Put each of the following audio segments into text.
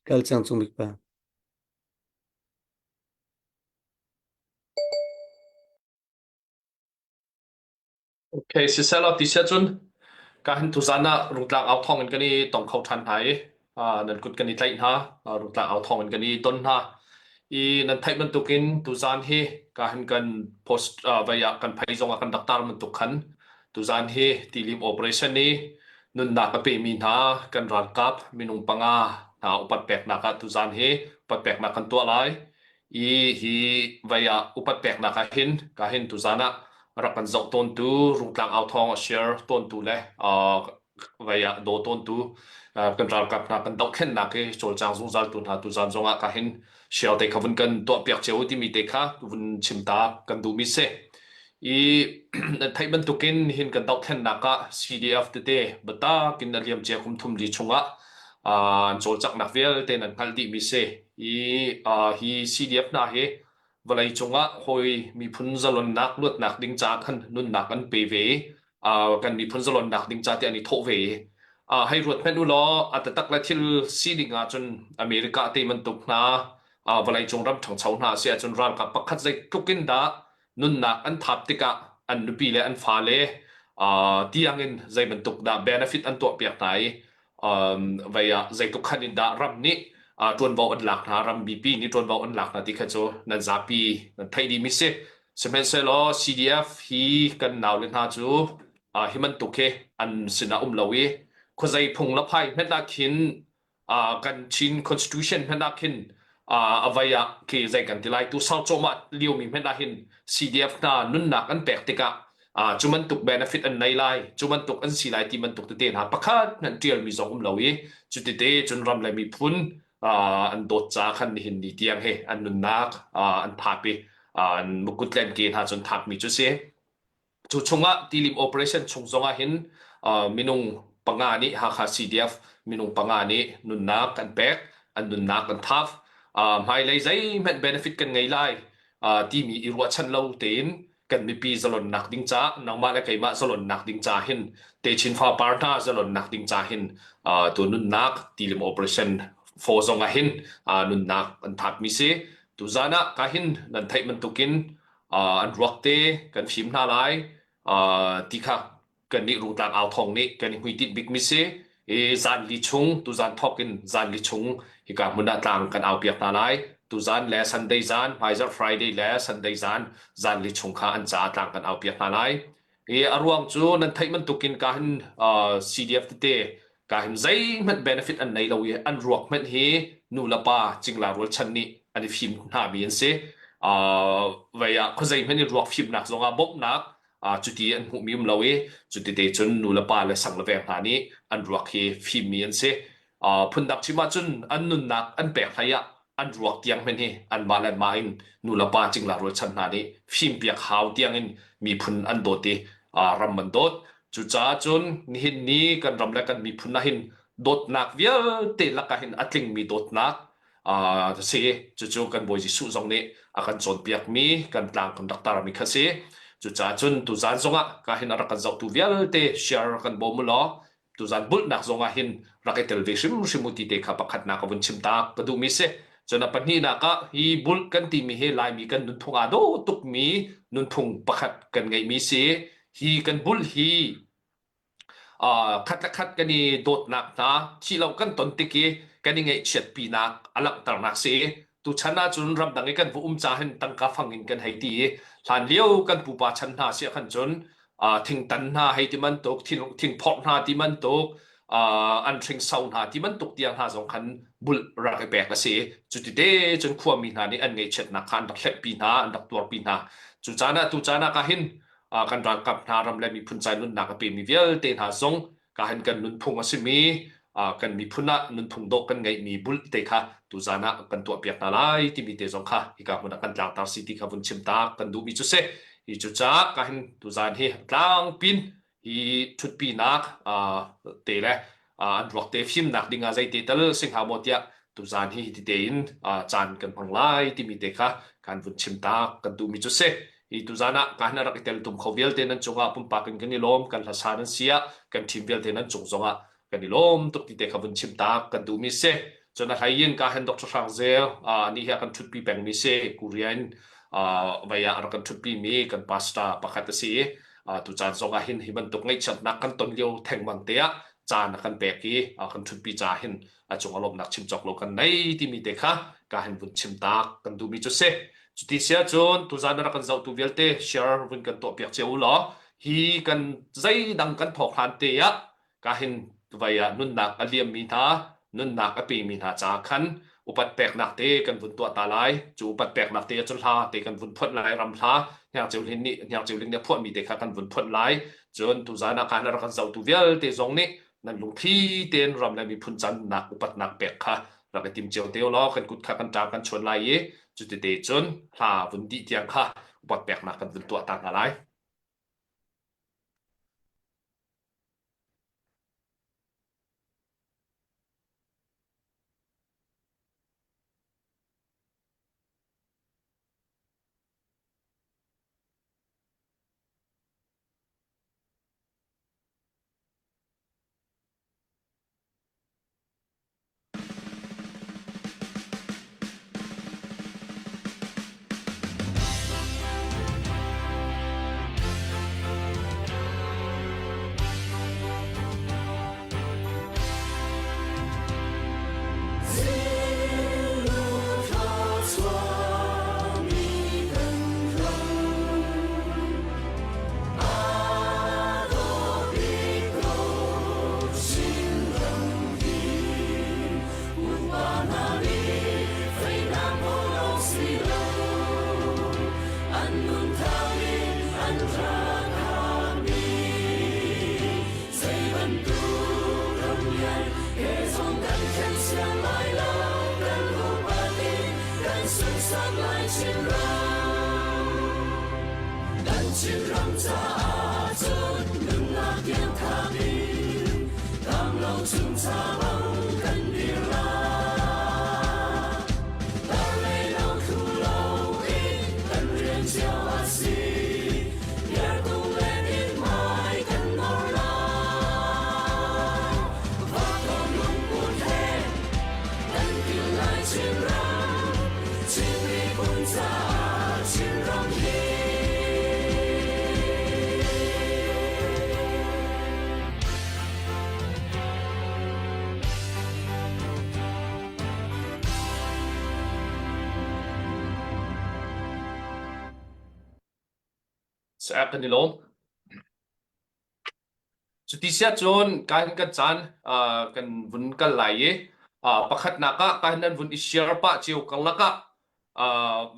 Kal cang Cung Bik pa. Okay, siselaw ti siah cun ka hin tuzan ah rungtlang au thawng in kan i tong kho ṭhan hna i nan kut kan i tlaih hna, rungtlang au thawng in kan i ton hna. I nan theih bantukin tuzan hi ka hin kan post vai ah kan phei zong ah kan rak tar bantuk khan tuzan hi tilim operation i nunnak a pemi hna kan ralkap minung panga hna upat peknak ah tuzan hi upat peknak kan tuah lai. I hi vai ah upat peknak ah hin ka hin tuzan ah rak kan zoh tawntu Rungtlang au thawng a share tawntu le vai ah daw tawntu kan ralkap hna kan dohthlennak hi cawlcang zungzal tu hna tuzan zong ah ka hin share te kha vun kan tuah piak cio timi te kha vun chim ta kan duhmi si. I nan theih bantukin hin kan dohthlennak ah CDF tete biatak in a liamcia kum thum li chungah an cawlcanghnak vialte nan hngalh dihmi si. I hi CDF hna hi vawlei cungah hawi miphun zalonnak luatnak ding ca khan nunnak an pe ve i kan miphun zalonnak ding ca ti an i thawh ve i hei ruat hmanh u law a taktak le thil sining ahcun America te bantuk hna vawlei cung ram ṭhangcho hna si ahcun ralkap pakhat zeitluk in dah nunnak an thap tikah an nupi le an fale tiangin zei bantuk dah benefit an tuahpiak hna i vei ah zeitluk khan in dah ram nih ṭuanvo an lak hna ram mipi nih ṭuanvo an lak hna ti kha cu nan zapi nan theih dihmi si. Sihmanhsehlaw CDF hi kan naule hna cu hi bantuk hi an sinah um lo i khuazei phung le phai hmanh ah khin kan Chin Constitution hmanh ah khin a vai ah khi zei kan ti lai tu sau cawhmah liomi hmanh ah hin CDF hna nunnak an pek tikah cu bantuk benefit an nei lai cu bantuk an si lai ti bantuk tete hna pakhat hmanh ṭialmi zong um lo i cutite cun ram le miphun an dawt ca khan nihin ni tiang hi an nunnak an thap i an mukut le an ke hna cun thapmi cu si. Cu chungah tilim operation chung zongah hin minung panga nih Hakha CDF minung panga nih nunnak an pek, an nunnak an thap. Hmailei zeihmanh benefit kan ngei lai timi i ruahchan lo tein kan mipi zalonnak ding ca nangmah le keimah zalonnak ding ca hin techin fapar hna zalonnak ding ca hin tu nunnak tilim operation fo zong ah hin nunnak an thapmi si. Tuzan ah ka hin nan theih bantukin an ruak te kan fim hna lai ti kha kan nih Rungtlang au thawng nih kan i hmuitinh bikmi si i zan li chung tuzan thawk in zan li chung hika hmun ah tlang kan au piak hna lai tuzan le Sunday zan hmaizarh Friday le Sunday zan zan li chung kha an caah tlang kan au piak hna lai i a ruang cu nan theih bantukin ka hin CDF tete ka hin zeihmanh benefit an nei lo i an ruak hmanh hi nu le pa cingla rualchan nih an i fim hna mi an si. Vei ah khuazei hmanh in ruak fimnak zongah bawmhnak cuti an hmuhmi um lo i cuti te cun nu le pa le sang le veng hna nih an ruak hi fimmi an si. Phundang chim ahcun an nunnak an pek hlei ah an ruak tiang hmanh hi anmah le anmah in nu le pa cingla rualchan hna nih fimpiak hau tiang in miphun an dawt i ram an dawt. Cucaah cun nihin ni kan ram le kan miphun ah hin dawtnak vialte lakah hin a tlingmi dawtnak a si. Cucu kan Bawi Jesuh zong nih a kan cawnpiakmi kan tlang kan rak tarmi kha si. Cucaah cun tuzaan zongah ka hin a rak kan zohtu vialte share kan bawm u law tuzaan bulhnak zongah hin rak i tel ve hrimhrim u ti te kha pakhatnak ka vun chim ta ka duhmi si. Cun a pahnihnak ah hi bulh kan timi hi Laimi kan nunphung aa dawh tukmi nunphung pakhat kan ngeihmi si. Hi kan bulh hi khat le khat kan i dawtnak hna thih lo kan ton tik i kan i ngaihchiatpinak a langhternak si. Tuchan ahcun ramdang i kan va um ca hin tangka fang in kan hei ti i hlan lio kan pupa chan hna si ahkhan cun thingtan hna hei ti bantuk thingphorh hna ti bantuk an hringso hna ti bantuk tiang hna zong khan bulh rak i pek a si. Cuti te cun khuami hna nih an ngaihchiatnak kha an rak hleppi hna, an rak tuarpi hna. Cu caan ah tu caan ah ka hin kan ralkap hna ram le miphun ca nunnak a pemi vialte hna zong ka hin kan nunphung a simi kan miphun ah nunphung dawh kan ngeihmi bulh te kha tuzaan ah kan tuahpiak hna lai timi te zong kha hika hmun ah kan tlangtar si ti kha vun chim ta kan duhmi cu si. Hi cucaah ka hin tuzaan hi tlangpin hi ṭhutpinak te le an ruak te fimnak ding ah zeite tal si hnga maw tiah tuzaan hi hiti tein caan kan hmang lai timi te kha kan vun chim ta kan duhmi cu si. Hi tuzaan ah ka rak i tel tum kho vialte nan cungah pumpak in kan i lawm kan hlasa nan si ah kan team vialte nan cung zongah kan i lawm tuk ti te kha vun chim ta kan duhmi si. Cun a hlei in ka hen Dr. Hrang Zel nih hi a kan ṭhutpi pengmi si. Korea in vei ah a rak kan ṭhutpi mi kan pastor pakhat a si i tucaan zong ah hin hi bantuk ngaihchiatnak kan ton lio thengmang te ah caan a kan pek i a kan ṭhutpi caah hin a cung a lawmhnak chim cawk lo kan nei timi te kha ka hin vun chim tak kan duhmi cu si. Cuti si ahcun tuzaan a rak kan zohtu vialte share vun kan tuahpiak cio u law hi kan zeidang kan thawk hlan te ah ka hin vai ah nunnak a liammi hna nunnak a pemi hna caah khan upat peknak te kan vun tuah ta lai. Cu upat peknak te ahcun hla te kan vun phuanh lai, ram hla Hniang Ceu Ling nih Hniang Ceu Ling nih a phuahmi te kha kan vun phuanh lai. Cun tuzaan ah khan a rak kan zohtu vialte zong nih nan lungthli tein ram le miphun cannak upatnak pek kha rak i tim cio te law kan kut kha kan ṭang kan chuan lai i cutite cun hla vun dih tiang kha upat peknak kan vun tuah ta hna lai. Sa kan i lawm. Cuti siah cun kahin kan caan kan vun kal lai i pakhatnak ah kahin nan vun i share pah cio karlak ah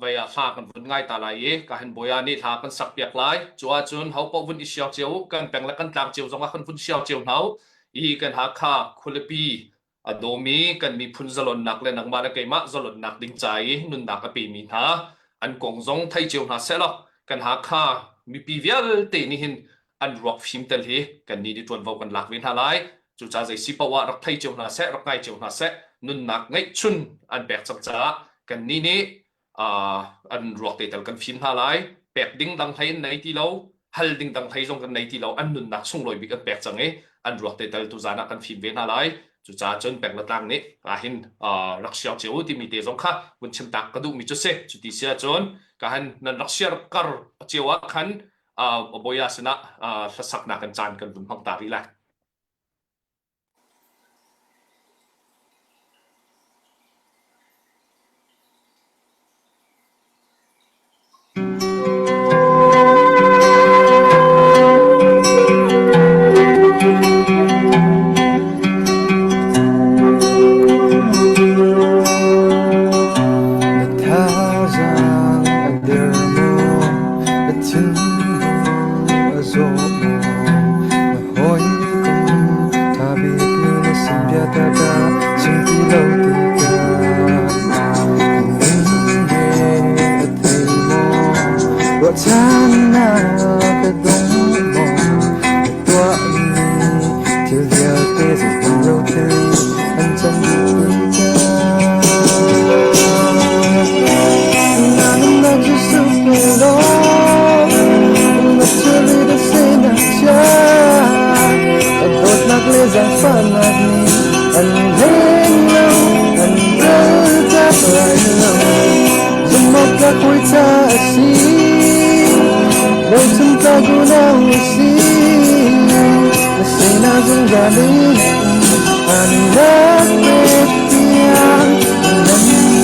vei ah hla kan vun ngai ta lai i kahin Bawia nih hla kan sak piak lai. Cu ahcun ho paoh vun i share cio u, kan peng le kan tlang cio zong ah kan vun share cio hna u. I kan Hakha khualipi a dawmi kan miphun zalonnak le nangmah le keimah zalonnak ding ca i nunnak a pemi hna an kong zong thei cio hna sehlaw kan Hakha mipi vialte nih hin an ruak fim tel hi kannih nih ṭuanvo kan lak ve hna lai. Cucaah zei si paoh ah rak thei cio hna seh, rak ngai cio hna seh, nunnak ngeihchun an pek cang caah kannih nih an ruak te tal kan fim hna lai. Pek ding dang hlei an nei ti lo, hal ding dang hlei zong kan nei ti lo. An nunnak sunglawi bik an pek cang i an ruak te tal tuzaan ah kan fim ve hna lai. Cucaah cun peng le tlang nih ahhin rak siang cio u timi te zong kha vun chim tak ka duhmi cu si. Cuti si ahcun ka han nan rak siar kar cio ah khan Bawia sinah hlasaknak in caan kan vun hmang ta rih lai. Na thazaang a der maw? Na thinlung a zaw maw? Na hawikom ṭha bik nih na sin biatak a chim ti lo tikah na nun he a thei maw? Ruahchannak a dong maw? Na tuahmi thil vialte zeihmanh lo thil an can dih tikah na nunnak Jesuh pe law na thilri na sinak chia ka dawtnak le zaangfahnak nih an hleng lo an. a si. Bochan tlak unau a si. Na sinah zungzal in an rak pek tiang nan dawt.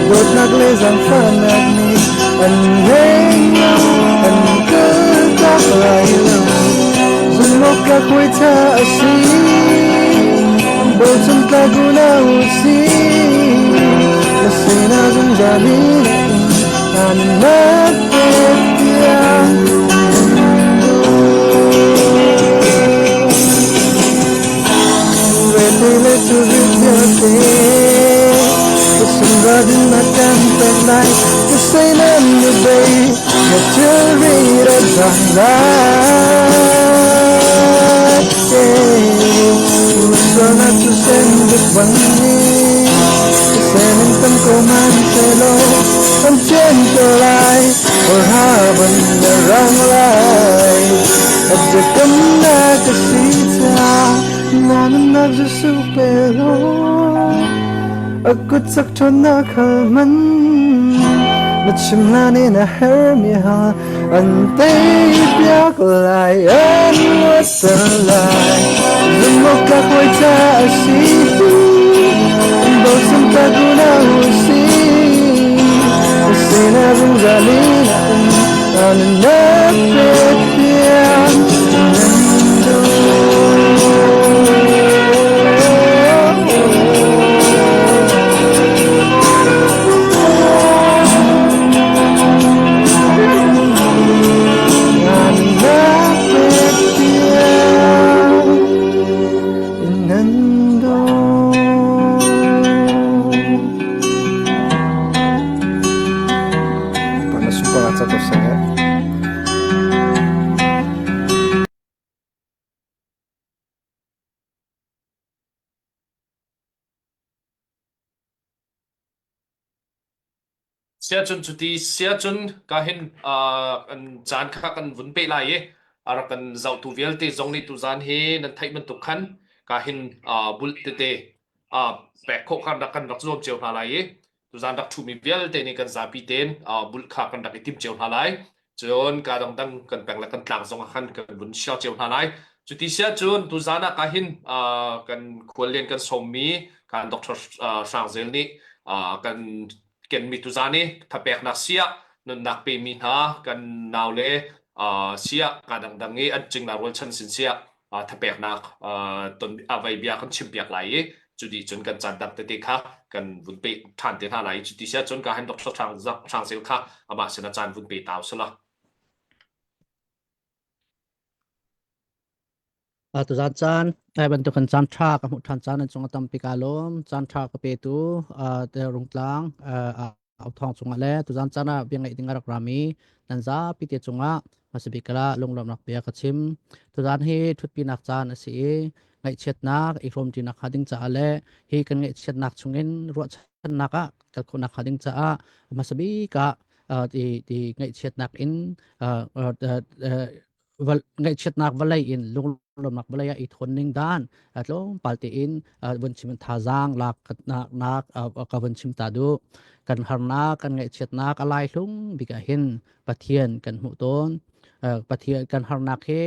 Dawtnak le zaangfahnak nih an ngei lo, an kaltak lai lo. Zumhawk hawi ṭha a si, bochan tlak unau a si. Na sinah zungzal in aan nak pek tiang A kut sak ṭhawnnak hal man na chim hlan in a hermi ha an tei piak lai an luatter lai zumhawktlak hawi ca a si bochan tlak unau a si sinah zungzal in a um a nunnak pek tiang nan Siacun cuti siacun ka hin kan caan kha kan vun peh lai i a rak kan zohtu vialte zong nih tuzaan hi nan theih bantuk khan ka hin bulh tete pek khawh kan rak kan rak zuam cio hna lai i tuzaan rak ṭhumi vialte nih kan zapi tein bulh kha kan rak i tim cio hna lai. Cun ka dangdang kan peng le kan tlang zong ah khan kan vun share cio hna lai. Cuti siah cun tuzaan ah ka hin kan khuallian kan sawmmi kan Dr. Hrang Zel nih kan kenmi tuzaan i thapeknak siah nunnak pemi hna kan nau le siah ka dangdang i an cingla rualchan sin siah thapeknak ton avei bia kan chimpiak lai i cu dih cun kan caan dang tete kha kan vun pe ṭhan te hna lai i cuti siah cun ka han Dr. Hrang Zel kha amah sin a caan vun pe tau sala. Tuzaan caan ai bantukin caan ṭha ka hmuh ṭhan caan an cung a tampi kaa lawm. Caan ṭha ka petu te Rungtlang authawng cungah le tuzaan caan ah bia ngaih ding a rak rami nan zapi te cungah hmasabik ah lunglawmhnak bia ka chim. Tuzaan hi ṭhutpinak caan a si i ngaihchiatnak i hrawmṭinak hnga ding caah le hi kan ngaihchiatnak chungin ruahchannak ah kal khawhnak hnga ding caah hmasabik ah ti ti ngaihchiatnak in ngaihchiatnak vawlei in lunglawmnak vawlei ah i thawn ning dan tlawmpal tein vun chim thazaang lak nak ka vun chim ta duh. Kan harnak kan ngaihchiatnak a lai hlung bik ah hin Pathian kan hmuh tawn. Pathian kan harnak hi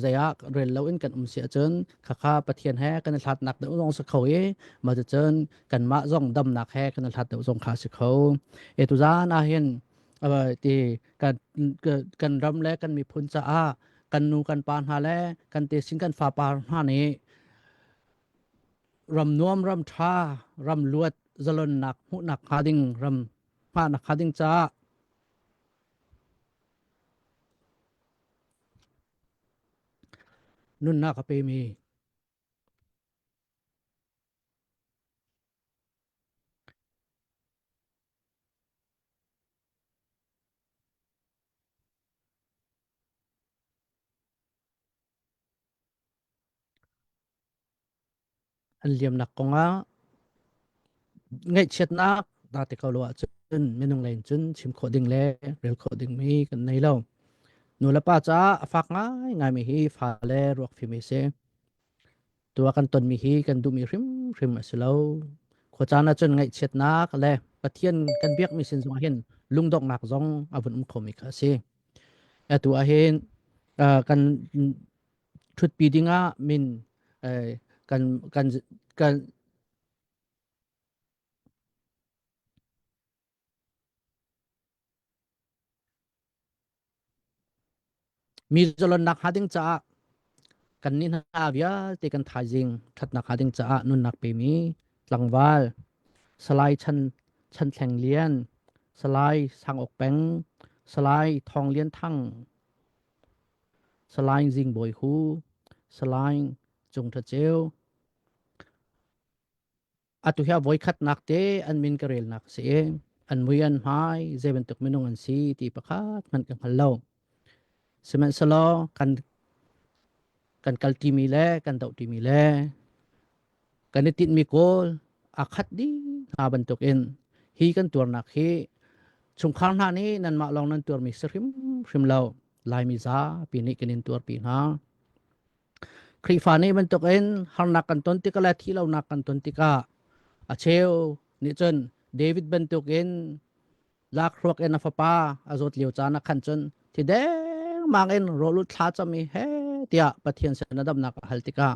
zei ah rel lo in kan um si ahcun khakha Pathian he kan i hlatnak deuh zong si kho i mah cucun kanmah zong damnak he kan i hlat deuh zong kha si kho. E tuzaan ah hin ti kan kan ram le kan miphun caah kan nu kan pa hna le kan tesin kan fapa hna nih Ram nuam ram ṭha ram luat zalonnak hmuhnak hnga ding ram hngahnak hnga ding caah nunnak a pemi An liamnak kongah ngaihchiatnak dah ti ko lo ahcun minung lei in cun chim khawh ding le rel khawh dingmi kan nei lo. Nu le pa caah a fak ngaingaimi hi fale ruakfim hi si. Tu ah kan tonmi hi kan duhmi hrimhrim a si lo. Khuacaan ahcun ngaihchiatnak le Pathian kan biakmi sin zongah hin lungdonghnak zong a vun um khomi kha a si. Atu ah hin kan ṭhutpi dingah min kan kan kan Mi zalonnak hnga ding caah kannih hna vialte kan thaizing ṭhatnak hnga ding caah nunnak pemi tlangval Salai Chan Chan Thleng Lian, Salai Sang Awk Peng, Salai Thawng Lian Thang, Salai Zing Bawi Hu, Salai Cung Tha Ceu, Atu hi a voikhatnak te an min ka relnak a si i an mui an hmai zei bantuk minung an si ti pakhat hmanh ka hngal lo. Sihmanhsehlaw kan kan kalṭimi le kan dohṭimi le kan i tinhmi kawl aa khat dih hna bantukin hi kan tuarnak hi chungkhar hna nih nanmah lawng nan tuarmi si hrimhrim lo. Laimi zapi nih kan in tuarpi hna. Khrihfa nih bantukin harnak kan ton tikah le thihlonak kan ton tikah a cheu nih cun David bantukin lakhruak in a fapa a zawt lio caan ah khan cun thi dengmang in rawl thla cam i he tiah Pathian sin a damnak a hal tikah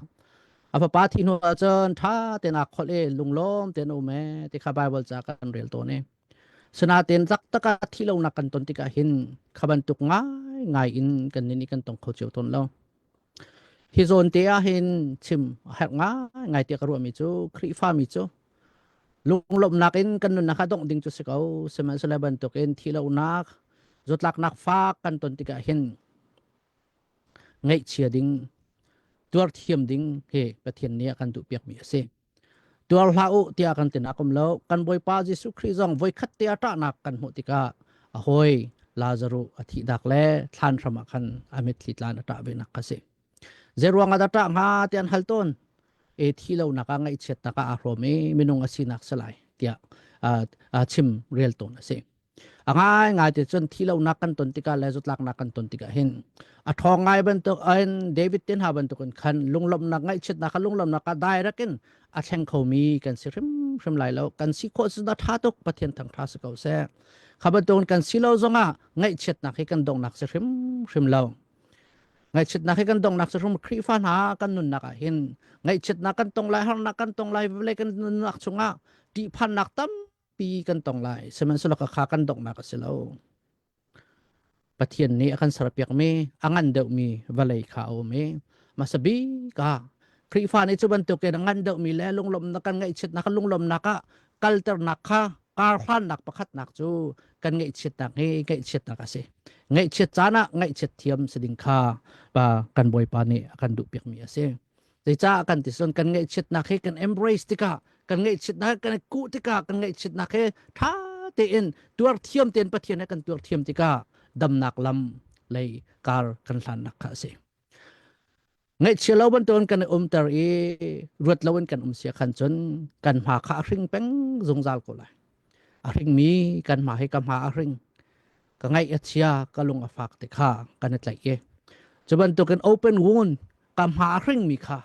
a fapa thih hnu ah cun ṭha tein aa kholh i lunglawm tein a um ee ti kha Baibal ca kan rel tawn i sinain taktak ah thihlonak kan ton tikah hin kha bantuk ngaingai in kan nih kan tong kho cio tawn lo. Hi zawn te ah hin chim a herh ngaingai tiah ka ruahmi cu Khrihfami cu lunglawmhnak in kan nunnak kha dongh ding cu si ko. Sihmanhsehlaw bantukin thihlonak, zawtlaknak fak kan ton tikah hin ngaihchia ding, tuar thiam ding hi Pathian nih a kan duhpiakmi a si. Tuar hlah u tiah kan tinak um lo. Kan Bawipa Jesuh Khrih zong voikhat te a ṭahnak kan hmuh tikah a hawi Lazaruh a thihnak le thlan hram ah khan a mitthli tlan a ṭah ve nak kha si. Zeiruang ah dah ṭah hnga ti an hal tawn. E thi lonak ah ngaihchiatnak ah aa hrawm i minung a sinak si lai tiah chim rel tawn a si. A ngaingai ti cun thihlonak kan ton tikah le zawtlaknak kan ton tikah hin a ṭhawng ngai bantuk in David te hna bantukin khan lunglawmhnak ngaihchiatnak kha lunglawmhnak ah direct in a thleng khomi kan si hrimhrim lai lo. Kan si khawh cu dah ṭha tuk Pathian thangṭha si ko seh. Kha bantukin kan si lo zongah ngaihchiatnak hi kan donghnak si hrimhrim lo. Ngaihchiatnak hi kan donghnak si hrim Khrihfa hna kan nunnak ah hin ngaihchiatnak kan tong lai harnak kan tong lai vawlei kan nunnak chungah ṭihphannak tam pi kan tong lai sihmanhsehlaw ka kha kan donghnak a si lo Pathian nih a kan serpiakmi a ngan deuhmi vawlei kha a um i hmasa bik ah Khrihfa nih cu bantukin a ngan deuhmi le lunglawmhnak kan ngaihchiatnak lunglawmhnak ah kalternak kha karhlannak pakhatnak cu kan ngaihchiatnak hi ngaihchiatnak a si ngaihchiat caan ah ngaihchiat thiam si ding kha pa kan Bawipa nih a kan duhpiakmi a si Zeicah kan ti cun kan ngaihchiatnak hi kan embrace tikah kan ngaihchiatnak kan kuh tikah kan ngaihchiatnak hi ṭha tein tuar thiam tein Pathian he kan tuar thiam tikah damnak lam lei kar kan hlannak kha a si. Ngaihchia lo bantukin kan i umter i ruat loin kan um sia khan cun kan hma kha a hring peng zungzal ko lai. A hringmi kan hma hi ka hma a hring. Ka ngaih a chia, ka lung a fak ti kha kan i tlaih i cu bantukin open wound ka hma a hringmi kha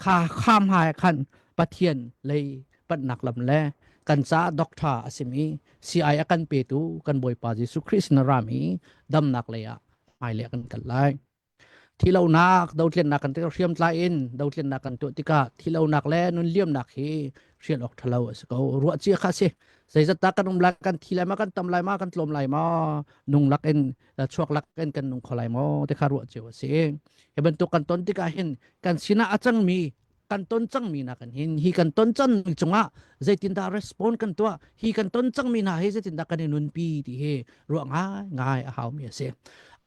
kha kha hmai khan Pathian lei panhnak lam le kan caah doctor a simi CI a kan petu kan Bawipa Jesuh Khrist na rami damnak lei ah hmailei kan kal lai. Thilonak dothlennak kan tik hriamtlai in dothlennak kan tuah tikah thilonak le nun liamnak hi hrial awk ṭhalo a si ko. Ruah cia kha si. Zeizat dah kan um lai kan thi lai ma kan tam lai ma kan tlawm lai ma nung lak in chuak lak in kan nung kho lai maw ti kha ruah cio a si. Hi bantuk kan ton tikah hin kan sinah a cangmi. Kan ton cangmi nakin hin hi kan ton cangmi cungah zeitindah respond kan tuah, hi kan ton cangmi hna hi zeitindah kan i nunpi ti hi ruah ngai ngai a haumi a si.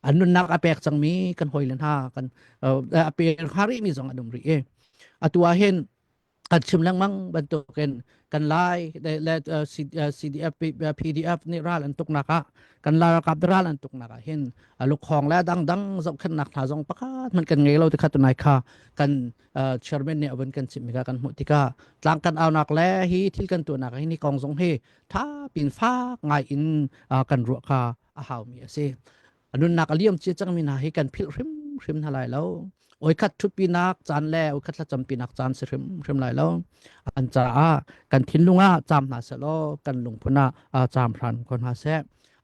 An nunnak a pek cangmi kan hawile hna kan a pe hnga rihmi zong an um rih i atu ah hin kan chim lengmang bantukin kan Lai le CDF PDF nih ral an tuknak ah kan Lai ralkap ral an tuknak ah hin lukhawng le dangdang zohkhenhnak hna zong pakhat hmanh kan ngei lo ti kha tunai kha kan chairman nih a vun kan chimh mi kha kan hmuh tikah tlang kan aunak le hi thil kan tuahnak hi ni kong zong hi tha pin fak ngai in kan ruah kha a haumi a si. A nunnak a liam cia cangmi hna hi kan philh hrimhrim hna lai lo. Oikhat ṭhutpinak caan le oikhat thlacampinak caan si hrimhrim lai lo. An caah kan thinlung ah caam hna seh law kan lungphun ah caam hran ko hna seh.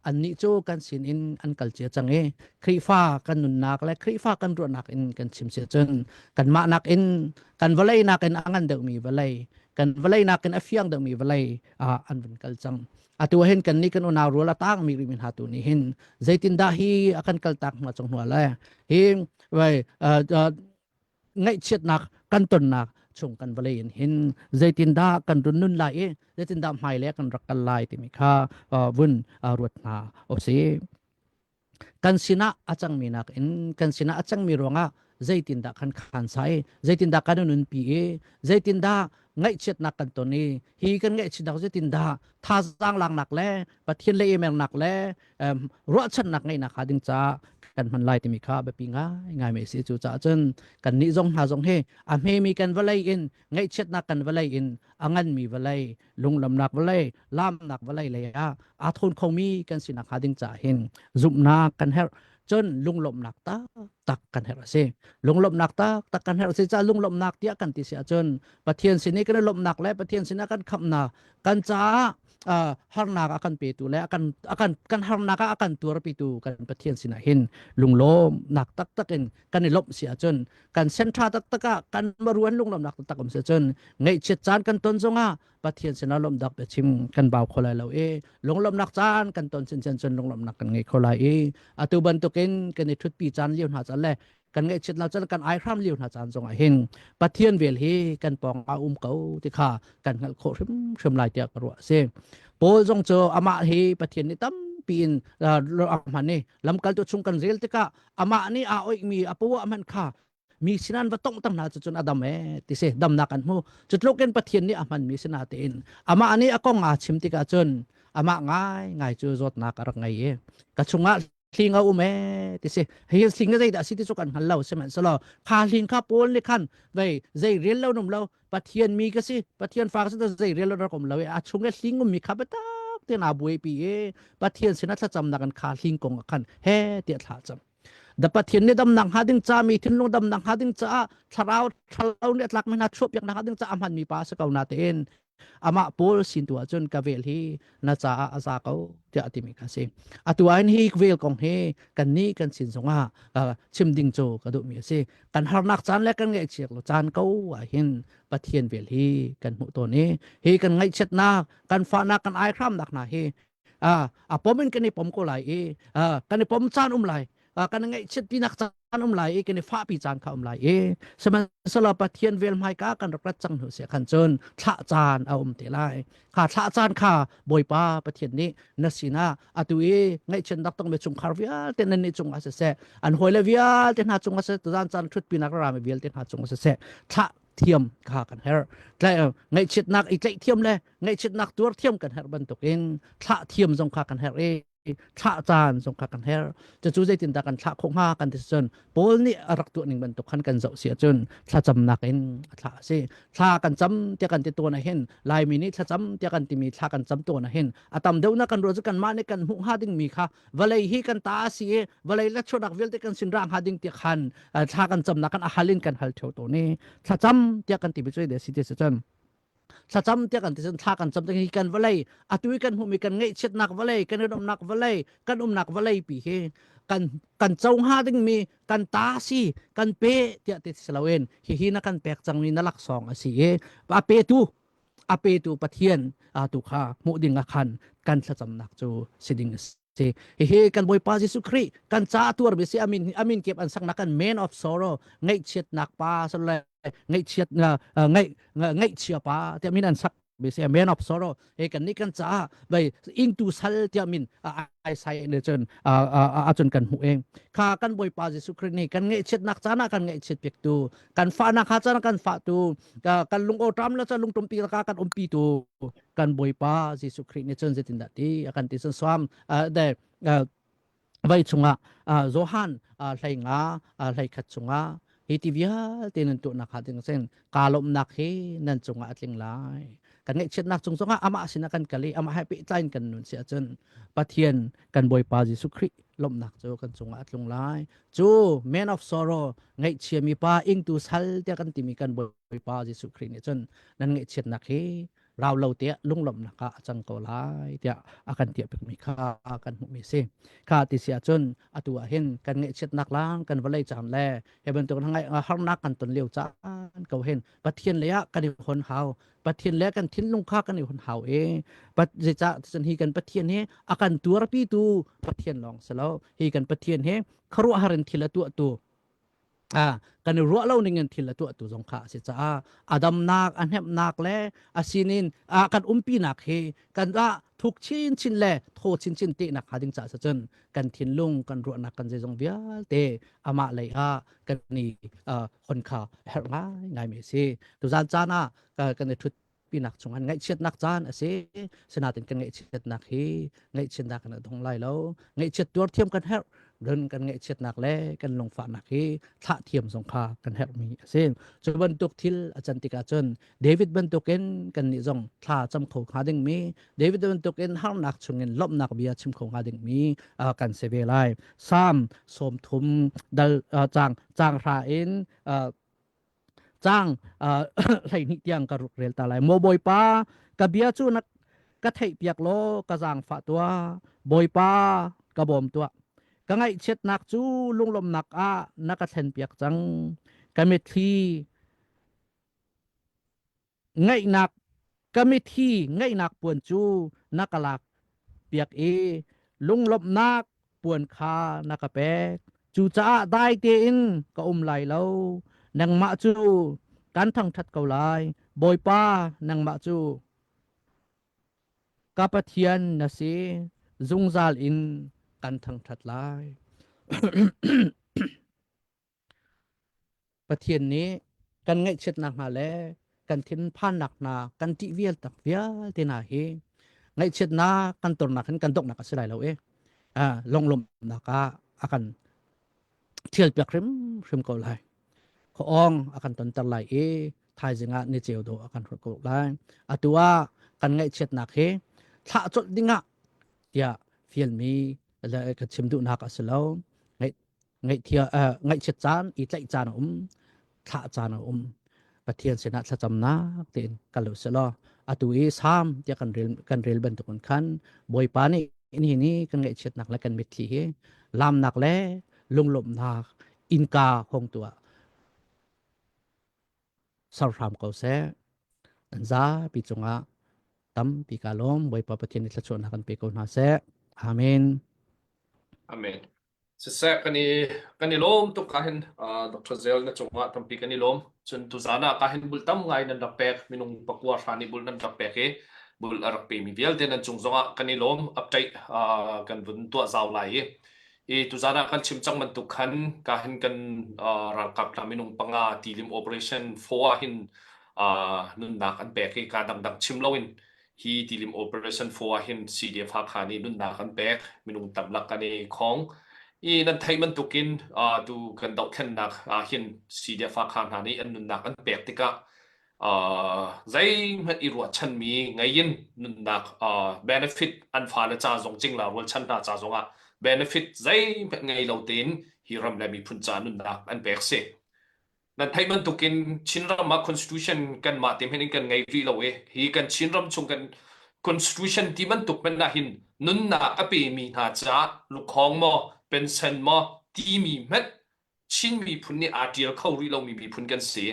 Annih cu kan sinin an kal cia cang i Khrihfa kan nunnak le Khrihfa kan ruahnak in kan chim sia cun kanmah nakin kan vawlei nakin a ngan deuhmi vawlei kan vawlei nakin a fiang deuhmi vawlei ah an vun kal cang. Atu hin kan nih kan unau rual a tangmi rihmi hna tu nih hin zeitindah hi a kan kaltak hna cung hna le hi vai ngaihchiatnak kan tonnak chung kan vawlei in hin zeitindah kan run nun lai i zeitindah hmai le kan rak kal lai timi kha vun ruat hna o si. Kan sinah a cangmi nakin kan sinah a cangmi ruangah zeitindah kan khan sai, zeitindah kan nunpi i, zeitindah ngaihchiatnak kan ton i, hi kan ngaihchiatnak zeitindah thazaang laknak le Pathian le imernak le um, ruahchannak ngeihnak hnga ding caah kan hman lai timi kha biapi ngai ngai mi si. Cu caah cun kan nih zong hna zong hi a hmemi kan vawlei in ngaihchiatnak kan vawlei in a nganmi vawlei lunglamnak vawlei lamnak vawlei lei ah aa thawn khomi kan sinak hnga ding caah hin zumhnak kan herh. Cun lunglawmhnak taktak kan herh a si. Lunglawmhnak taktak kan herh a si caah lunglawmhnak tiah kan ti si ahcun Pathian sin i kan i lawmhnak le Pathian sinah kan khamhnak kan caah uh, harnak a kan petu le a kan a kan kan harnak ah a kan tuarpitu kan Pathian sinah hin lunglawmnak taktak in kan i lawmh si ahcun kan senṭha taktak ah kan maruan lunglawmhnak taktak um si ahcun ngaihchiat caan kan ton zongah Pathian sinah lawmhnak biachim kan bau kho lai lo i lunglawmhnak caan kan ton chinchin cun lunglawmhnak kan ngei kho lai i atu bantukin kan i ṭhutpi caan lio hna caan le kan ngaihchiat lo caan kan aihram lio hna caan zongah hin Pathian vel hi kan pawng ah um ko ti kha kan hngalh khawh hrimhrim lai tiah ka ruah a si. Paul zong cu amah hi Pathian nih tampi in a hman i lamkaltu chung kan rel tikah amah nih aa oihmi a poah hmanh kha mi sinan va tongh tam hna cu cun a dam e ti si damnak an hmu. Cu tluk in Pathian nih a hmanmi si na tein amah nih a kong aa chim tikah cun amah ngai ngai cu zawtnak a rak ngei i ka chungah hling a um e ti si. Hi hling zeidah si ti cu kan hngal lo. Sihmanhsehlaw kha hling kha Paul nih khan vei zei rel lo num lo Pathian mi ka si Pathian fa ka si zei rel lo rak um lo i a chung i hling ummi kha biatak tein aa buaipi i Pathian sinah thlacamnak in kha hling kong ah khan he tiah thla cam. Da Pathian nih damnak hnga ding ca mi thinlung damnak hnga ding caah thlarau thalo nih a tlakmi hna chuahpiak hnga ding caah a hmanmi pa a si ko na tein amah Paul sin tu ahcun ka vel hi na caah a za ko tiah a timi kha si. Atu ah hin hi vel kong hi kan nih kan sin zongah chim ding cu ka duhmi a si. Kan harnak caan le kan ngaihchiat lo caan ko ah hin Pathian vel hi kan hmuh tawn i hi kan ngaihchiatnak kan fahnak kan aihramnak hna hi a pom in kan i pom ko lai i kan i pom caan um lai, kan i ngaihchiat pinak caan um lai i kan i fahpi caan kha um lai i sihmanhsehlaw Pathian vel hmaika kan rak rat cang hnu sia khan cun thlah caan a um te lai. Kha thlah caan kha Bawipa Pathian nih na sinah atu i ngaihchiatnak tongmi chungkhar vialte nan nih cungah siseh, an hawile vialte hna cungah siseh, tuzaan caan ṭhutpinak rami vialte hna cungah siseh, thlah thiam kha kan herh. Ngaihchiatnak i tlaih thiam le ngaihchiatnak tuar thiam kan herh bantukin thlah thiam zong kha kan herh i thlah caan zong kha kan herh. Cucu zeitindah kan thlah khawh hnga kan ti cun Paul nih a rak tuah ning bantuk khan kan zoh si ahcun thlacamnak in a thlah a si. Thla kan cam tiah kan ti tawn ahhin Laimi nih thlacam tiah kan timi thla kan cam tawn ahhin a tam deuhnak kan ruah cu kanmah nih kan hmuh hnga dingmi kha vawlei hi kan ta a si i vawlei le chuahnak vialte kan sin ra hnga ding tiah khan thla kan camnak kan a hal in kan hal theo tawn i thlacam tiah kan ti bi cu si ti si cun thlacam tiah kan ti cun thla kan cam hi kan vawlei atu i kan hmuhmi kan ngaihchiatnak vawlei kan umnak vawlei kan umnak vawlei pi hi kan kan co hnga dingmi kan ta si kan pe tiah ti si loin hihi na kan pek cangmi na laksawng a si i a petu a petu Pathian tu kha hmuh ding ah khan kan thlacamnak cu si ding a si. Si hihi kan Bawipa Jesuh Khrih kan ca tuar mi si amin amin kip an saknak kan man of sorrow ngaihchiatnak pa sole ngaihchiat ngaih ngaihchia pa tiah min an sak mi si man of sorrow he kan nih kan ca bai ingtu sal tiah min ai sai ne cun a cun kan hmuh eng kha kan Bawipa Jesuh Khrih nih kan ngaihchiatnak caan ah kan ngaihchiat piak tu kan fahnak ha caan ah kan fah tu kan lung awṭam la ca lungtumpi ka kan umpi tu kan Bawipa Jesuh Khrih nih cun zeitindah ti a kan ti cun suam de vai chungah Johan hlei nga hlei khat chungah hi ti vialte nan tuahnak ha ding sen ka lawmhnak hi nan cungah a tling lai kan ngaihchiatnak cung zongah amah sinah kan kal i amah he pehtlai in kan nun si ahcun Pathian kan Bawipa Jesuh Khrih lawmhnak cu kan cungah a tlung lai cu man of sorrow ngaihchiami pa ingtu sal tiah kan timi kan Bawipa Jesuh Khrih nih cun nan ngaihchiatnak hi rau lo tiah lunglawmhnak ah a cang ko lai tiah a kan tiah piakmi kha kan hmuhmi a si. Kha ti si ahcun atu ah hin kan ngaihchiatnak lang kan vawlei caan le hi bantuk harnak kan ton lio caan ko hin Pathian lei ah kan i hon hau. Pathian le kan thinlung kha kan i hon hau i zeicah cun hi kan Pathian hi a kan tuarpitu Pathian lawng si lo. Hi kan Pathian hi khuaruahhar in thil a tuahtu Ah, kan i ruah lo ning in thil a tuahtu zong kha a si caah a damnak, a hnemhnak le a sinin a kan umpinak hi kan ah thuk chinchin le thaw chinchin tehnak hnga ding caah cun kan thinlung, kan ruahnak, kan zeizong vialte amah lei ah kan i uh, hon kha a herh ngaingai mi a si. Tuzan caan ah kan i ṭhut pinak chungah ngaihchiatnak caan a si sinain kan ngaihchiatnak hi ngaihchiatnak kan dong lai lo ngaihchiat tuar thiam kan herh run kan ngaihchiatnak le kan lungfahnak hi thlah thiam zong kha kan herhmi a si cu bantuk thil a can tikah cun David bantukin kan nih zong thla cam kho hnga dingmi David bantukin harnak chungin lawmhnak bia chim kho hnga dingmi kan si ve lai Psalm 30 dal cang cang hra in Cang 12 tiang ka ruk rel ta lai. Maw Bawipa, ka bia cu na ka theihpiak law ka zaangfah tuah. Bawipa, ka bawm tuah. Ka ngaihchiatnak cu lunglawmhnak ah na ka thlenpiak cang. Ka mitthli ngaihnak ka mitthli ngaihnak puan cu na ka lak piak i lunglawmhnak puan kha na ka pek. Cucaah dai tein ka um lai lo. Nangmah cu kan thangṭhat ko lai. Bawipa, nangmah cu ka Pathian na si. Zungzal in kan thangṭhat lai. Pathian nih kan ngaihchiatnak hna le kan thinphannak hna kan ṭih vial tak vialte hna hi ngaihchiatnak kan tornak hin kan donghnak a si lai lo i lunglawmhnak ah a kan thialpiak hrimhrim ko lai. Khuaawng a kan tonter lai i thaizing ah ni ceu dawh a kan hrut ko lai. Atu ah kan ngaihchiatnak hi thlah colh dingah tiah fialmi le ka chim duhnak a si lo. Ngaih ngaihthia ngaihchiat caan i tlaih caan a um thlah caan a um pathian sinah thlacamnak tein kal u selaw atu i sam tiah kan rel kan rel bantukin khan bawipa nih nihin ni kan ngaihchiatnak le kan mitthli hi lamnak le lunglawmhnak innka hong tuah ser hram ko seh an zapi cungah tampi ka lawm bawipa pathian nih thluachuahnak kan pe ko hna seh amen Amen. Siseh kan i kan i lawm tuk ka hin Dr. Zel na cungah tampi kan i lawm. Cun tuzan ah ka hin bul tam ngai nan rak pek minung pakua hra nih bul nan rak pek i bul a rak pemi vialte nan cung zongah kan i lawm update kan vun tuah zau lai i i tuzan ah kan chim cang bantuk khan ka hin kan ralkap hna minung panga tilim operation 4 ah hin nunnak an pek i ka dangdang chim loin Hi tilim operation 4 ah hin CDF Hakha nih nunnak an pek, minung tamlak kan i khong. I nan theih bantukin uh, tu kan dohthlennak ah hin CDF Hakha hna nih an nunnak an pek tikah uh, zeihmanh i ruahchanmi ngei in nunnak uh, benefit an fale ca zong cingla rualchan hna ca zongah benefit zeihmanh ngei lo tein hi ram le miphun ca nunnak an pek si. Nan theih bantukin Chinram ah constitution kanmah te hmanh in kan ngei rih lo i hi kan Chinram chung kan constitution ti bantuk hmanh ah hin nunnak a pemi hna caah lukhawng maw pension maw timi hmanh Chin miphun nih aa ṭial kho rih lomi miphun kan si.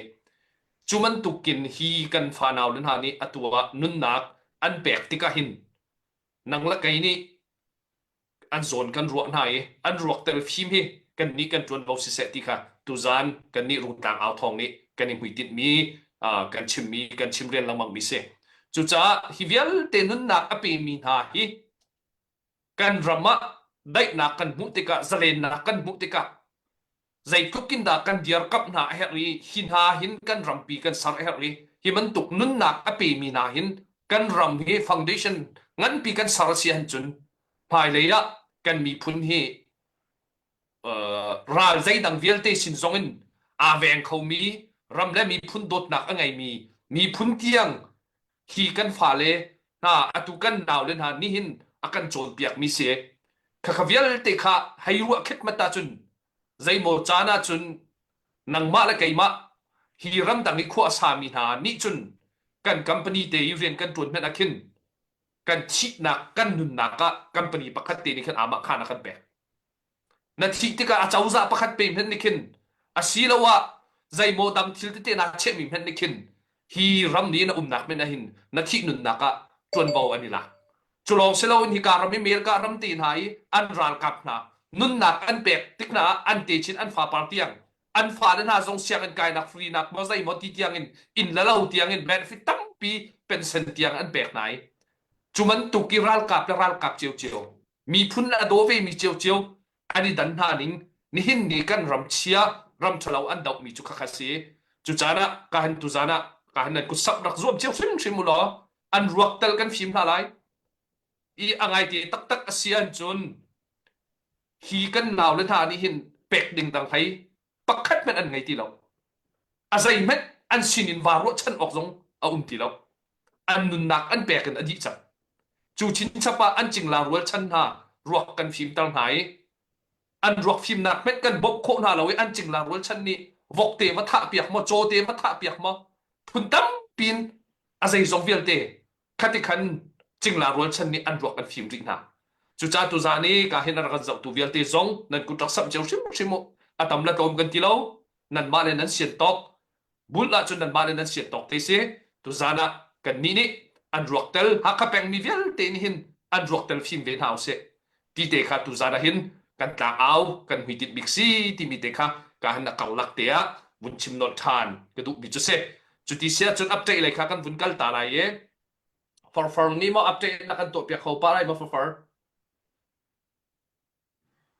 Cu bantukin hi kan fanau le hna nih atu ah nunnak an pek tikah hin nang le kei nih. an zawn kan ruah hna i an ruak tel fim hi kan nih kan ṭuanvo siseh ti kha tuzan kan nih Rungtlang au thawng nih kan i hmuitinh mi kan chimmi kan chimrel lengmang mi si. Cucaah hi vialte nunnak a pemi hna hi kan ram ah daihnak kan hmuh tikah zalennak kan hmuh tikah zeitluk in dah kan dirkamh hna a herh i hi hna hin kan rampi kan ser a herh i hi bantuk nunnak a pemi hna hin kan ram hi foundation nganpi kan ser a si ahcun hmailei ah kan miphun hi ral zeidang vialte sin zong in aa veng khomi ram le miphun dawtnak a ngeimi miphun tiang hi kan fale hna atu kan naule hna nihin a kan cawnpiakmi si. Khakha vialte kha hei ruah khitmat ahcun zeimaw caan ahcun nangmah le keimah hi ramdang i khua a sami hna nih cun kan company te i rian kan ṭuan hmanh ah khin kan thihnak kan nunnak ah company pakhat te nih khan aamah khan a kan pek. Na thih tikah a cozah pakhat pe hmanh nih khin asiloah zeimaw dang thil tete naa chehmi hmanh nih khin hi ram nih na umnak hmanh ah hin na thih nunnak ah ṭuanvo an i lak. Cu lawng si loin hika ram i America ram te hna i an ralkap hna nunnak an pek tik hna ah an techin an fapar tiang an fale hna zong sianginn kainak free nak maw zeimaw ti tiang in inn le lo tiang in benefit tampi pension tiang an pek hna i cu bantuk i ralkap le ralkap ciocio miphun a daw vemi ciocio an i dan hna ning nihin ni kan ram chia ram ṭhalo an dohmi cu khakha si. Cu caan ah ka han tuzan ah ka han nan kut samh rak zuam cio hrimhrim u law an ruak tel kan fim hna lai i a ngaite taktak a si ahcun hi kan nau le hna nih hin pek ding dang hlei pakhat hmanh an ngei ti lo. A zeihmanh an sinin vaa ruahchan awk zong a um ti lo. An nunnak an pek in a dih cang. Cu chinchap ah an cingla rualchan hna ruak kan fimter hna i an ruak fimnak hmanh kan bawmh khawh hna lo i an cingla rualchan nih vokte va thah piak maw cawte va thah piak maw phun tampi in a zeizong vialte khati khan cingla rualchan nih an ruak an fim rih hna. Cucaah tuzaan i ka hin a rak kan zohtu vialte zong nan kut rak samh cio hrimhrim u. A tam le tlawm kan ti lo. Nanmah le nan sian tawk. Bulh ahcun nanmah le nan sian tawk te si. Tuzaan ah kannih nih an ruak tel Hakha pengmi vialte nih hin an ruak tel fim ve hna usih. Ti te kha tuzaan ah hin kan tlangau kan hmuitinh bik si timi te kha ka han a karlak te ah vun chim nolh ṭhan ka duhmi cu si. Cuti si ahcun update lei kha kan vun kal ta lai i farfar nih maw update na kan tuahpiak kho pah lai maw farfar?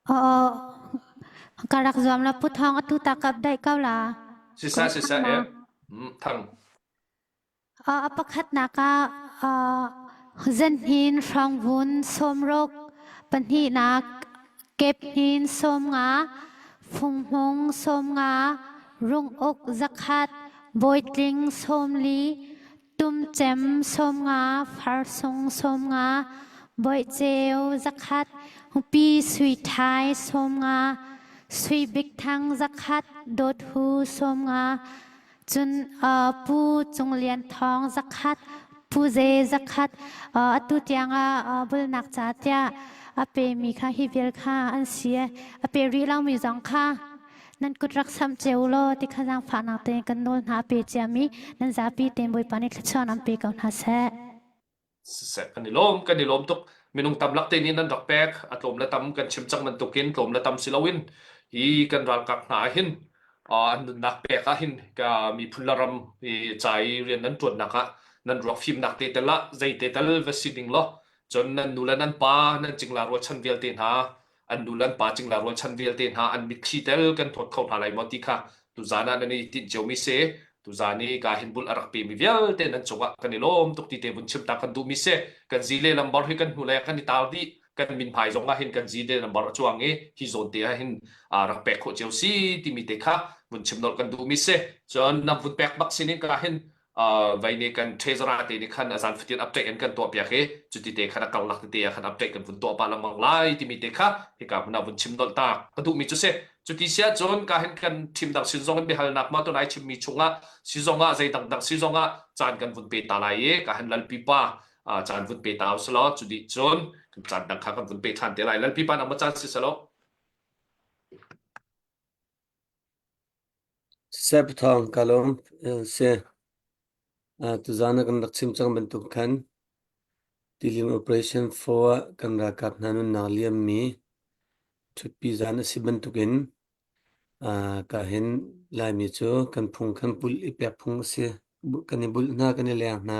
Aw, ka rak zuam la Pu Thawng atu ta ka update ko la. Siseh siseh eh. Thang. A pakhatnak ah Zenhnin hrawngvun sawmruk, pahnihnak Kephnin 50, Funghmung 50, Runguk 100, Bawitling 40, Tumcem 50, Farsung 50, Bawihceu 100, Pi Sui Thai 50, Sui Bik Thang 100, Dawt Hu 50, Cun Pu Cung Lian Thawng zakhat, Pu Ze zakhat atu tiang ah bulnak ca tiah a pemi kha hi vial kha an si. A pe rih lomi zong kha nan kut rak samh cio law ti kha zaangfahnak tein kan nawl hna a pe ciami nan zapi tein Bawipa nih thluachuah an pe ko hna seh. Siseh kan i lawm kan i lawm tuk minung tam lak te nih nan rak pek a tlawm le tam kan chim cang bantukin tlawm le tam si loin hi kan ralkap hna ah hin an nunnak pek ah hin ka miphun le ram i ca i rian nan ṭuannak ah nan ruak fimnak te tel ah zei te tal va si ding law cun nan nu le nan pa nan cingla rualchan vialte hna an nu le an pa cingla rualchan vialte hna an mitthli tel kan thawt kho hna lai maw ti kha tuzaan ah nan i tinh ciomi si tuzaan i ka hin bul a rak pemi vialte nan cungah kan i lawm tuk ti te vun chim ta kan duhmi si kan zi le lambar hi kan hnu le kan i tar dih kan min hmai zong ah hin kan zi le lambar a cuang i hi zawn te ah hin rak pek khawh cio si timi te kha vun chim nolh kan duhmi si cun nam vun pek bak sinin ka hin vai nih kan treasurer te nih khan a zan fatin update an kan tuah piak i cuti te khan a karlak tete ah khan update kan vun tuah pah lengmang lai timi te kha hika hmun ah vun chim nolh ta ka duhmi cu si cuti si ahcun ka hin kan thim dang sin zong in biahalnak ma tunai chimmi chungah si zong ah zei dangdang si zong ah caan kan vun pe ta lai i ka hin lalpi pa caan vun pe ta usalaw cu dih cun caan dang kha kan vun pe ṭhan te lai lalpi pa nang ma caan si selaw Sep thawng ka lawm si. Tuzaan ah kan rak chim cang bantuk khan. Tilim Operation 4 ah kan ralkap hna nunnak liammi ṭhutpi zan a si bantukin ka hin Laimi cu kan phung kan pulh i pek phung a si. Kan i bulh hna, kan i leng hna,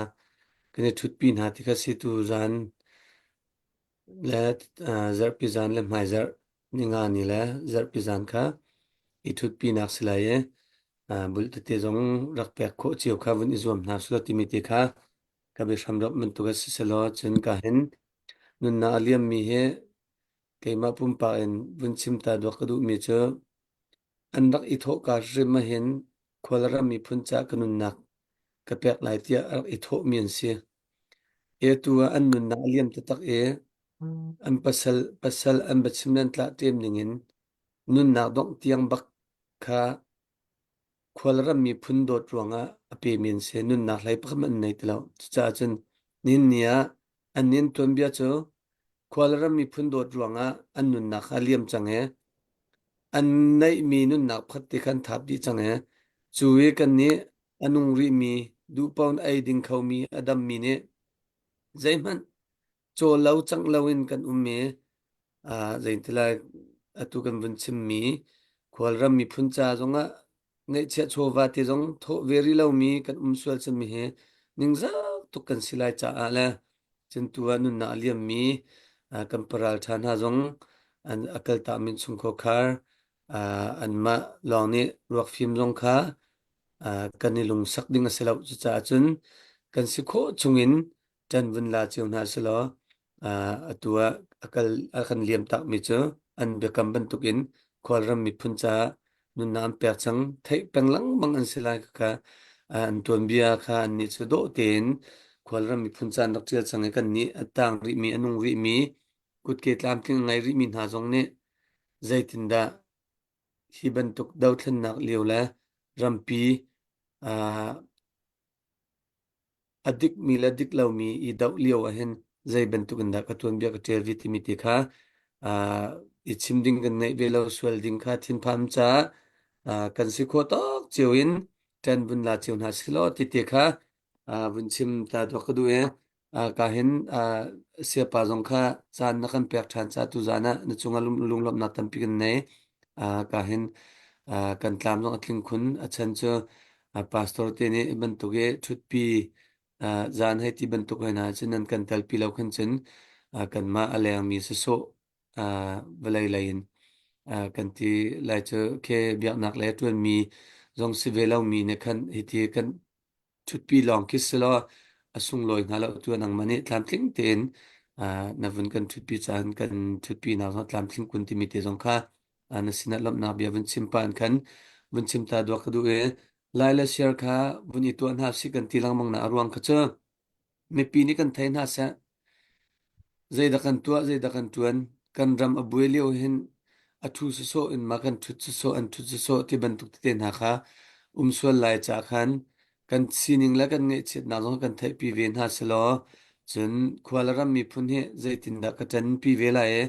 kan i ṭhutpi hna ti kha si tu zan le zarhpi zan le hmaizarh ninga ni le zarhpi zan kha i ṭhutpinak si lai i bulh tete zong rak pek khawh cio kha vun i zuam hna sulaw timi te kha ka biahram rap bantuk a si selaw cun ka hin nunnak a liammi hi keimah pumpak in vun chim ta duak ka duhmi cu an rak i thawhka hrim ahhin khualram miphun caah ka nunnak ka pek lai tiah a rak i thawhmi an si. Atu ah an nunnak a liam taktak i an pasal pasal an biachim le an tlah ṭem ningin nunnak dongh tiang bak kha khualram miphun dawt ruangah a pemi an si. Nunnak hlei pakhat hmanh an nei ti lo. Cucaah cun nihin ni ah an nin tuanbia cu khualram miphun dawt ruangah an nunnak kha a liam cang i an neihmi nunnak pakhat te kha an thap dih cang i cu i kannih a nung rihmi duhpaoh in ei ding khomi a dammi nih zeihmanh caw lo cangh loin kan um i zeitilai atu kan vun chimmi khualram miphun ca zongah ngeihchiah chawva te zong thawh ve rih lomi kan um sual cunmi hi ningzak tuk kan si lai caah le cun tu ah nunnak a liammi kan paral ṭha hna zong an a kaltakmi chungkhar khar anmah lawng nih ruak fim zong kha kan i lungsak ding a si lo. Cucaah cun kan si khawh chungin ṭan vun la cio hna selaw atu ah a kal a kan liam takmi cu an biakam bantukin khualram miphun caah nunnak an pek cang theih peng lengmang an si lai kha an tuanbia kha annih cu dawh tein khualram miphun ca an rak ṭial cang i kannih a tang rihmi a nung rihmi kutke tlamtling a ngei rihmi hna zong nih zeitindah hi bantuk dothlennak lio le rampi a dikmi le dik lomi i doh lio ahhin zei bantuk in dah ka tuanbia ka ṭial ve timi ti kha i chim ding kan ngeih ve lo sual ding kha thinphan caah kan si khawh tawk cio in ṭan vun la cio hna silaw ti te kha vun chim ta duak ka duh i ka hin siapa zong kha caan na kan pek ṭhan ca tuzaan ah na cungah lunglawmhnak tampi kan nei. Ka hin kan tlam zong a tling khun. A chan cu pastor te nih bantuk i ṭhutpi zaan hei ti bantuk hoi hna cun nan kan telpi lo khan cun kanmah a lengmi sawsawh vawlei lei in kan ti lai cu khe biaknak le ṭuanmi zong si ve lomi nih khan hiti kan ṭhutpi lawng khi si law a sunglawi hnga lo tu nangmah nih tlamtling tein na vun kan ṭhutpi caan kan ṭhutpi nak zong tlamtling kun timi te zong kha na sinah lawmhnak bia vun chim pa in khan vun chim ta duak ka duh i lai le share kha vun i tuah hna si kan ti lengmang na a ruang kha cu mipi nih kan thei hna seh Zeidah kan tuah, zeidah kan ṭuan, kan ram a buai lio hin a ṭhu sawsawh in ma kan ṭhut sawsawh, an ṭhut sawsawh ti bantuk tete hna kha um sual lai caah khan kan sining le kan ngaihchiatnak zong kan theihpi ve hna selaw cun khua le ram miphun hi zeitindah ka ṭanpi ve lai i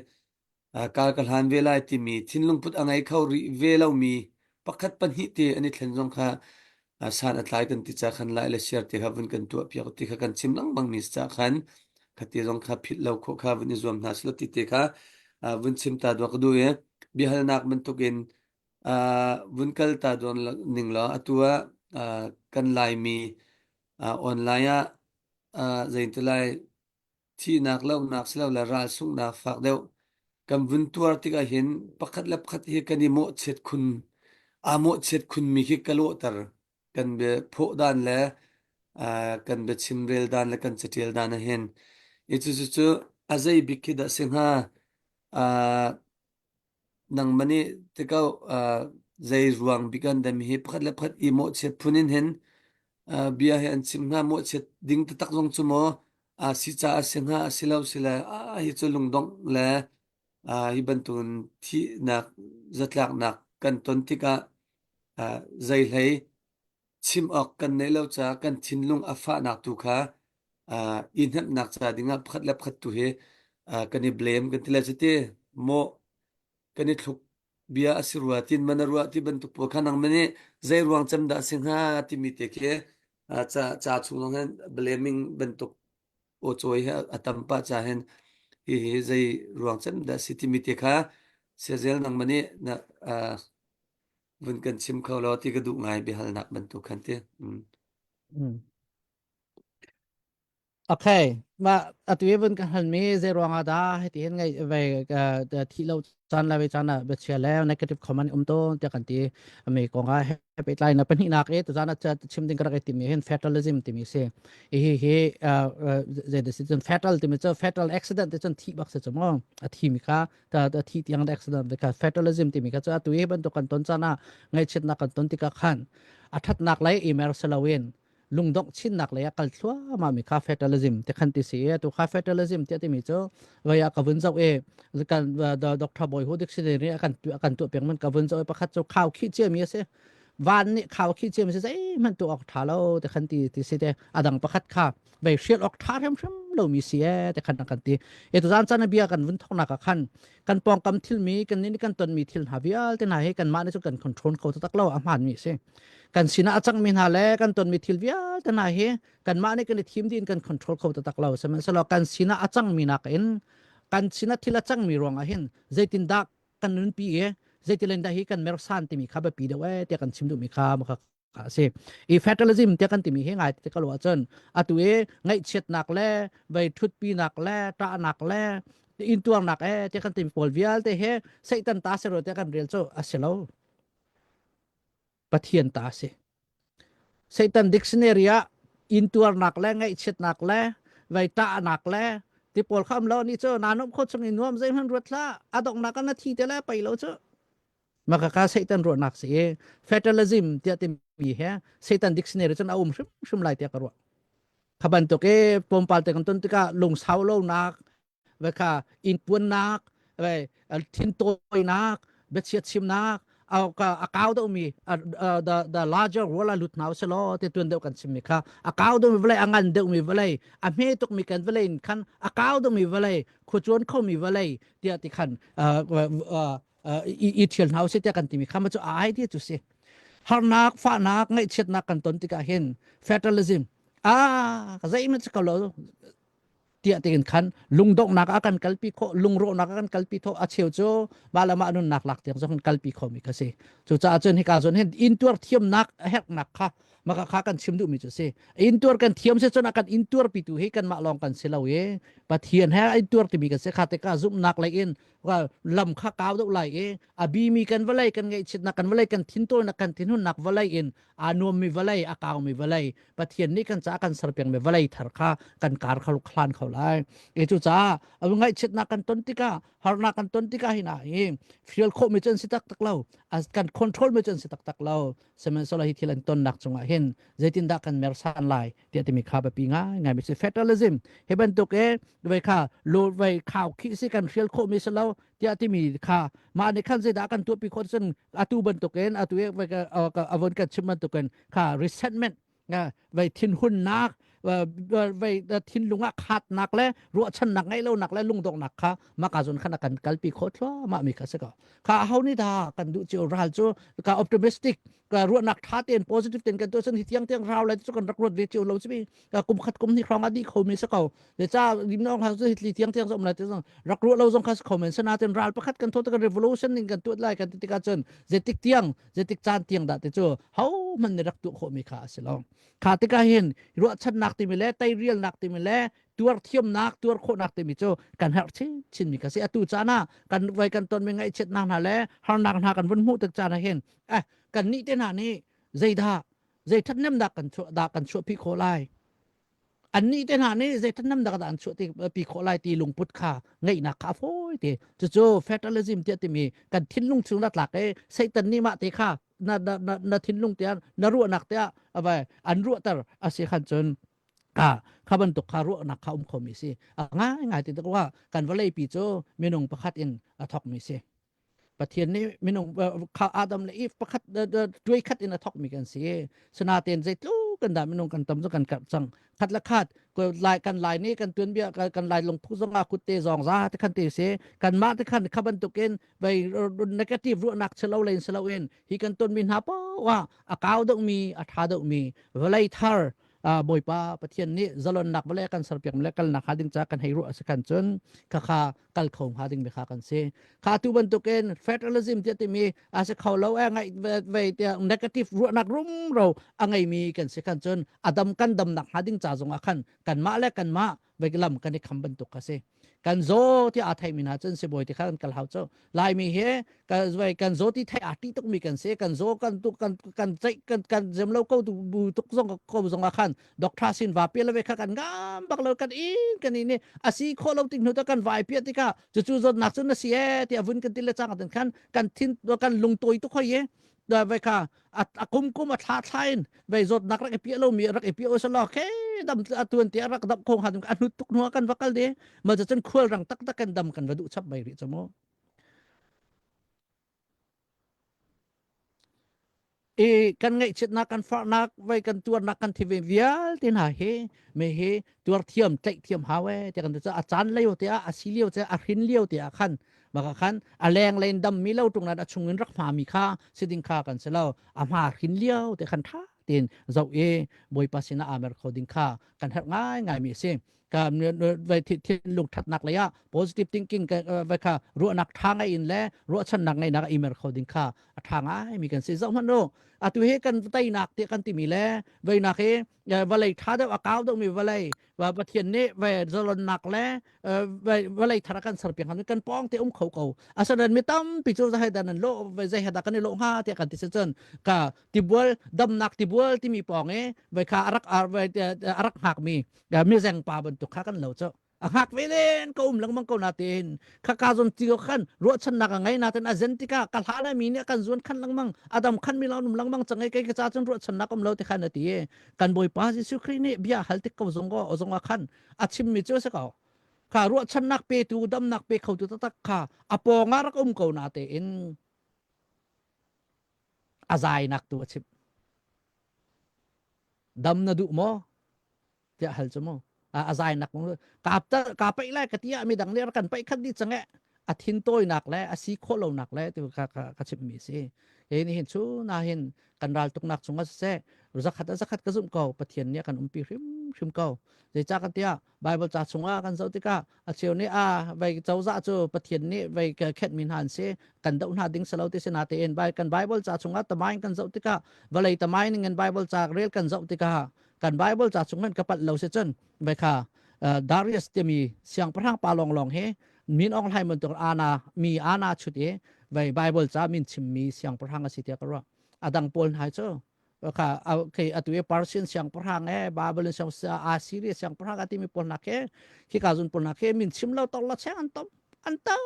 kal ka hlan ve lai timi thinlung put a ngei kho rih ve lomi pakhat pahnih te an i thlen zong kha san a tlai kan ti ca khan lai le siar te kha vun kan tuah piak ti kha kan chim lengmang mi ca khan khati zong kha philh lo khawh kha vun i zuam hna silo ti te kha vun chim ta duak ka duh i biahalnak bantukin vun kal ta duan ning law atu ah kan Laimi online ah zeitilai Thihnak lohnak silole ral sunghnak fak deuh kan vun tuar tikah hin pakhat le pakhat hi kan i mawhchiat khun aa mawhchiat khunmi khi ka lawhter. Kan bia phawh dan le kan bia chimrel dan le kan catial dan ah hin. I cucu cu a zei bik khi dah si hnga? Nangmah nih ti ko zei ruang bik an dam hi pakhat le pakhat i mawhchiat phun in hin bia hi an chim hnga mawhchiat ding taktak zong cu maw a si caah a si hnga a si lo si le a hi cu lungdongh le hi bantukin thihnak zatlaknak kan ton tikah zei hlei chim awk kan neih lo caah kan thinlung a fahnak tu kha i hnemhnak ca dingah pakhat le pakhat tu hi kan i blame kan ti le cuti mawh kan i thluk bia a si rua tin man a ruah ti bantuk pawl kha nangmah nih zei ruang cem dah a si hnga timi te khi ca ca chung zong hin blaming bantuk. Aw cawi hi a tam pah ca hin hihi zei ruang cem dah si timi te kha siazel nangmah nih na uh, vun kan chim kho law ti ka duh ngai biahalnak bantuk khan ti. Mm. Mm. Okay, ma atu i vun ka halmi zei ruangah dah hiti hin ngai ve thi lo caan le ve caan ah biachia le negative comment um tawn tiah kan ti mi kong ah he pehtlai na pahnihnak i tuzan ah chim ding ka rak i timi hin fatalism timi si hi hi zei da si cun fatal timi cu fatal accident ti cun thi bak si cu mu a thi mi kha ta thi tiang accident kha fatalism timi kha cu atu hi bantuk kan ton caan ah ngaihchiatnak kan ton tikah khan a thatnak lei i mer si loin lungdongh chinnak lei ah kal thluahmah mi kha fatalism te khan ti si i tu kha fatalism tiah timi cu vai ah ka vun zoh i kan Dr. Bawi Hu dictionary a kan kan tuah piak man ka vun zoh i pakhat cu khau khih cia mi a si van nih khau khih cia mi si zeihmanh tuah awk tha lo te khan ti ti si te adang pakhat kha vei hrial awk tha hrimhrim lo mi si e te khan kan ti e tu zan chan bia kan vun thoknak ah khan kan pawngkam thil mi kan nih kan ton mi thil hna vialte hna hi kan mah nih cu kan control kho tak lo a hmaan mi si kan sinah a cangmi hna le kan tonmi thil vialte hna hi kanmah nih kan i thim ding kan control kho taktak lo sihmanhsehlaw kan sinah a cangmi nakin kan sinah thil a cangmi ruangah hin zeitindah kan nunpi i zeitilen dah hi kan mersan timi kha biapi deuh ee tiah kan chim duhmi kha maka a si i fatalism tiah kan timi hi ngai te ka lo ahcun atu i ngaihchiatnak le vei thutpinak le ṭahnak le intuarnak ee tiah kan timi pawl vialte he Satan ta si ro tiah kan rel cu a si lo Pathian ta a si. Satan dictionary ah intuarnak le ngaihchiatnak le vei ṭahnak le ti pawl kha um lo ni cu naa nuamh kho chung i nuam zeihmanh ruat hlah a donghnak ah na thi te le pei lo cu maka ka Satan ruahnak si i fatalism tiah timi he Satan dictionary cun a um hrimhrim lai tiah ka ruah kha bantuk i tlawmpal te kan ton tikah lungsau lonak ve kha inpuannak ve thintawinak biachia chimnak a kau deuhmi the the larger world a lut hna uselaw ti tuan deuh kan chimmi kha a kau deuhmi vawlei a ngan deuhmi vawlei a hme tukmi kan vawlei in khan a kau deuhmi vawlei khuacuan khomi vawlei tiah ti khan i thial hna usih tiah kan timi kha ma cu a idea cu si harnak fahnak ngaihchiatnak kan ton tikah hin fatalism ah zeihmanh si ko lo tiah tiin khan lungdonghnak a kan kalpi khawh lungrawhnak a kan kalpi khawh a cheu cu mah le mah nunnak lak tiang zong kalpi khomi kha si cucaah cun hika zawn hin intuar thiamnak a herhnak kha maka kha kan chim duhmi cu si intuar kan thiam si cun a kan intuar pitu hi kanmah lawng kan si lo i Pathian he intuar timi kan si kha tikah zumhnak lei in lam kha kau deuh lai i a bimi kan vawlei kan ngaihchitnak kan vawlei kan thintawinak kan thinhunnak vawlei in aa nuammi vawlei a kaumi vawlei Pathian nih kan caah kan serpiakmi vawlei thar kha kan kar kho hlan kho lai e cu caah a ngaihchiatnak kan ton tikah harnak kan ton tikah hina hi feel khawhmi cu an si taktak lo kan control mi cu an si taktak lo sihmanhsehlaw hi thil an tonnak cungah hin zeitindah kan mersan lai tiah timi kha biapi ngai ngai mi si federalism hi bantuk e vei kha lo vei khau khi si kan hrial khawh mi si lo tiah timi kha mah nih khan zeidah kan tuahpi khawh cun atu bantukin atu e avon kan chim bantukin kha resentment vei thinhunnak vei thinlung ah khatnak le ruahchannak ngeih lonak le lungdonghnak kha maka zon khan a kan kalpi khawh thluahmah mi kha si ko kha ho nih dah kan duh cio ral cu ka optimistic ka ruahnak tha tein positive tein kan tuah cun hi tiang tiang rau lai cu kan rak ruat ve cio lo si ka kum khat kum hnih hrawng ah dih kho mi si ko le ca limnong ha cu hitli tiang tiang zom lai te zong rak ruah lo zong kha si kho men sanaten ral pakhat kan thot kan revolution ning kan tuat lai kan ti tikah cun zeitik tiang zeitik caan tiang dah ti cu ho man nih rak tuah khawh mi kha a si lo kha tikah hin ruahchannak timi le teirialnak timi le tuar thiamnak tuar khawhnak timi cu kan herh chin chin mi kha si atu caan ah kan vai kan ton mi ngaihchiatnak hna le harnak hna kan vun hmuh tik caan ah hin eh kan nih te hna nih zeidah zei thatnemnak kan chuah dah kan chuahpi khawh lai annih te hna nih zei thatnem dah an chuah pi khawh lai ti lungput kha ngeihnak kha a fawi te cucu fatalism tiah timi kan thinlung chung na tlak i Satan nih mah te kha na na na, na thinlung tiah na ruahnak tiah avai an ruahter a si khan cun a kha bantuk kha ruahnak kha um khomi si a ngai ngai ti tikah kan vawlei pi cu minung pakhat in a thokmi si Pathian nih minung kha Adam le Eve pakhat tuai khat in a thokmi kan si. Sinaten zeitluk kan dah minung kan tam cu kan karh cang. Khat le khat lai kan lai nih kan tuanbia kan lai lungphu zong ah kutte zong za te khan te si. Kan mah te khan kha bantukin vei negative ruahnak chelo lein silo in hi kan ton mi hna poah a kau deuh mi a tha deuh mi vawlei thar. Bawipa Pathian nih zalonnak vale kan serpiak le kalnak hnga ding ca kan hei ruah a si khan cun khakha kal kho hnga ding mi kha kan si. Kha tu bantukin federalism tiah timi a si kho lo e ngai ve tiah negative ruahnak rumro a ngeimi kan si khan cun a dam kan damnak hnga ding ca zongah khan kanmah le kanmah lam kan i kham bantuk kha si. Kan zaw ti aa theimi hna cun sibawi ti kha kan kal hau cu. Laimi hi kan kan zaw ti theih aa ṭih tukmi kan si. Kan zaw kan tuk kan kan ceih kan kan zem lo ko tu bu tuk zong ko zong ah khan doctor sin va pial ve kha kan ngam bak lo kan in kan in a si khawh lo tik hnu ta kan vai piah tikah cucu zawtnak cun na si e ti a vun kan ti le cang khan kan thin kan lungtawi tuk hoi e vai kha a kum kum a thla thla in vei zawtnak rak i piah lomi rak i piah usalaw khe dam a tuan te rak dam khong han a hnut tuk hnu kan va kal de ma cun khual rang taktak kan dam kan va duh chap bai rih chu mu i kan ngaihchiatnak kan farnak vai kan tuarnak kan thi ve vialte hna hi me hi tuar thiam tlaih thiam hau e te kan a caan lio te ah a si lio te a hrin lio te ah khan maka khan a leng len dam mi lo tung a chung in rak hma mi kha siding kha kan si lo a hma hrin lio te khan tha tin zo e boipa sina amer kho ding kha kan herh ngai ngai mi si ka vai thinlung thatnak lei ah positive thinking vai kha ruahnak tha ngai in le ruahchannak ngai nak imer kho ding kha a tha ngai mi kan si zoh hmanh u atu hi kan teinak ti kan timi le veinak hi vawlei tha deuh a kau deuh mi vawlei Pathian nih ve zalonnak le vawlei thar kan serpiak han kan pawng te um kho ko asanan mi tampi cu zai dan an lo zai hada kan i lo hnga tiah kan ti cun ka tibual damnak tibual timi pawng i vai kha arak arak hngak mi mi zeng pa bantuk kha kan lo cu a hngak ve len ka um lengmang ko natin kha ka zon ti khan ruahchannak a ngei natin a zen tikah ka hla le mi nih kan zuan khan lengmang adam khan mi lo num lengmang chang ei kai ka cha cun ruahchannak um lo ti khan a ti kan bawipa Jesuh Khrih nih bia hal tik ko zong ko zong ah khan a chimmi cu a si ko kha ruahchannak petu damnak pe khotu taktak kha a pawng ah rak um ko na tein a zainak tu a chim dam na duh maw tiah hal cu mu a zainak ka ka paih lai ka ti ah midang nih kan paih khat dih cang e a thin tawinak le a si khawh lonak le tu ka ka ka chimmi si he ni hin chu na hin kan ral tuknak chungah siseh zakhat a zakhat ka zumh ko pathian nih a kan umpi hrim hrim ko zeicah kan tiah bible ca chungah kan zoh tikah a cheu nih a vei cozah cu pathian nih vei khenhmi hna an si kan doh hna ding salo ti si na tein kan bible ca chungah tamain kan zoh tikah vawlei tamain ning in bible ca rel kan zoh tikah kan Bible ca chung kan ka palh lo si cun vai kha Darius timi siangpahrang pa long long he min ong hlai bantuk ana mi ana chut i vai Bible ca min chimmi siangpahrang a si tiah ka ruah adang pawl hna cu kha okay atu i Persian siangpahrang e Babylon siang Assyria siangpahrang a timi pawl hna khi khi ka zun pawl hna khi min chim lo tok lo cheng an tom an tam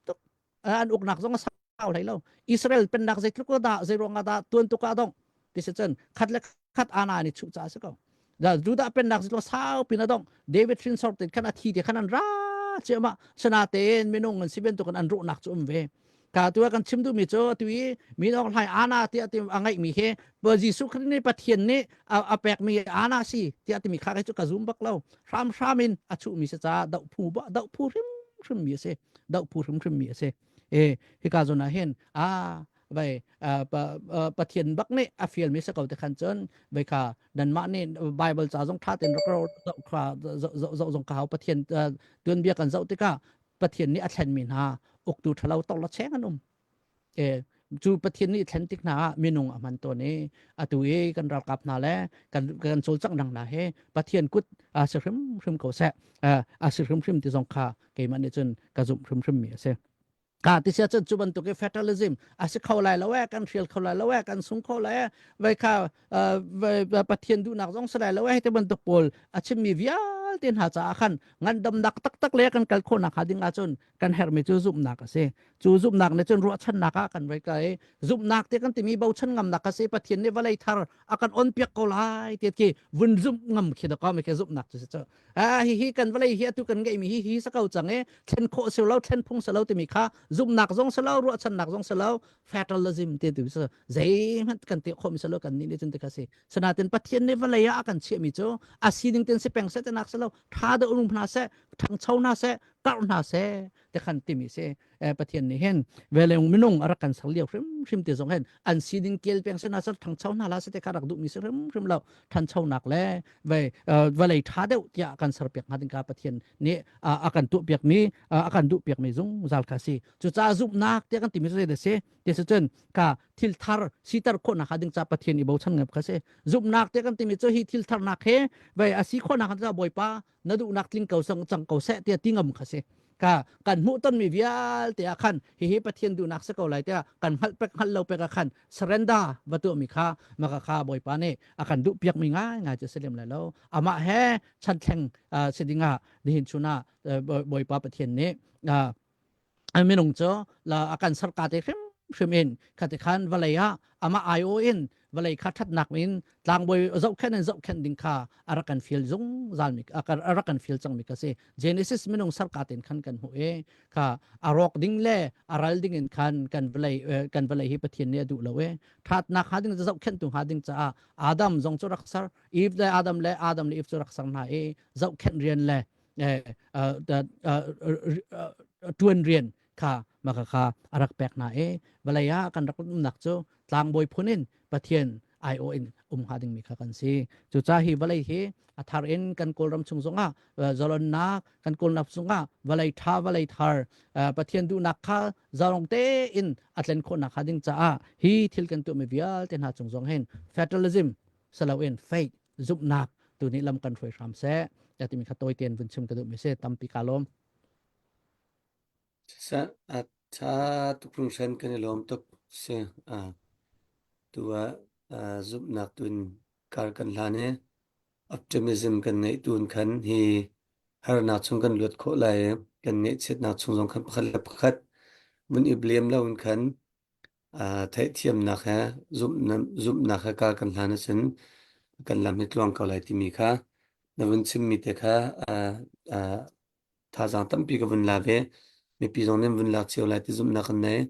tuk an uknak zong a sau hlei lo Israel pennak zeitluk dah zei ruangah dah tuan tuk ah dong ti si cun khat le khat ana ni chuh ca si ko Judah pennak zeitluk sau pin a dong David hrinsor tin khan a thi te khan an ra chiama sana tein minung an si bantuk an ruhnak cu um ve ka tu kan chim duhmi cu atu i min awk hlai ana tiah ti a ngeihmi hi Jesuh Khrist nih Pathian nih a pekmi ana si tiah timi kha cu ka zum bak lo hramhram in a chuhmi si ca doh phu doh phu hrim hrim mi a si doh phu hrimhrim mi a si e hika zawn ah hin a vai pathian bak nih a fial mi se ko te khan cun vai kha nanmah nih bible ca zong tha ten rak zoh kha zoh zong ka hau pathian tuanbia kan zoh tikah pathian nih a thlen mi hna uktu thalo tok la cheng an um e cu pathian nih thlen tik hna ah minung a hman tawn i atu i kan ralkap hna le kan kan cawlcangh dang hna he pathian kut a si hrim hrim ko seh a si hrim hrim ti zong kha keimah nih cun ka zumh hrimhrim mi a si ka ti sia cun cu bantuk i federalism a si kho lai lo e kan hrial kho lai lo e kan sung kho lai e vai kha pathian duhnak zong si lai lo e te bantuk pawl a chimmi vialte hna caah khan ngandamnak taktak le kan kal khawhnak hnga ding ahcun kan herhmi cu zumhnak a si cu zumhnak nih cun ruahchannak ah kan vai kai zumhnak te kan timi bochan ngamnak a si pathian nih vawlei thar a kan on piak ko lai ti khi vun zumh ngam khi da ko mi khi zumhnak cu si cu ah hi hi kan vawlei hi atu kan ngeihmi hi hi sa ko cang e thlen khawh si lo thlen phung si lo timi kha zumhnak zong si lo ruahchannak zong si lo federalism te tu si zeihmanh kan ti khawh mi si lo kan nih nih cun ti kha si sanatin pathian nih vawlei ah a kan chiahmi cu a sining ten si peng seh tenak si lo tha deuh um hna seh ṭhangcho hna seh. Karh hna seh te khan timi si. Pathian nih hin veleng minung a rak kan ser lio hrimhrim te zong hin an sining kel peng se na ser thangcho hna la se te kha rak duhmi si hrimhrim lo. Thanchonak le ve vawlei tha deuh tiah kan ser piak hnga ding ka Pathian nih a kan tuah piak mi a kan duh piak mi zungzal kha si. Cucaah zumhnak tiah kan timi cu si ti si cun ka thil thar siter khawhnak ding ca Pathian i bochan ngam kha si. Zumhnak tiah kan timi cu hi thil tharnak he ve a si khawhnak ca Bawipa na duhnak tling ko sang cang ko seh tiah ti ngam kha si. Ka kan hmuh tonmi vialte ah khan hihi Pathian duhnak si ko lai tiah kan hngalh pek hngalh lo pek ah khan surrender va tuahmi kha maka kha Bawipa nih a kan duh piakmi ngai ngai cu si lem lai lo. Amah he chanthleng si dingah nihin chun ah Bawipa Pathian nih minung cu la a kan serka te hrimhrim in khati khan vawlei ah amah aiawh in vawlei kha ṭhatnak in tlangbawi zohkhenh in zohkhenh ding kha a rak kan fial zungzal mi a rak kan fial cangmi ka si. Genesis minung serka ten khan kan hmuh i kha a rawk ding le a ral ding in khan kan vawlei kan vawlei hi Pathian nih a duh lo i ṭhatnak hnga ding zohkhenhtu hnga ding caah Adam zong cu rak ser Eve le Adam le Adam le Eve cu rak ser hna i zohkhenh rian le ṭuan rian kha maka kha a rak pek hna i vawlei ah kan rak umnak cu tlangbawi phun in Pathian aiawh in um hnga dingmi kha kan si. Cucaah hi vawlei hi a thar in kan Kawlram chung zongah zalonnak kan kawlnak chungah vawlei ṭha vawlei thar Pathian duhnak kha zalong tein a tlen khawhnak hnga ding caah hi thil kan tuahmi vialte hna cung zong hin federalism saloin faith zumhnak tu nih lam kan hruai hram seh ya timi kha tawi tein vun chim ka duhmi si. Tampi ka lawm. Sa a tha tuk hringhran, kan i lawm tuk si. A tu ah zumhnak tun kar kan hlan i optimism kan ngeih tun khan hi harnak chung kan luat khawh lai i kan ngaihchiatnak chung zong khan pakhat le pakhat vun i blame lo in khan theihthiamnak he zumhnak he kar kan hlan ahcun kan lam hi tluang ko lai timi kha na vun chimmi te kha thazaang tampi ka vun la ve. Mipi zong nih vun lak cio lai ti zumhnak kan nei.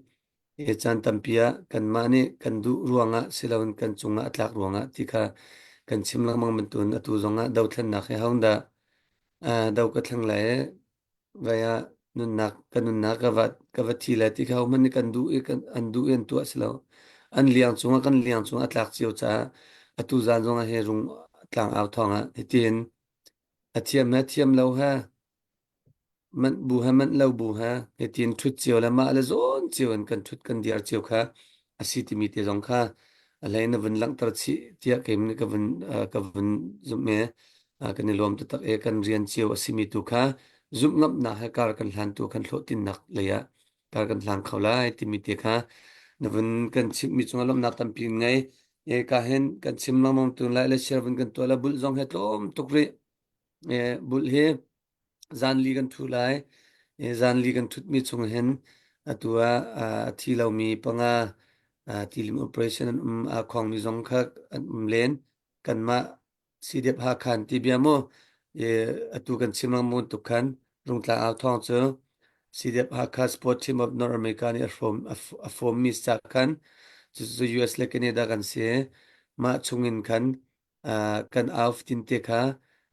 Hi caan tampi ah kanmah nih kan duh ruangah siloin kan cungah a tlak ruangah ti kha kan chim lengmang bantukin atu zongah dothlennak hi hodah do ka thleng lai i vai ah nunnak ka nunnak ka va thi lai ti kha hohmanh nih kan duh i kan an duh i an tuah si lo. An liang cungah kan liang cungah a tlak cio caah atu zan zongah hi rung tlangau thawngah hitin a thiam he thiam lo he manh bu he manh lo bu he hitin ṭhut cio le mah le zawn cio in kan ṭhut kan diar cio kha a si timi te zong kha a hlei na vun langhter chih tiah keim nih ka vun zumh i kan i lawm taktak i kan rian cio a simi tu kha zumh ngamnak he kar kan hlan tu kan hlawhtlinnak lei ah kar kan hlang kho lai timi te kha na vun kan chimhmi cungah lawmhnak tampi ngei e ka hin kan chim lengmang tu lai le share vun kan tuah la bulh zong he tlawm tuk rih e bulh hi zanli kan thu lai e zanli kan thutmi chung hin atu ah a thi lomi panga tilim operation an um a khongmi zong kha an um len kanmah CDF Hakha ti bia mu atu kan chim lengmang tuk khan Rungtlang au thawng cu CDF Hakha Sport Team of North America nih a hrawm a form mi sa khan cucu US le Canada kan si. Mah chungin khan kan auf tin te kha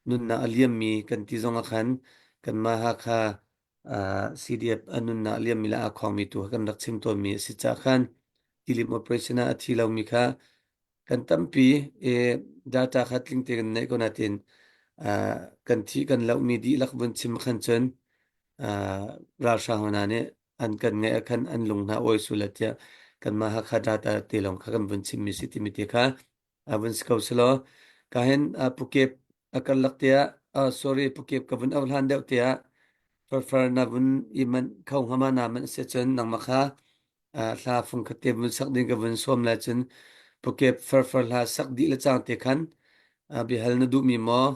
nunnak a liammi kan ti zong ah khan kanmah Hakha CDF a nunnak a liammi le aa khawngmi tu kha kan rak chim tawnmi a si caah khan tilim operation ah a thi lomi kha kan tampi i data kha tling te kan neih ko natin kan thih kan lohmi dihlak vun chim khan cun ralhrang hna nih an kan ngeih ah khan an lung hna awi sul tiah kanmah Hakha data te lawng kha kan vun chimmi si timi te kha vun si ko selaw ka hin Pukep a karlak tiah sorry Pukep ka vun auh hlan deuh tiah farfar na vun i manh kho hngama na manh si cun nangmah kha hla fungkhat te vun sak ding ka vun sawm lai cun Pukep farfar hla sak dih le cang te khan biahal na duhmi maw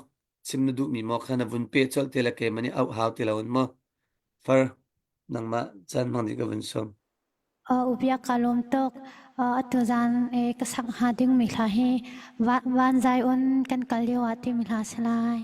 chim na duhmi maw kha na vun peh colh te le keimah nih auh hau ti lo in maw far nangmah caan hmang ding ka vun sawm. Ubiak ka lawm tuk. Atu zan ka sak hnga dingmi hla hi Van Zai On kan kal lio ah timi hla si lai.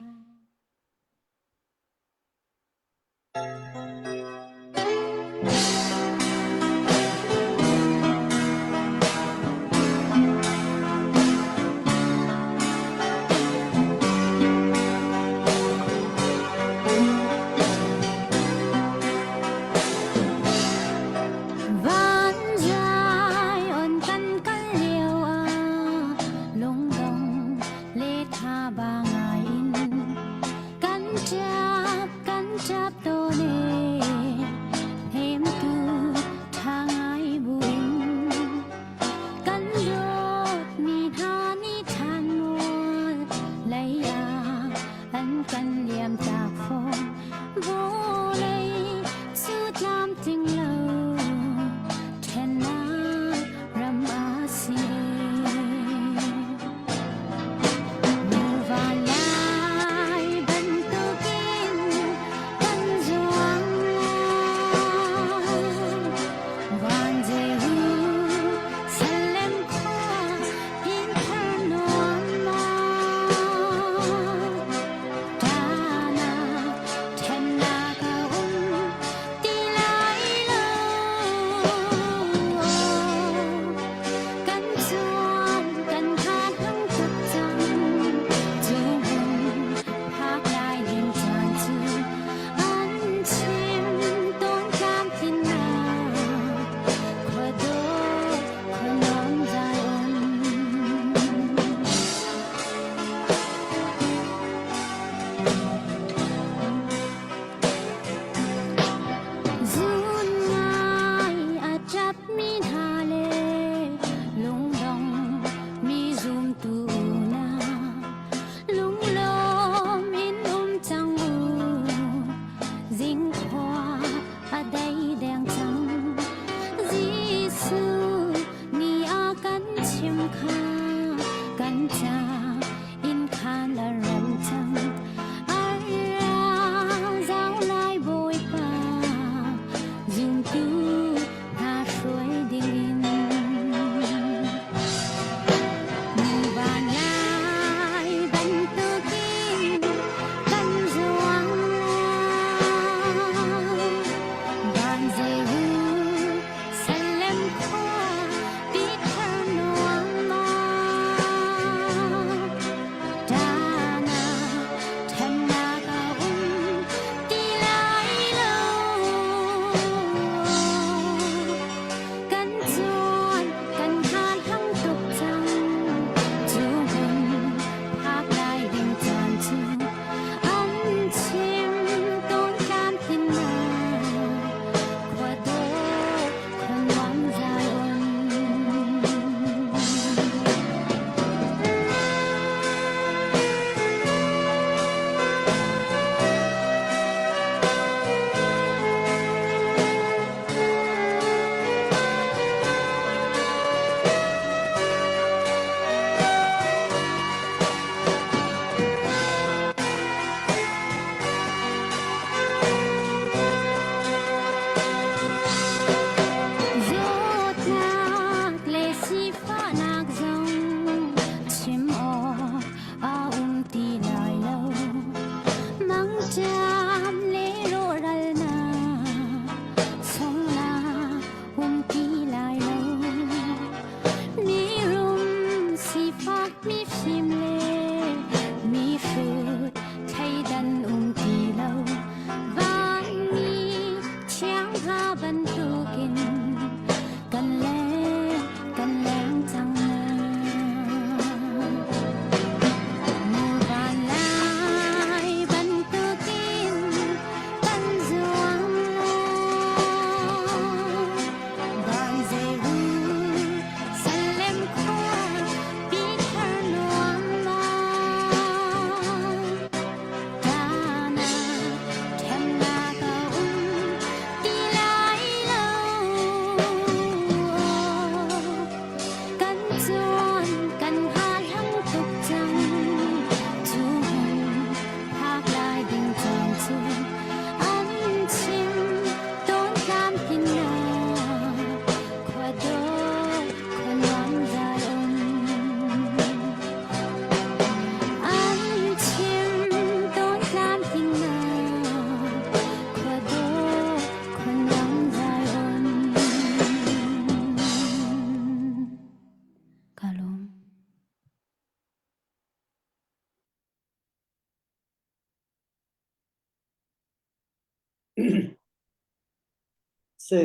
Si,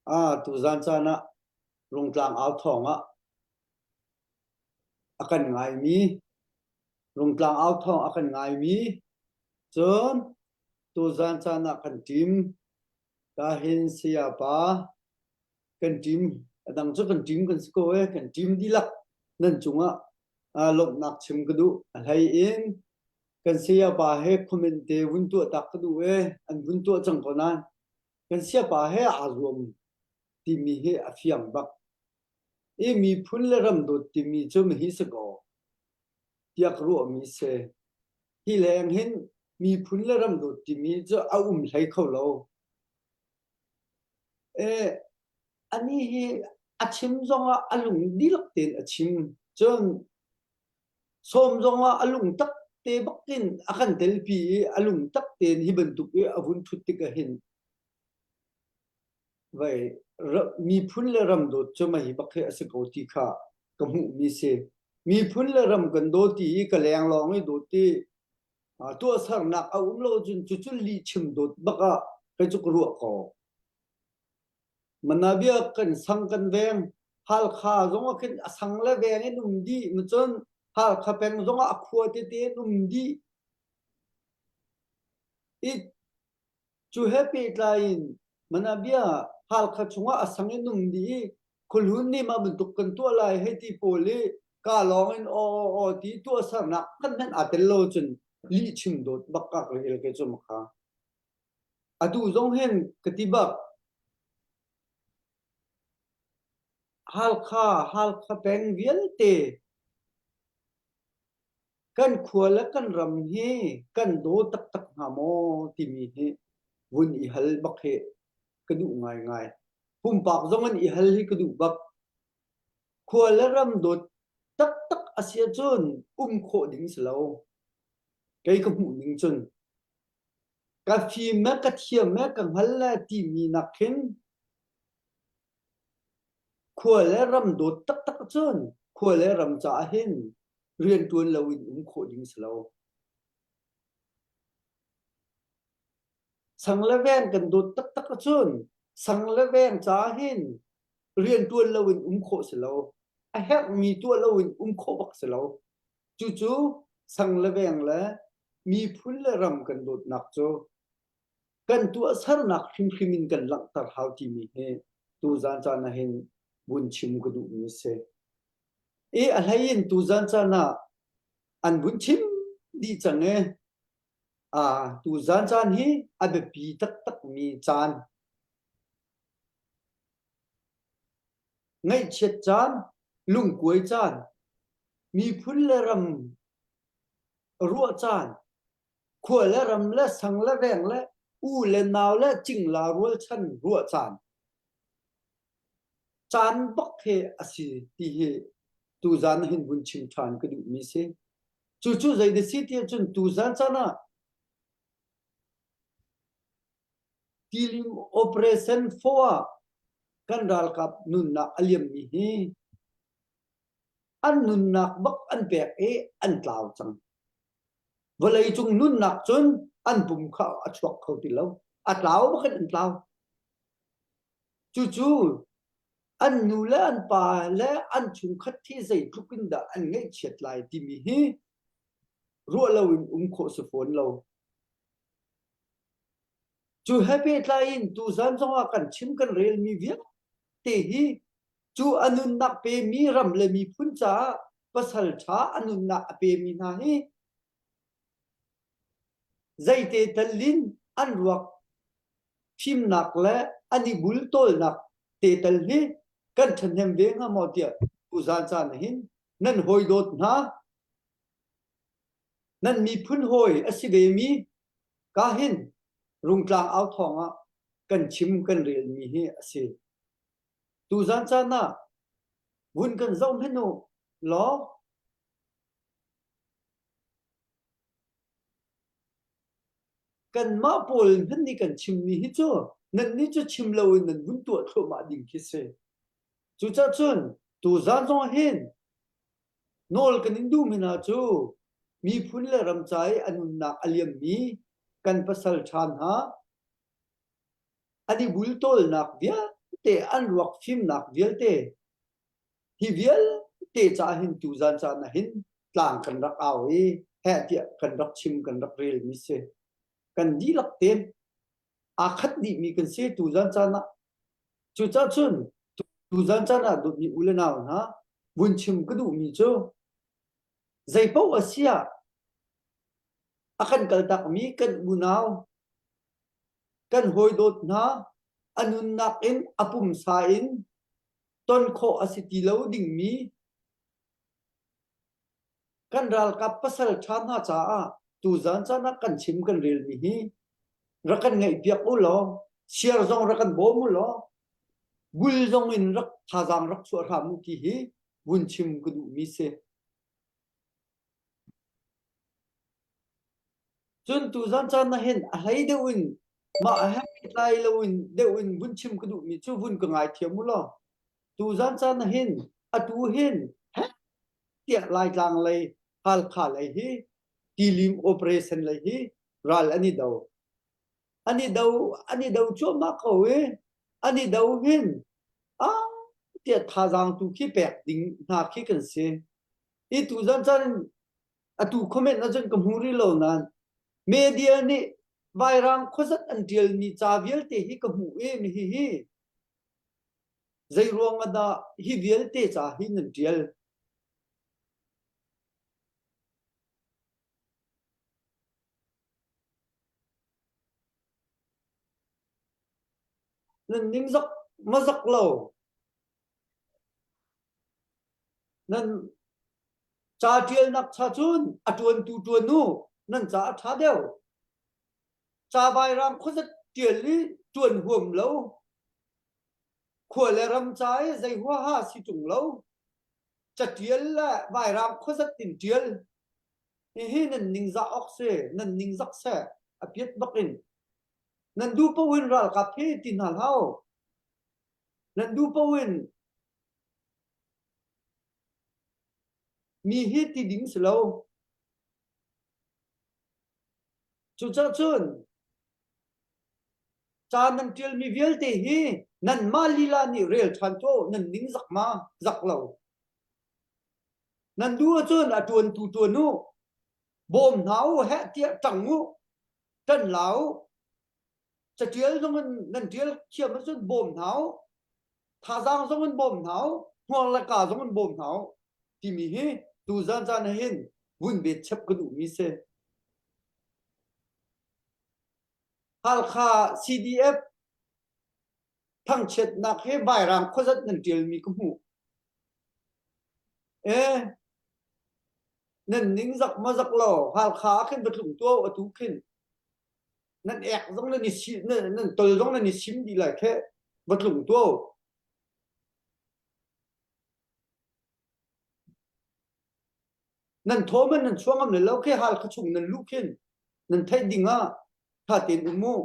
ah tuzan caan ah Rungtlang au thawng ah a kan ngaimi Rungtlang au thawng a kan ngaimi cun tuzan caan ah kan ṭim ka hin sayapa kan ṭim a dang cu kan ṭim kan si ko e kan ṭim dihlak nan cungah lawmhnak chim ka duh a hlei in kan sayapa he comment te vun tuah tak ka duh e an vun tuah cang ko nain kan sayapa he aa zuam timi hi a fiang bak i miphun le ram dawt timi cu hi si ko tiah ka ruahmi si hi leng hin miphun le ram dawt timi cu a um hlei kho lo e ani hi a chim zongah a lung dihlak tein a chim cun sawm zongah a lung tak te bakin a kan telpi i a lung tak tein hi bantuk i a vun ṭhut tik ahhin vai miphun le ram dawt cu mah hi bak hi a si ko ti kha ka hmuhmi si. Miphun le ram kan daw ti i ka leng lawng i dawt i tuahsernak a um lo cun cucu lihchim dawt bak ah kei cu ka ruah ko. Manabia kan sang kan veng Halkha zong ah khin a sang le veng in um dih ma cun Halkha peng zong ah a khua tete in um dih. I cu he pehtlai in Manabia Halkha chungah a sang in um dih i khualhun nih mah bantuk kan tuah lai hei ti pawl i ka lawng in aw aw aw ti tuahsernak khat hmanh aa tel lo cun lihchim dawt bak ka rel ke cu makha. Atu zong hin ka ti bak Halkha Halkha peng vialte kan khua le kan ram hi kan daw taktak hnga maw timi hi vun i hal bak hi ka duh ngaingai. Pumpak zong in i hal hi ka duh bak. Khua le ram dawt taktak a si ahcun um khawh ding si lo. Kei ka hmuh ning cun ka fim le ka thiam le ka hngal le timi nak khin khua le ram dawt taktak cun khua le ram caah hin rianṭuan loin um khawh ding si lo. Sang le veng kan dawt taktak ahcun sang le veng caah hin rianṭuan loin um khawh si lo. A herhmi tuah loin um khawh bak si lo. Cucu sang le veng le miphun le ram kan dawtnak cu kan tuahsernak hrimhrim in kan langhter hau timi hi tuzan caan ah hin vun chim ka duhmi a si. I a hlei in tuzan caan ah an vun chim dih cang i ah tuzan caan hi a biapi taktakmi caan ngaihchiat caan lungkuai caan miphun le ram ruah caan khua le ram le sang le veng le u le nau le cingla rualchan ruah caan caan bak he a si ti hi tuzan hin vun chim ṭhan ka duhmi si. Cucu zei na si ti ahcun tuzan caan ah tilim operation 4 ah kan ralkap nunnak a liammi hi an nunnak bak an pek i an tlau cang. Vawleicung nunnak cun an pum kha a chuak kho ti lo. A tlau bak in an tlau. Cucu an nu le an pa le an chungkhat hi zeitluk in dah an ngaihchiat lai timi hi ruah loin um khawh si fawn lo. Cu he pehtlai in tuzan zongah kan chim kan relmi vialte hi cu a nunnak pemi ram le miphun caah pasal ṭha a nunnak a pemi hna hi zeite tal in an ruak fimnak le an i bultawlnak te tal hi kan ṭhahnem ve hnga maw tiah tuzan caan hin nan hawi dawt hna nan miphun hawi a si vemi ka hin Rungtlang au thawng ah kan chim kan relmi hi a si. Tuzan caan ah vun kan zoh hmanh u law kanmah pawl hmanh nih kan chimmi hi cu nannih cu chim loin nan vun tuah thluahmah ding khi si. Cucaah cun tuzan zong hin nawl kan in duhmi hna cu miphun le ram ca i a nunnak a liammi kan pasal ṭha hna. An i bultawlnak vialte, an ruak fimnak vialte, hi vialte caah hin tuzan caan ah hin tlang kan rak au i heh tiah kan rak chim kan rak relmi si. Kan dihlak tein aa khat dihmi kan si tuzan caan ah. Cucaah cun tuzan caan ah dawtmi u le nau hna vun chim ka duhmi cu zeipaoh a si ah a kan kaltakmi kan unau kan hawidawt hna a nunnak in a pumsa in ton khawh a si ti lo dingmi kan ralkap pasal ṭha hna caah tuzan caan ah kan chim kan relmi hi rak kan ngaihpiak u law share zong rak kan bawm u law bul zong in rak thazaang rak chuah hram u ti hi vun chim ka duhmi si. Cun tuzan caan ah hin a hlei deuh in mah he tlai loin deuh in vun chim ka duhmi cu vun ka ngaithiam u law tuzan caan ah hin atu hin heh tiah Laitlang lei Halkha lei hi tilim operation lei hi ral an i do. An i do an i do cuahmah ko i an i do hin ah tiah thazaang tu khi pek ding hna khi kan si. Hi tuzan caan in atu comment ahcun ka hmu rih lo nain media nih vairang khuazat an ṭialmi ca vialte hi ka hmuh i hihi zei ruang ah dah hi vialte ca hi nan ṭial? Nan ningzak mazak lo. Nan ca ṭialnak cha cun a ṭuantu ṭuan u, nan ca a ṭha deuh. Ca vairang khuazat ṭial i ṭuan huam lo. Khua le ram ca i zei huaha si ṭung lo. Caṭial le vairang khuazat in ṭial. Hihi nan ningzah awk si, nan ningzak seh, a piat bak in. Nan duh paoh in ralkap hi ti hna hlah u. Nan duh paoh in mi hi ti ding si lo. Cucaah cun ca nan ṭialmi vialte hi nanmah lila nih rel ṭhan tuah u, nan ning zak ma? Zak lo. Nan duh ahcun a ṭuantu ṭuan u, bawm hna u, heh tiah ṭang u, ṭan la u. Caṭial zong in nan ṭial thiam ahcun bawm hna u. Thazaang zong in bawm hna u. Hmuar le ka zong in bawm hna u. Timi hi tuzan caan ah hin vun bet chep ka duhmi si. Halkha CDF thangchiatnak hi vairang khuazat nan ṭialmi ka hmuh. Eh, nan ning zak ma zak lo Halkha ah khin va tlung tuah u atu khin. Nan ek zong nan i si nan, nan tol zong nan i sim dih lai khe va tlung tuah u. Nan thaw man nan chuang ngam le lo khi Halkha chung nan luh khin nan theih ding ah tha tein um u.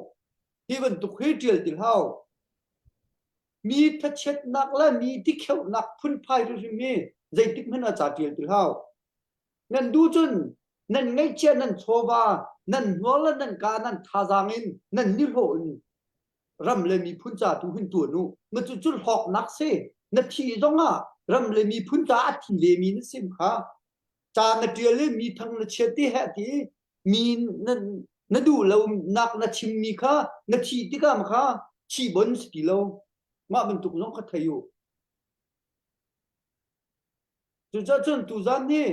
Hi bantuk hi ṭial ti hlah u. Mi thachiatnak le mi tikheuhnak phunphai hrimhrim hi zeitik hmanh ah ca ṭial ti hlah u. Nan duh cun nan ngeihchiah nan chawva nan hnuar le nan ka nan thazaang in nan nihlawh in ram le miphun ca tu hin tuan u. Ma cu cu hlawknak si. Na thi zong ah ram le miphun ca a thi ve mi na sim kha. Ca na ṭial i mi thang na chiat ti heh ti mi na, na duh lo nak na chim mi kha na thi tikah ma kha thi bon si ti lo. Mah bantuk zong kha thei u. Cucaah cun tuzan hi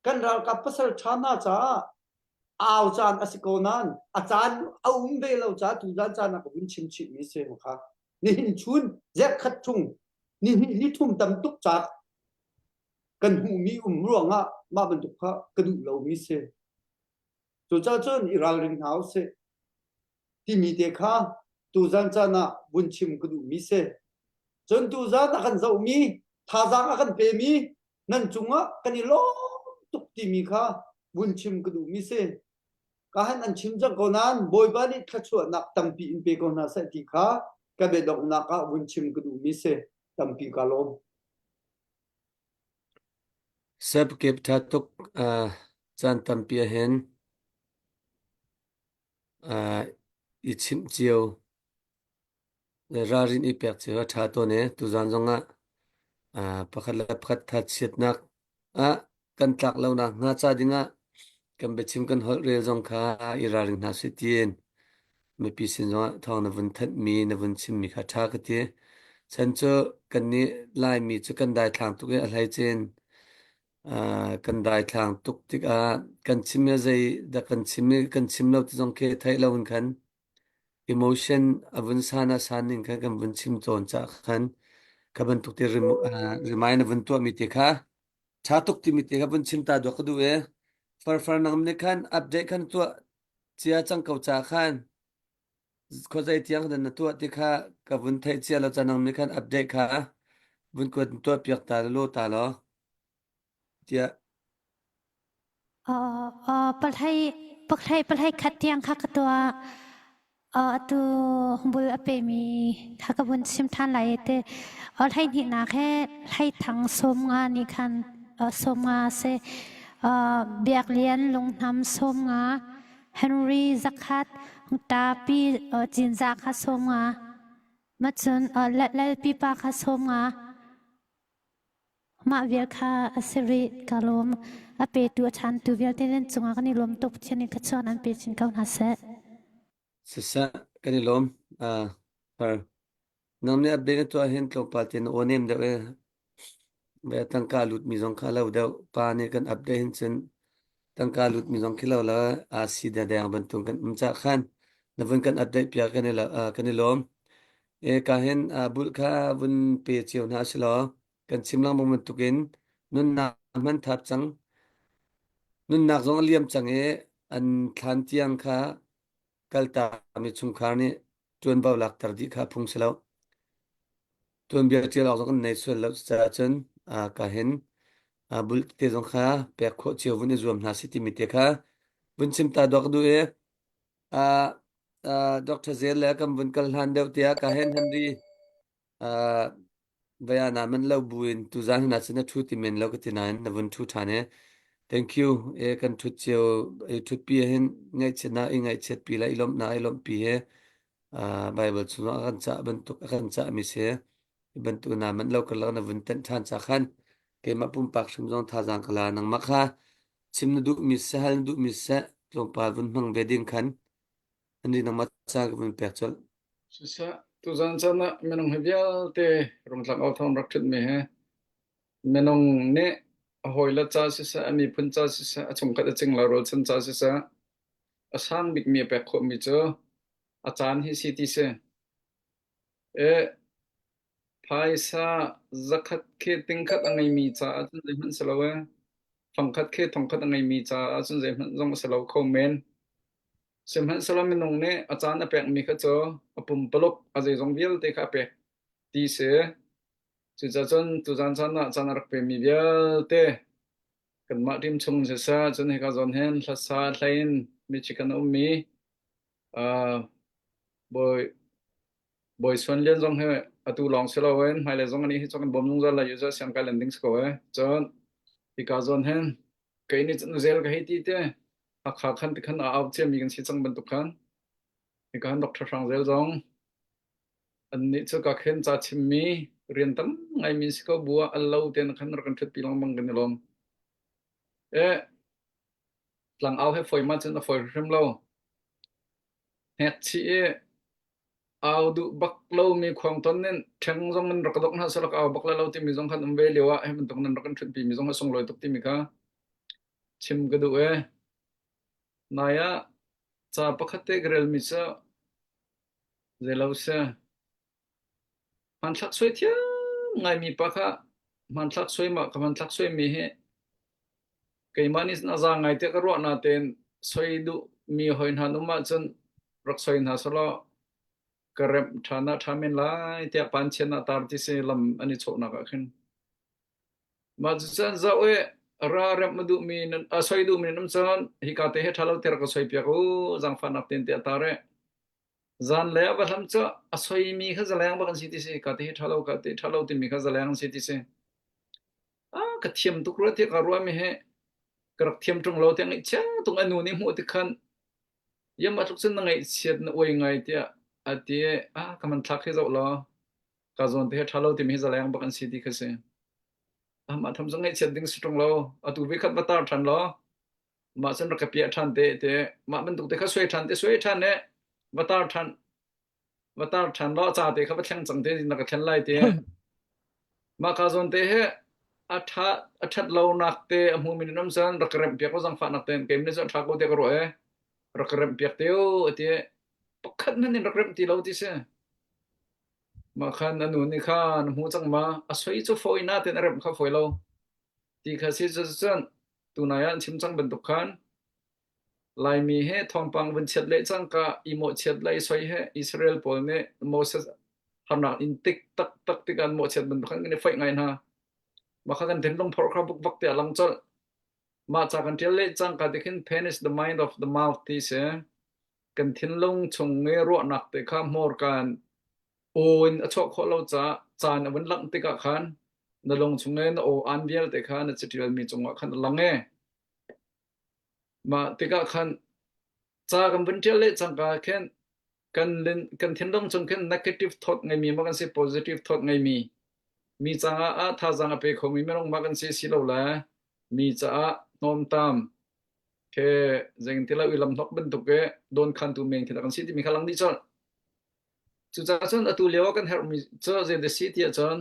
kan ralkap pasal ṭha hna caah au caan a si ko nain a caan a um ve lo caah tuzan caan ah ka vun chim chihmi si kha. Nihin chun zerhkhat chung nihnih nithum tam tuk ca kan hmuhmi um ruangah mah bantuk kha ka duh lomi si. Cucaah cun i ralring hna usih timi te kha tuzan caan ah vun chim ka duhmi si. Cun tuzan a kan zohmi, thazaang a kan pemi nan cungah kan i lawm tuk timi kha vun chim ka duhmi si. Ka han an chim cang ko nain Bawipa nih thluachuahnak tampi in pe ko hna seh ti kha ka biadonghnak ah vun chim ka duhmi si. Tampi ka lawm. Sep kep ṭha tuk uh, caan tampi ahhin uh, i chimh cio. Ralrin i pek cio a ṭha tawn i tuzaan zongah pakhat le pakhat thachiatnak ah kan tlak lonak hnga ca dingah kan biachim kan holh rel zong kha i ralring hna sih tiin mipi sin zongah thawng na vun thanhmi na vun chimmi kha ṭha ka ti. Chan cu kannih Laimi cu kan daithlang tuk i a hleicin kan daithlang tuk tikah kan chim i zei dah kan chim i kan chim lo ti zong khi theih lo in khan Emotion a vun san ah san ning khan kan vun chim tawn caah khan kha bantuk te remind a vun tuahmi te kha ṭha tuk timi te kha vun chim ta duak ka duh i farfar nang nih khan update khan tuah cia cang ko ca khan khuazei tiang dan na tuah ti kha ka vun theih cia lo ca nang nih khan update kha vun kuat tuah piak ta law ta law tiah Palhei palhei palhei khat tiang kha ka tuah. Atu bul a pemi kha ka vun chim ṭhan lai te. Hleihnihnak he hleithang 50 nih khan 50 a si. Biak Lian Lunghnam 50, Henry zakhat, Tapi Cinzah kha 50, macun Lalpi pa kha 50. Mah vial kha a si rih. Ka lawm. A petu a chantu vialte nan cungah kan i lawm tuk. Pathian nih thluachuah an pe chin ko hna seh. Siseh, kan i lawm. Uh, far. Nang nih update na tuah hin tlawmpal te na aw nem deuh i ve tangka lut mi zong kha lo deuh. Pa nih kan update hin cun tangka lut mi zong khi lo la aa si deng bantuk kan um cah khan na vun kan update piak kan i uh, kan i lawm. E ka hin uh, bulh kha vun pe cio hna si law kan chim lengmang bantukin nunnak hman thap cang nunnak zong a liam cang i an thlan tiang kha kaltami chungkhar nih ṭuanvo lakter dih kha phung si lo. Tuanbia ṭial awk zong kan nei sual lo caah cun ka hin bul te zong kha pek khawh cio vun i zuam hna si timi te kha vun chim ta dawk duh i Dr. Zel le kan vun kal hlan deuh tiah ka hin Henry Vaya na man lo buin tuzan hna cun na ṭhu ti men lo ka ti nain na vun ṭhu ṭhan i thank you e kan ṭhut cio i ṭhutpi hin ngaihchiatnak i ngaihchiatpi le i lawmhnak i lawmhpi he Bible chungah a kan cah bantuk a kan cahmi si hi bantuk na man lo karlak na vun tenh ṭhan ca khan keimah pumpak hrim zong thazaang ka la nangmah kha chim na duhmi seh hal na duhmi seh tlawmpal vun hmang ve ding khan Ani nangmah ca ka vun pek colh. Siseh, tuzan caan ah minung hi vialte rungtlang au thawng rak ṭhutmi hi minung nih a hawile ca siseh, a miphun ca siseh, a chungkhat a cingla rualchan ca siseh, a sang bikmi a pek khawhmi cu a caan hi si ti si. E, phaisa zakhat khi tingkhat a ngeimi caah cun zeihmanh si lo e. Fangkhat khi thongkhat a ngeimi caah cun zeihmanh zong a si lo kho men. Sihmanhsehlaw minung nih a caan a pekmi kha cu a pumpaluk a zeizong vialte kha a pek ti si. Cucaah cun tuzaan caan ah caan a rak pemi vialte kanmah team chung siseh cun hika zawn hin hlasa hlein Michigan a ummi uh, Bawi Bawi Suan Lian zong hi atu lawng si loin hmailei zong ani hi cu kan bawm zungzal lai user siang kai len ding si ko e. Cun hika zawn hin kei nih cun zel ka hei ti te Hakha khan tikhan aa au ciami kan si cang bantuk khan hika han Dr. Hrang Zel zong annih cu ka khen ca chimmi rian tam ngaimi si ko bu ah al lo ten khan rak kan ṭhutpi lengmang kan i lawm. E tlang au he foi ma cun a foi hrim lo. Hnek chih i au duh bak lomi khuang ton nin ṭheng zong in rak dok hna seh rak au bak le lo timi zong khan um ve lio ah hi bantuk nan rak kan ṭhutpi mi zong a sunglawi tuk timi kha Chim ka duh ee. Nai ah ca pakhat te ka relmi cu zeilo si. Hmanthlak suai thiam ngaimi pa kha hmanthlak suai mah ka hmanthlak suaimi hi keimah nih a za ngai tiah ka ruah natein soi duhmi hoi hna um ahcun rak soi hna selaw ka remh ṭhan ah ṭha men lai tiah panchian ah tar ti si lam an i chawhnak ah khin. Mah cucu an zoh i ra remh a duhmi nan a soi duhmi nan um cun hika te hi ṭha lo ti rak ka soi piak u zaangfahnak tein tiah a tar i zanlei ah va hlam cu a soimi kha zaleng bak an si ti si ka te hi ṭha lo ka te ṭha lo timi kha zaleng an si ti si ah ka thiam tuk rua tiah ka ruahmi hi ka rak thiam ṭung lo tiah ngaihchia tung a nu nih hmuh tik khan yam a tluk cun na ngaihchiat na uai ngai tiah. A ti i, ah ka hmanthlak hi zoh law ka zawn te hi ṭha lo timi hi zaleng bak an si ti kha si. Amah tham cu ngaihchiat ding si ṭung lo. Atu vi khat va tar ṭhan law mah cun rak ka piah ṭhan te te mah bantuk te kha suai ṭhan te suai ṭhan ne va tar ṭhan va tar ṭhan law ca te kha va thleng cang te na ka thlen lai te mah ka zawn te hi a ṭha a ṭhat lonak te a hmu mi nan um cun rak ka remh piak ko zangfahnak tein keimah nih cun a ṭha ko te ka ruah e rak ka remh piak te u a ti pakhat hmanh in rak remh ti lo ti si mah khan a nu nih khan a hmu cang ma a soi cu fawi na ten a remh kha fawi lo ti kha si cu cun tunai ah an chim cang bantuk khan Laimi he thawngpang vun chiat le cangka i mawhchiat le i soi he Israel pawl nih Moses harnak in tik taktak tik an mawhchiat bantuk khan kan i foih ngai hna. Mah kha kan thinlung phorh kha bukbak te a lang colh. Mah ca kan ṭial le cangka ti khin pen is the mind of the mouth ti si. Kan thinlung chung i ruahnak te kha hmurka in aw in a chuah khawh lo caah caan a vun langh tikah khan na lung chung i na aw aan vialte kha na caṭialmi cungah khan a lang e. Mah tikah khan ca kan vun ṭial leh cangka khin kan kan thinlung chung khin negative thought ngeimi ma kan si positive thought ngeimi mi caah ah thazaang a pe khomi minung ma kan si si lo le mi caah hnawmtam ke zeng ti lo i lamhnok bantuk i dawnkhantu men khi kan si timi kha lang dih colh. Cucaah cun atu lio ah kan herhmi cu zei si tiah cun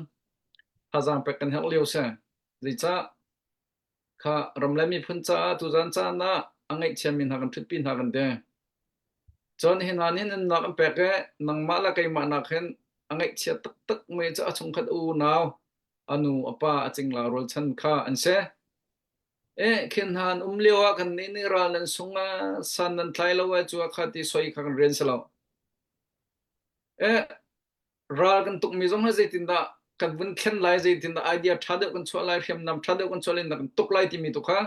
thazaang pek kan herh lio si. Zeicah Kha ram le miphun caah tuzan caan ah a ngaihchiami hna kan ṭhutpi hna kan ti. Cun hi hna nih nunnak an pek i nangmah le keimah nak hin a ngaihchia taktak mi cu a chungkhat unau, a nu a pa a cingla rualchan kha an si. Eh, khin hna an um lio ah kannih nih ral nan sung ah san nan tlai lo eh cu kha ti soi kha kan rian si lo. Eh, ral kan tukmi zong hi zeitindah kan vun thlen lai zeitindah idea ṭha deuh kan chuah lai hriamnam ṭha deuh kan chuah lai kan tuk lai timi tu kha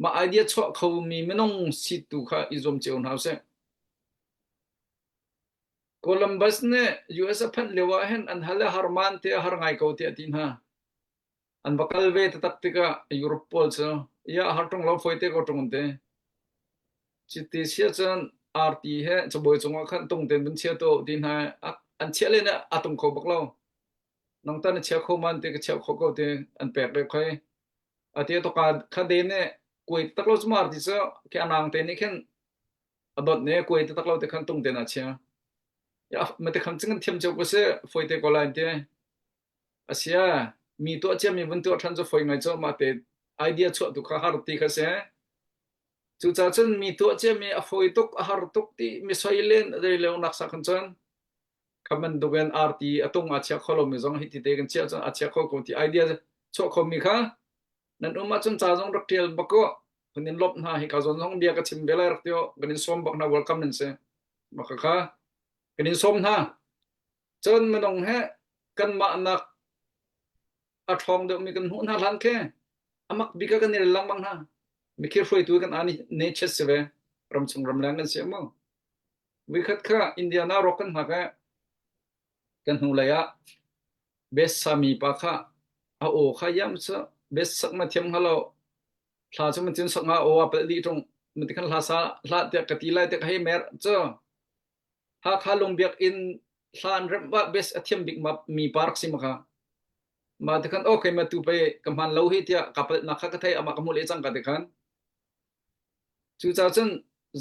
mah idea chuah khomi minung si tu kha i zuam cio hna usih. Columbus nih US a phanh lio ah hin an hal i harman te a har ngai ko tiah a ti hna. An va kal ve taktak tikah Europe pawl cu ya har ṭung lo fawi te ko ṭung an ti. Chiti sia cun arti he cabuai cungah khan tung tein vun chia tu ti hna an chiah len a tung kho bak lo. Nang ta na chia kho man te ka chia kho ko ti an pek le khoi. A ti to ka kha de ne kuai tak lo chu arti cu ke anang te nih khin a dot ne kuai te tak lo te khan tung te na chia. Ya mate kham ching thiam cheu ko se foi te ko lai te. Asia mi tuah cia mi vun tuah ṭhan cu foi ngai cu mah te idea chuah tu kha har ti kha si. Cucaah cun mi tuah ciami a fawi tuk, a har tuk ti mi soi len a rei lio nak sa khan cun kha bantukin arti a tung aa chia kho lomi zong hi ti te kan chiah cun a chia kho ko ti idea chuah khomi kha nan um ahcun ca zong rak ṭial bak u kan in lawmh hna hi ka zawn zong bia ka chim ve lai rak ti u kan in sawm bak hna welcome nan si mah kha kan in sawm hna cun minung he kanmah nak a ṭhawng deuhmi kan hmuh hna hlan khi a mak bik ah kan i rel lengmang hna. Mikhir hruaitu kan ani ne chet si ve. Ramchung ramleng kan si mu. Vikhat kha Indiana rawk kan hngak i kan hnu lei ah bes sami pa kha a aw kha yam cu bes sak ma thiam hnga lo thla cu man cin sak nga aw a palh dih ṭung mati khan hla sa hla tiah ka ti lai tiah ka hei mer cu Hakha Lungbiak inn hlan remh ah best a thiam bik mi pa rak si ma kha. Ma te khan okay ma tu pe ka hman lo hi tiah ka palhnak kha ka thei amah ka hmuh le cang ka te khan. Cucaah cun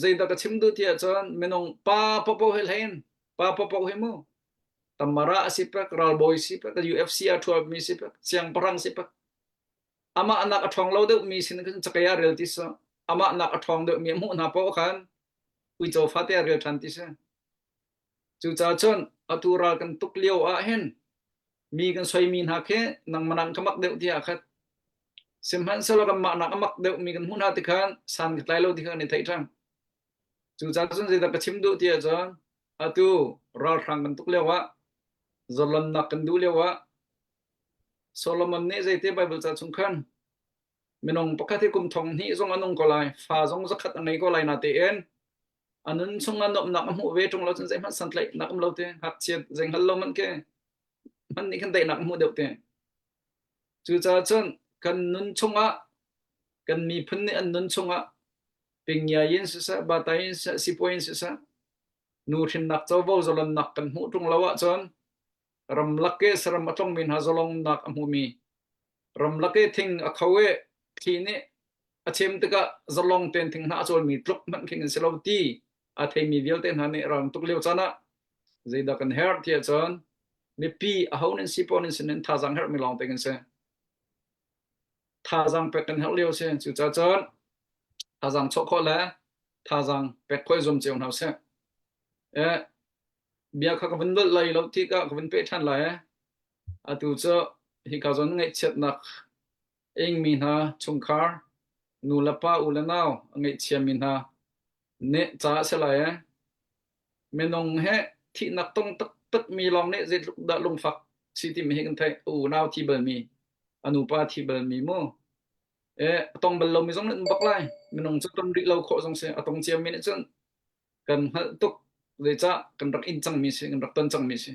zeidah ka chim duh tiah cun minung pa popo he hlein pa popo he mu tamara a si pek ralbawi si pek UFC a ṭhual mi si pek siangpahrang si pek amah nak a ṭhawng lo deuh mi sin khan cakei ah rel ti sa amah nak a ṭhawng deuh mi a hmuh hna paoh khan uico fate a rel ṭhan ti si. Cucaah cun atu ral kan tuk lio ah hin mi kan soimi hna khi nangmah nak ka mak deuh tiah khat sihmanhsehlaw kanmah nak a mak deuh mi kan hmuh hna tikhan san ka tlai lo ti kha kan i theih ṭhan. Cucaah cun zeidah ka chim duh tiah cun atu ralhrang kan tuk lio ah zalonnak kan duh lio ah Solomon nih zeite Bible ca chung khan Minung pakhat hi kum thong hnih zong a nung ko lai, fa zong zakhat a ngei ko lai natein a nun chung ah nuamhnak a hmuh ve ṭung lo cun zeihmanh santlaihnak um lo te, ngakchia zei hngal lo hmanh khi hmanh nih khan daihnak a hmuh deuh te. Cucaah cun kan nun chungah kan miphun nih an nun chungah Pingyai in siseh, Batai in siseh, Sipuai in siseh. Nu hrinnak covo zalonnak kan hmuh ṭung lo ahcun ramlak i saram a tlongmi hna zalongnak a hmumi ramlak i thing a kho i thli nih a chem tikah zalong tein thing hna a cawlmi tluk hmanh khi an si lo ti a theimi vialte hna nih ral tuk lio caan ah zeidah kan herh ti ahcun mipi aho nan si paoh nan sin in thazaang herhmi lawng te kan si. Thazaang pek kan herh lio si. Cucaah cun thazaang chuah khawh le thazaang pek khawh i zuam cio hna usih. Eh, bia kha ka vun nolh lai lo ti ka ka vun peh ṭhan lai. Atu cu hika zawn ngaihchiatnak ingmi hna chungkhar nu le pa u le nau a ngaihchiami hna nih ca a si lai. Minung he thihnak tong taktak mi lawng nih zeitluk dah lungfak si timi hi kan theih. A unau thi balmi, a nupa thi balmi mu. Eh, a tong bal lomi zong nih an bak lai. Minung cu ton rih lo khawh zong si. A tong ciami nih cun kan hngalh tuk. Zeicah kan rak in cangmi si, kan rak ton cangmi si.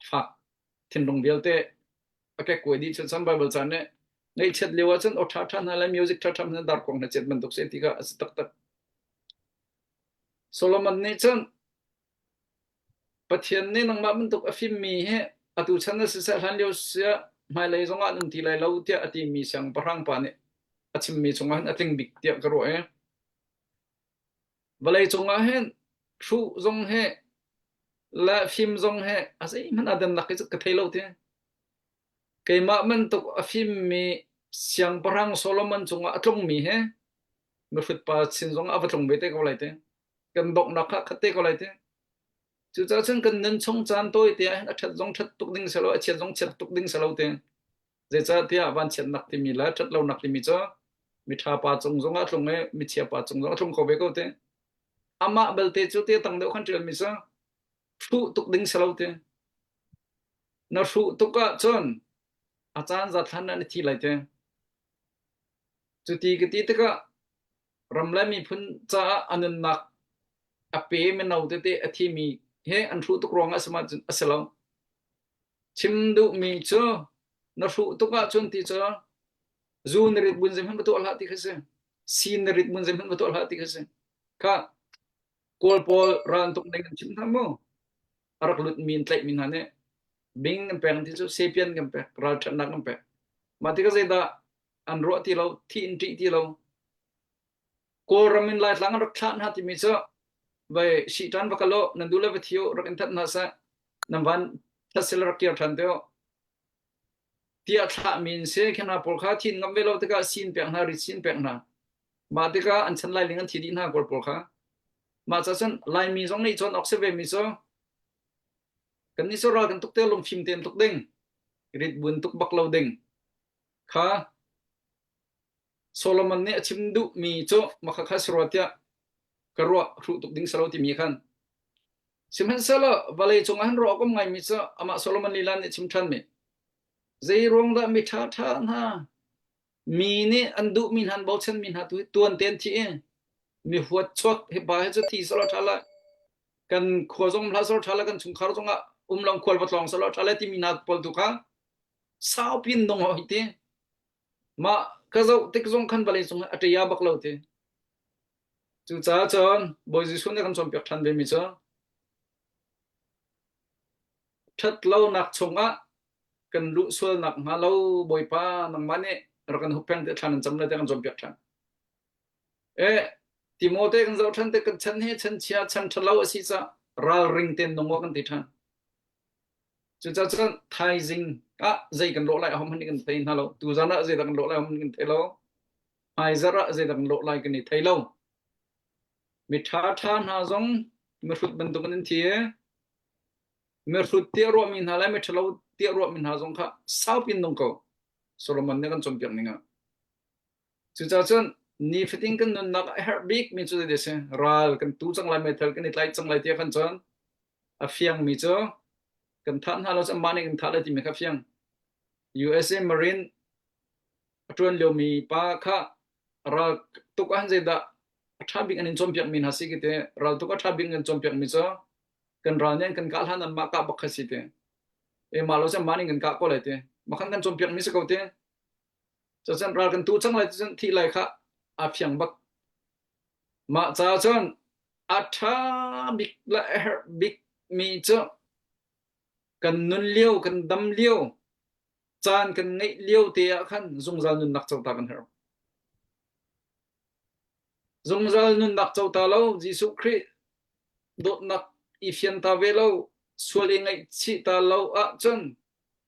Fak thinlung vialte a kekkuai dih cu cun Bible ca nih ngaihchiat lio ah cun aw ṭha ṭha hna le music ṭha ṭha hna darkuang hna chet bantuk si ti kha a si taktak. Solomon nih cun Pathian nih nangmah bantuk a fimmi hi atu chan ah siseh hlan lio siah hmailei zongah an um ti lai lo tiah a timi siangpahrang pa nih a chimmi chungah hin a tling bik tiah ka ruah i vawlei cungah hin hruh zong hi le fim zong hi a zeihmanh aa dannak hi cu ka thei lo ti. Keimah bantuk a fimmi siangpahrang Solomon cungah a tlungmi hi mihrut pa sin zong ah va tlung ve te ko lai te. Kan donghnak kha khat te ko lai te. Cucaah cun kan nun chung caan tawi te ah hin a ṭhat zong ṭhat tuk ding si lo, a chiat zong chiat tuk ding si lo te. Zeicahtiah vanchiatnak timi le ṭhat lonak timi cu miṭha pa cung zong ah a tlung i michia pa cung zong a tlung kho ve ko te. Amah belte cu te tang deuh khan ṭialmi cu hruh tuk ding si lo te. Na hruh tuk ahcun a caan zat hlan ah na thi lai te. Cuti ka ti tikah ram le miphun caah a nunnak a pe mino tete a thimi he an hruh tuk ruangah a si lo. Chim duhmi cu na hruh tuk ahcun ti cu zu na rit bun zeihmanh va tuah hlah ti kha si. Si na rit bun zeihmanh va tuah hlah ti kha si. Kha Kawl pawl ral an tuk ning an chim hna mu. A rak lutmi in tlaihmi hna nih bing an pek ti cu sepian kan pek, ralṭhatnak kan pek. Mah tikah zeidah an ruah ti lo, thi in ṭih ti lo. Kawlram in Laitlang an rak thlah hna timi cu vai sihṭan va kal u, nan duh le va thi u, rak in that hna seh, nan van that sila rak kir ṭhan te u. Tiah thlahmi in si, khi hna pawl kha thi in ngam ve lo tikah sin pek hna, rit sin pek hna. Mah tikah an chan lailing an thi dih hna Kawl pawl kha. Mah ca cun Laimi zong nih cawn awk si ve mi cu kan nih cu ral kan tuk te lungfim tein tuk ding, rit bun tuk bak lo ding kha Solomon nih a chim duhmi cu mah kha si rua tiah ka ruah hruh tuk ding si lo timi khan. Sihmanhsehlaw vawlei cungah hin ruah awk ngaimi cu amah Solomon lila nih chim ṭhanmi zei ruang dah mi ṭhaṭha hna mi nih an duhmi hna an bochanmi hna tu hi tuan tein thi i mi huat chuak hi pa hi cu thi selaw ṭha la kan khua zong hlah selaw ṭha la kan chungkhar zongah um long khual va tlawng selaw ṭha la timi hna pawl tu kha saupi in nung hoi ti mah ka zoh tik zong khan vawlei cung a ṭia bak lo ti cucaah cun Bawi Jesuh nih kan cawnpiak ṭhan ve mi cu ṭhat lonak chungah kan luh sualnak hnga lo Bawipa nangmah nih rak kan huppeng te thlan an cam le te kan cawnpiak ṭhan. E Timote kan zoh ṭhan te kan chan hi chan chia chan ṭhalo a si ca ralring ten nung kan ti ṭhan. Cucaah cun thaizing ah zei kan lawh lai ahom han kan thei hna lo. Tuzan ah zei dah kan lawh lai ahom kan thei lo. Hmaizarh ah zei dah kan lawh lai kan i thei lo. Mi ṭha ṭha hna zong mihrut bantuk in an thi i mihrut tiah ruahmi hna le miṭhalo tiah ruahmi hna zong kha saupi in nung ko. Solomon nih kan cawnpiak ning ah. Cucaah cun nifatin kan nunnak a herh bikmi cu zei si ral kan tu cang lai meithal kan i tlaih cang lai tiah kan cun a fiangmi cu kan thah hna lo cu amah nih kan thah lai timi kha fiang. USA Marine a ṭuan liomi pa kha ral tuk ah zeidah a ṭha bik an in cawnpiakmi hna si kite ral tuk a ṭha bik an cawnpiakmi cu kan ral nih an kan kah hlan anmah kah bak kha si te. E mah lo cu anmah nih kan kah ko lai te. Mah khan kan cawnpiakmi si ko te. Cucun ral kan tu cang lai cun thih lai kha aa fiang bak. Mah caah cun. A ṭha bik le a herh bik mi cu kan nun lio, kan dam lio, caan kan ngeih lio te ah khan zungzal nunnak cota kan herh. Zungzal nunnak cota lo Jesuh Khrih dawtnak i fian ta ve lo, sual i ngaihchih ta lo ahcun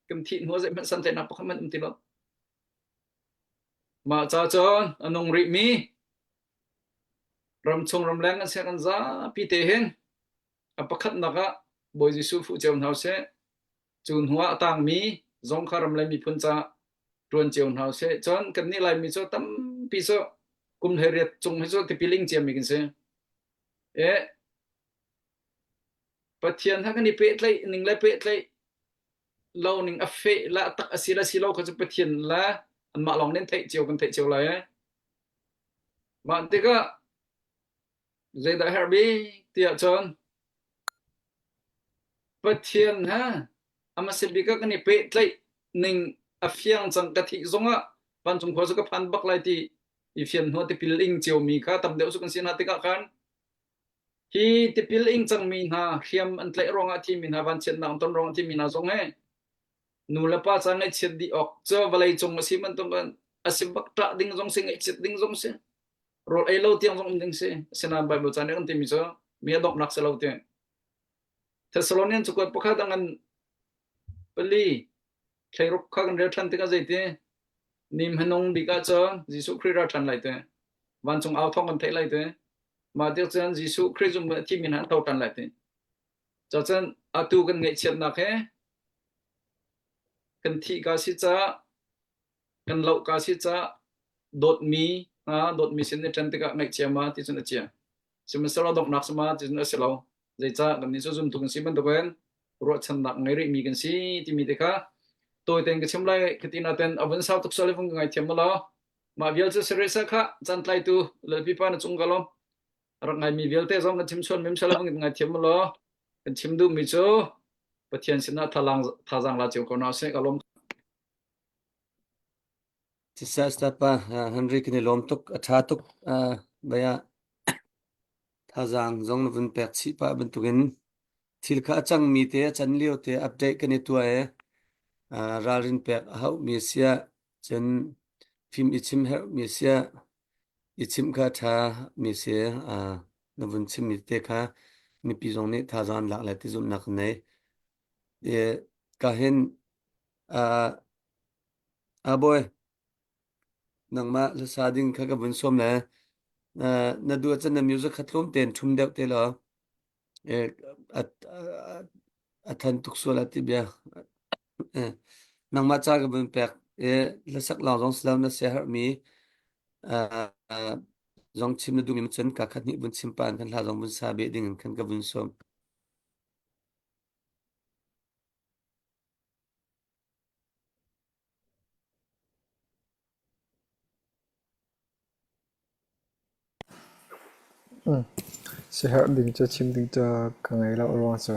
kan thih hnu ah zeihmanh santlaihnak pakhat hmanh um ti lo. Mah ca cun a nung rihmi ramchung ramleng an siak an zapi te hin a pakhatnak ah Bawi Jesuh fuh cio hna usih. Cu hnu ah a tangmi zong kha ram le miphun ca ṭuan cio hna usih. Cun kannih Laimi cu tampi cu kum 18 cung hi cu tipil ing ciami kan si. E, Pathian ha kan i pehtlaih ning le pehtlaih lo ning a feh la tak a si la si lo kha cu Pathian le anmah lawng nih theih cio kan theih cio lai. Mah tikah zeidah herh bik tiah cun Pathian he a hmasa bik ah kan i pehtlaih ning a fiang cang ka thih zongah vancung khua cu ka phan bak lai ti i fian hnu tipil ing ciomi kha tam deuh cu kan si hna tikah khan hi tipil ing cangmi hna hriam an tlaih ruangah thimi hna vanchiatnak an ton ruangah thimi hna zong hi nu le pa ca ngaihchiat dih awk cu vawlei cung a si bantukin a si bak ṭah ding zong si ngaihchiat ding zong si rawl ei lo tiang zong um ding si asinain Bible ca nih kan timi cu mi a donghnak si lo ti Thessalonian cakuat pakhat a ngan pali thleiruk kha kan rel ṭhan tikah zeiti ni hmanung bik ah cun Jesuh Khrih ra ṭhan lai te vancung au thawng kan theih lai te mah tik cun Jesuh Khrih zum a thimi hna an tho ṭhan lai te Cacun atu kan ngaihchiatnak he kan thih ka si caah kan loh ka si caah dawtmi hna dawtmi sin i ṭhen tikah ngaihchia ma ti cun a chia. Sihmanhsehlaw donghnak si ma ti cun a si lo. Zeicah kannih cu zumtu kan si bantukin ruahchannak ngei rihmi kan si timi te kha tawi tein ka chim lai ka ti naten a vun sau tuk sual i vung ka ngaithiam mu law mah vial cu si rih seh khah caan tlaitu Lalpipa na cung ka lawm. Rak ngaimi vialte zong kan chim chuan mem sala bang ngai thiam law kan chim duhmi cu Pathian sinah thalang thazaang la cio ko na seh ka lawm. Siseh Stapa Henry kan i lawm tuk a ṭha tuk baya thazaang zong na vun pek chih pah bantukin thil kha a cangmi te a can lio te update kan i tuah i ralrin pek a hauhmi siah cun fim i chim herhmi siah i chimh kha a ṭha mi si. Na vun chimmi te kha mipi zong nih thazaang an lak le ti zumhnak an nei. Ka hin a bawi nangmah hlasa ding kha ka vun sawm le na duh ahcun na music kha tlawm tein ṭhum deuh te law a than tuk sual ah ti bia. Nangmah ca ka vun pek i hlasak lawng zong si lo na siaherhmi zong chim na duhmi cun ka khat hnih vun chim pa in kan hla zong vun sa beh ding in khan ka vun sawm. Siaherh ding cu chim ding cu ka ngei lo ruang cu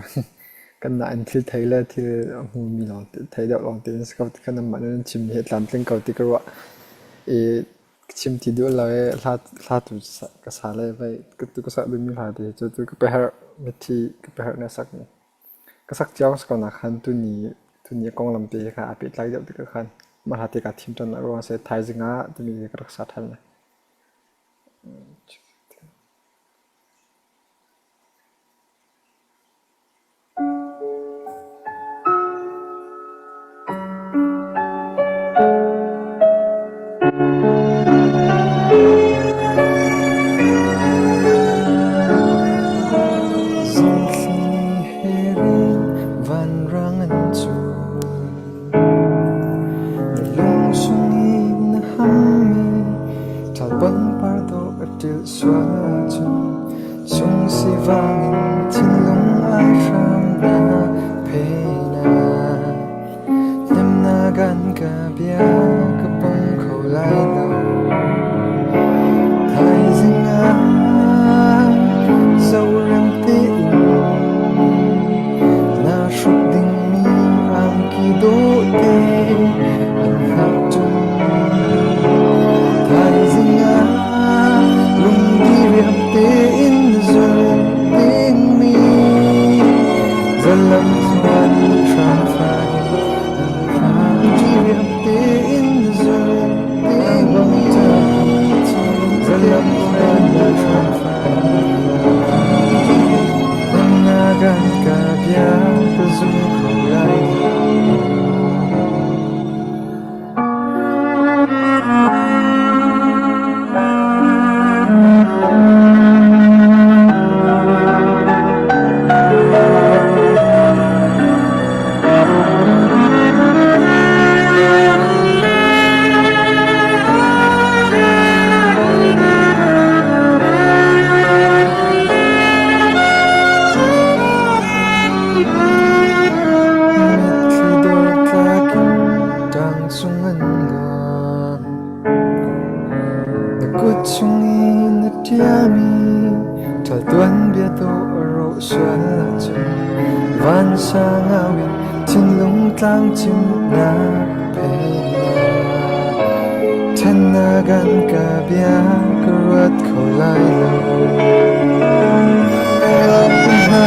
kanmah in thil thei le thil a hmumi lawng thei deuh lawng tein si ko ti kha nanmah nih nan chimmi hi a tlamtling ko ti ka ruah i chim ti duh lo i hla hla tu ka sa le vei tu ka sak duhmi hla te hi cu tu ka peherh mitthi ka peherh na sakmi. Ka sak cio si ko nakhan tuni tuni a konglam te kha aa pehtlai deuh tikah khan mah hla te kaa thim ṭhan ruang a si. Thaizing ah timi ka rak sa ṭhan lai. Zingthli he rin vanrang an cul. Na lung sungin na hammi ṭhal pangpar dawh a ṭilh sual ahcun sungsivang in thinlung ai hram na phen ah. Hnemhnak an ka bia ka pom kho lai lo. Thaizing ah zohrem tein naa hruk dingmi angki dawhte an hngak ṭung. Thaizing ah lungdi riam tein na zul. kut chung i na ṭiami ṭhal tuanbia dawh a rawh sual ahcun vansang au in thinlung tlang cimnak phe Ṭhennak an ka bia ka ruat kho lai lo. Hna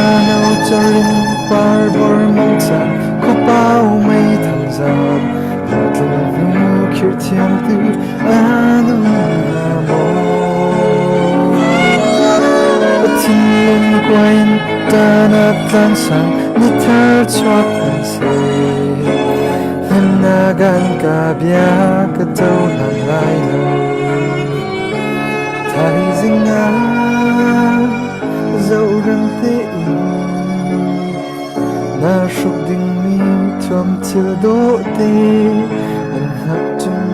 carin parbor mangcaan khuapau meithal zaam hlawhtling hnu khirh thiamtu an um hnga maw? A thinlung kuai in ṭahnak tlangsang ni thar chuak an si. Hnemhnak an ka bia ka cohlang lai lo. Thaizing ah zohrem tein naa hruk dingmi thuam thil dawh te an hngak ṭung.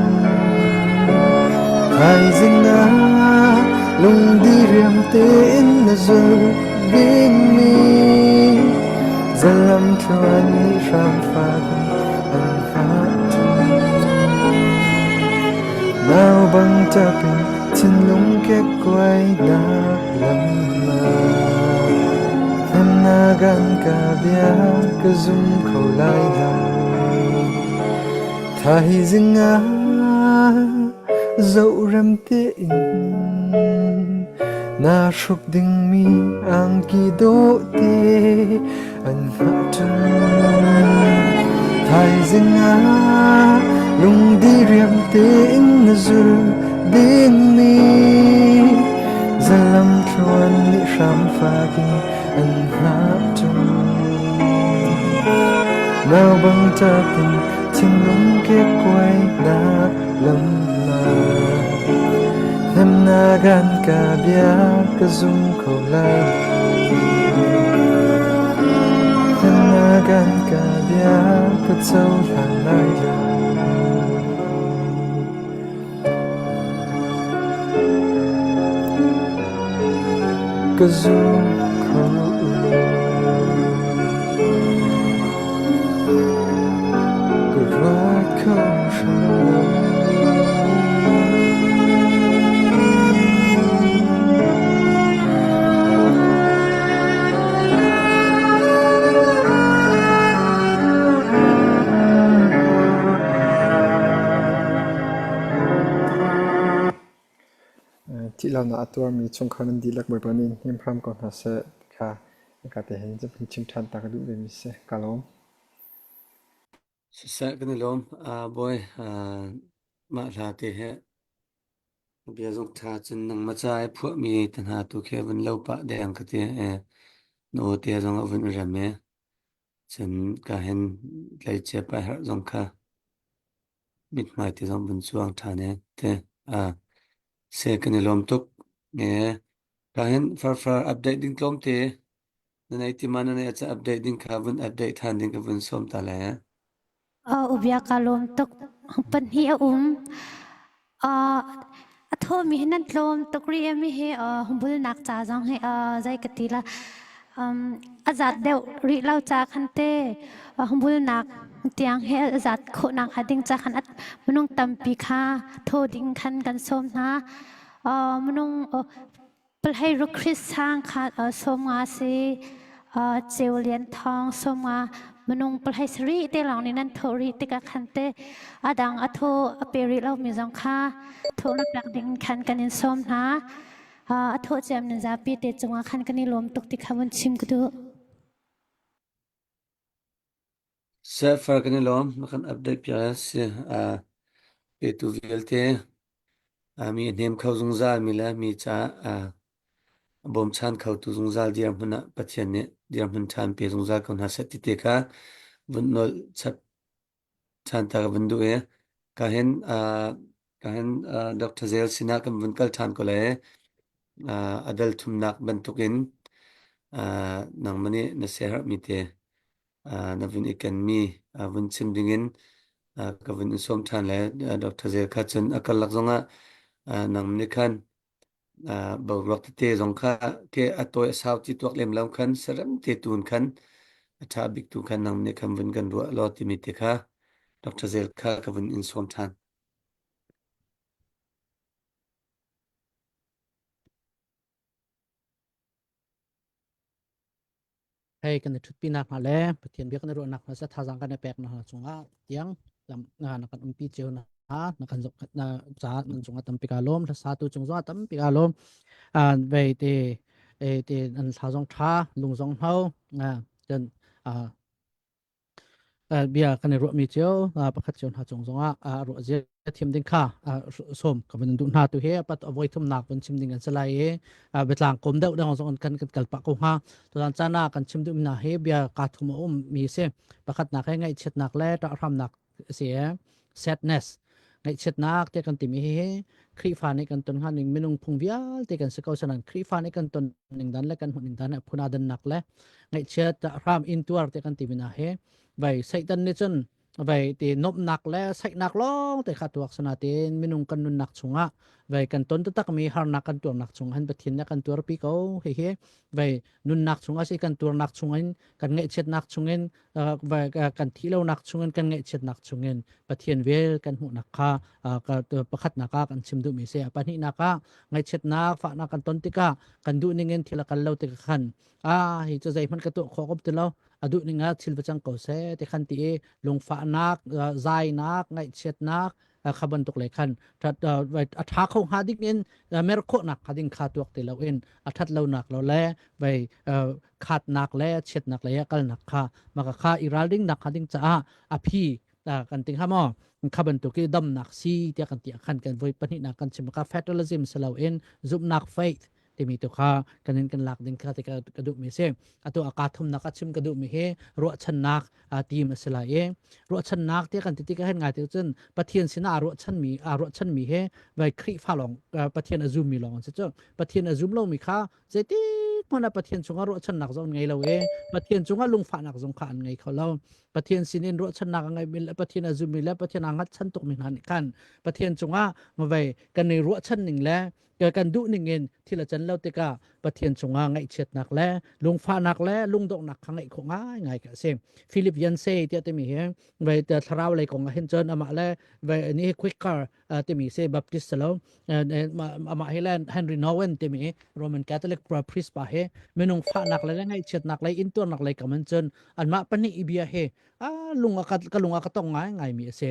Thaizing ah lungdi riam tein na zulh dingmi zalam thluan nih hramfak in an hngah ṭung. Nau bang ṭap in thinlung kekkuainak lam ah hnemhnak an ka bia ka zum kho lai lo. Thaizing ah zohrem tein naa hruk dingmi angki dawh te an hngah ṭung. Thaizing ah lungdi riam tein na zul dingmi zalam thluan nih hram fak in an hngah ṭung. Nau bang ṭap in thinlung kekkuainak lam ah hnemhnak an ka bia ka zum kho lai Hnemhnak an ka bia ka cohlang lai lo. Ka zum kho lo. Ka ruat kho hrim lo. Thihlonak a tuarmi chungkhar nan dihlak Bawipa nih in hnem hram ko hna seh ti kha hika te hin vun chim ṭhan ta ka duh vemi si. Ka lawm. Siseh kan i lawm. Uh, bawi, uh, mah hla te he bia zong ṭha cun nangmah ca i phuahmi te hna tu khi vun lo pah deng ka ti. Eh, na aw te zong a vun i rem i cun ka hin tleicia pai harh zong kha mithmai te zong vun cuang ṭhan e te. Uh, se kan i lawm tuk. Eh, ka hin farfar update ding tlawm te na nei ti ma na nei aca update ding kha vun update than ding ka vun sawm ta le. Uh, ubia ka lawm tuk. Pahnih a um. Uh, a thawmi hi nan tlawm tuk rih mi hi uh, humbulnak ca zong hi uh, zei ka ti la um, a zat deuh rih lo ca khan te uh, humbulnak tiang hi a zat khawhnak hnga ding ca khan at minung tampi kha thaw ding khan kan sawm hna. Uh, minung uh, Palhei Rukhrit sang kha 50 si Ceu Lian Thawng 50 minung palhei sarih te lawng nih nan thawh rih tikah khan te a dang a thaw a pe rih lomi zong kha thawhnak pek ding khan kan in sawm hna. A thawh ciam nan zapi te cungah khan kan i lawm tuk ti kha vun chim ka duh. Server kan i lawm. Na kan update piak si. Petu vialte mi a hnem kho zungzal mi le mi ca a bawmchan khotu zungzal dirhmun ah Pathian nih dirhmun ṭhan pe zungzal ko hna seh ti te kha vun nolh chap ṭhan ta ka vun duh i ka hin ka hin Dr. Zel sinah kan vun kal ṭhan ko lai a dal thumnak bantukin nangmah nih na siaherhmi te na vun i kenmi vun chim dingin ka vun in sawm ṭhan le Dr. Zel kha cun a karlak zongah nang nih khan boruak tete zong kha ke a tawi a sau ti tuak lem lo khan sarem te tun khan a ṭha bik tu khan nang nih khan vun kan ruah law timi te kha Dr. Zel kha ka vun in sawm ṭhan. Hei kan i ṭhutpi nak hna le Pathian bia kan i ruahnak hna sa thazaang kan i pek hna cungah tiang lam na kan umpi cio na na kan zok na ca nan cungah tampi ka lawm hla satu cung zongah tampi ka lawm vei te e te an thla zong tha lung zong hno cun bia kan i ruahmi cio pakhat cio hna cung zongah ruah zia thiam ding kha sawm ka van duh hna tu hi pat avoi thumnak van chim ding an si lai i biatlang kom deuh deuh zong kan kan kal pah ko hnga tutan caan ah kan chim duh na hi bia ka thum a um mi si pakhatnak he ngaihchiatnak le ṭahhramnak si sadness ngaihchiatnak te kan timi hi Khrihfa nih kan ton hnga ning minung phung vialte kan si ko sanan Khrihfa nih kan ton ning dan le kan hmuh ning dan phuna dannak le ngaihchiat hram intuar te kan timi na hi vai Satan nih cun vai ti nomnak le saihnak lawng te kha tuak sana tin minung kan nunnak chungah vai kan ton taktak mi harnak kan tuarnak chung han Pathian nih kan tuarpi ko hi hi vai nunnak chungah si kan tuarnak chungin kan ngaihchiatnak chungin kan thih lonak chungin kan ngaihchiatnak chungin Pathian vel kan hmuhnak kha pakhatnak ah kan chim duhmi si pahnihnak ah ngaihchiatnak fahnak kan ton tikah kan duh ning in thil a kal lo tikah khan ah hi cu zeihmanh ka tuah khawh ko ti lo a duh ning ah thil va cang ko seh ti khan ti i lungfahnak zainak ngaihchiatnak kha bantuk le khan a ṭha kho hnga ding in mer khawhnak kha ding kha tuak ti lo in a ṭhat lonak lo le vei khatnak le chiatnak le kalnak kha maka kha i ralring nak kha ding caah a phi kan ting ha maw kha bantuk i damnak si tiah kan ti khan kan voi pahnihnak kan chim ka fatalism silo in zumhnak faith timi tu kha kan in kan lak ding kha te ka ka duh mi si atu aka thumnak a chim ka duh mi hi ruahchannak team a si lai i ruahchannak te kan ti tik ah ngai te cun Pathian sinah aa ruahchan mi aa ruahchan mi he vai Khrihfa lawng Pathian a zum mi lawng an si cu Pathian a zum lo mi kha zeitik hmanh ah Pathian cungah ruahchannak zong an ngei lo i Pathian cungah lungfahnak zong kha an ngei kho lo Pathian sinin ruahchannak a ngeimi le Pathian a zummi le Pathian aa hngatchan tukmi hna nih khan Pathian cungah vei kan i ruahchan ning le kan duh ning in thil a can lo tikah Pathian cungah ngaihchiatnak le lungfahnak le lungdonghnak kha ngeih khawh ngaingai ka si. Philip Yancey tiah timi hi vai thlarau lei kong ah hin cun amah le vai ni Quaker timi si Baptist lo amah hi le Henry Nouwen timi Roman Catholic priest pa hi minung fahnak le ngaihchiatnak lei intuarnak lei kam in cun anmah pahnih i bia hi a lung a ka lung a ka tong ngai ngai mi a si.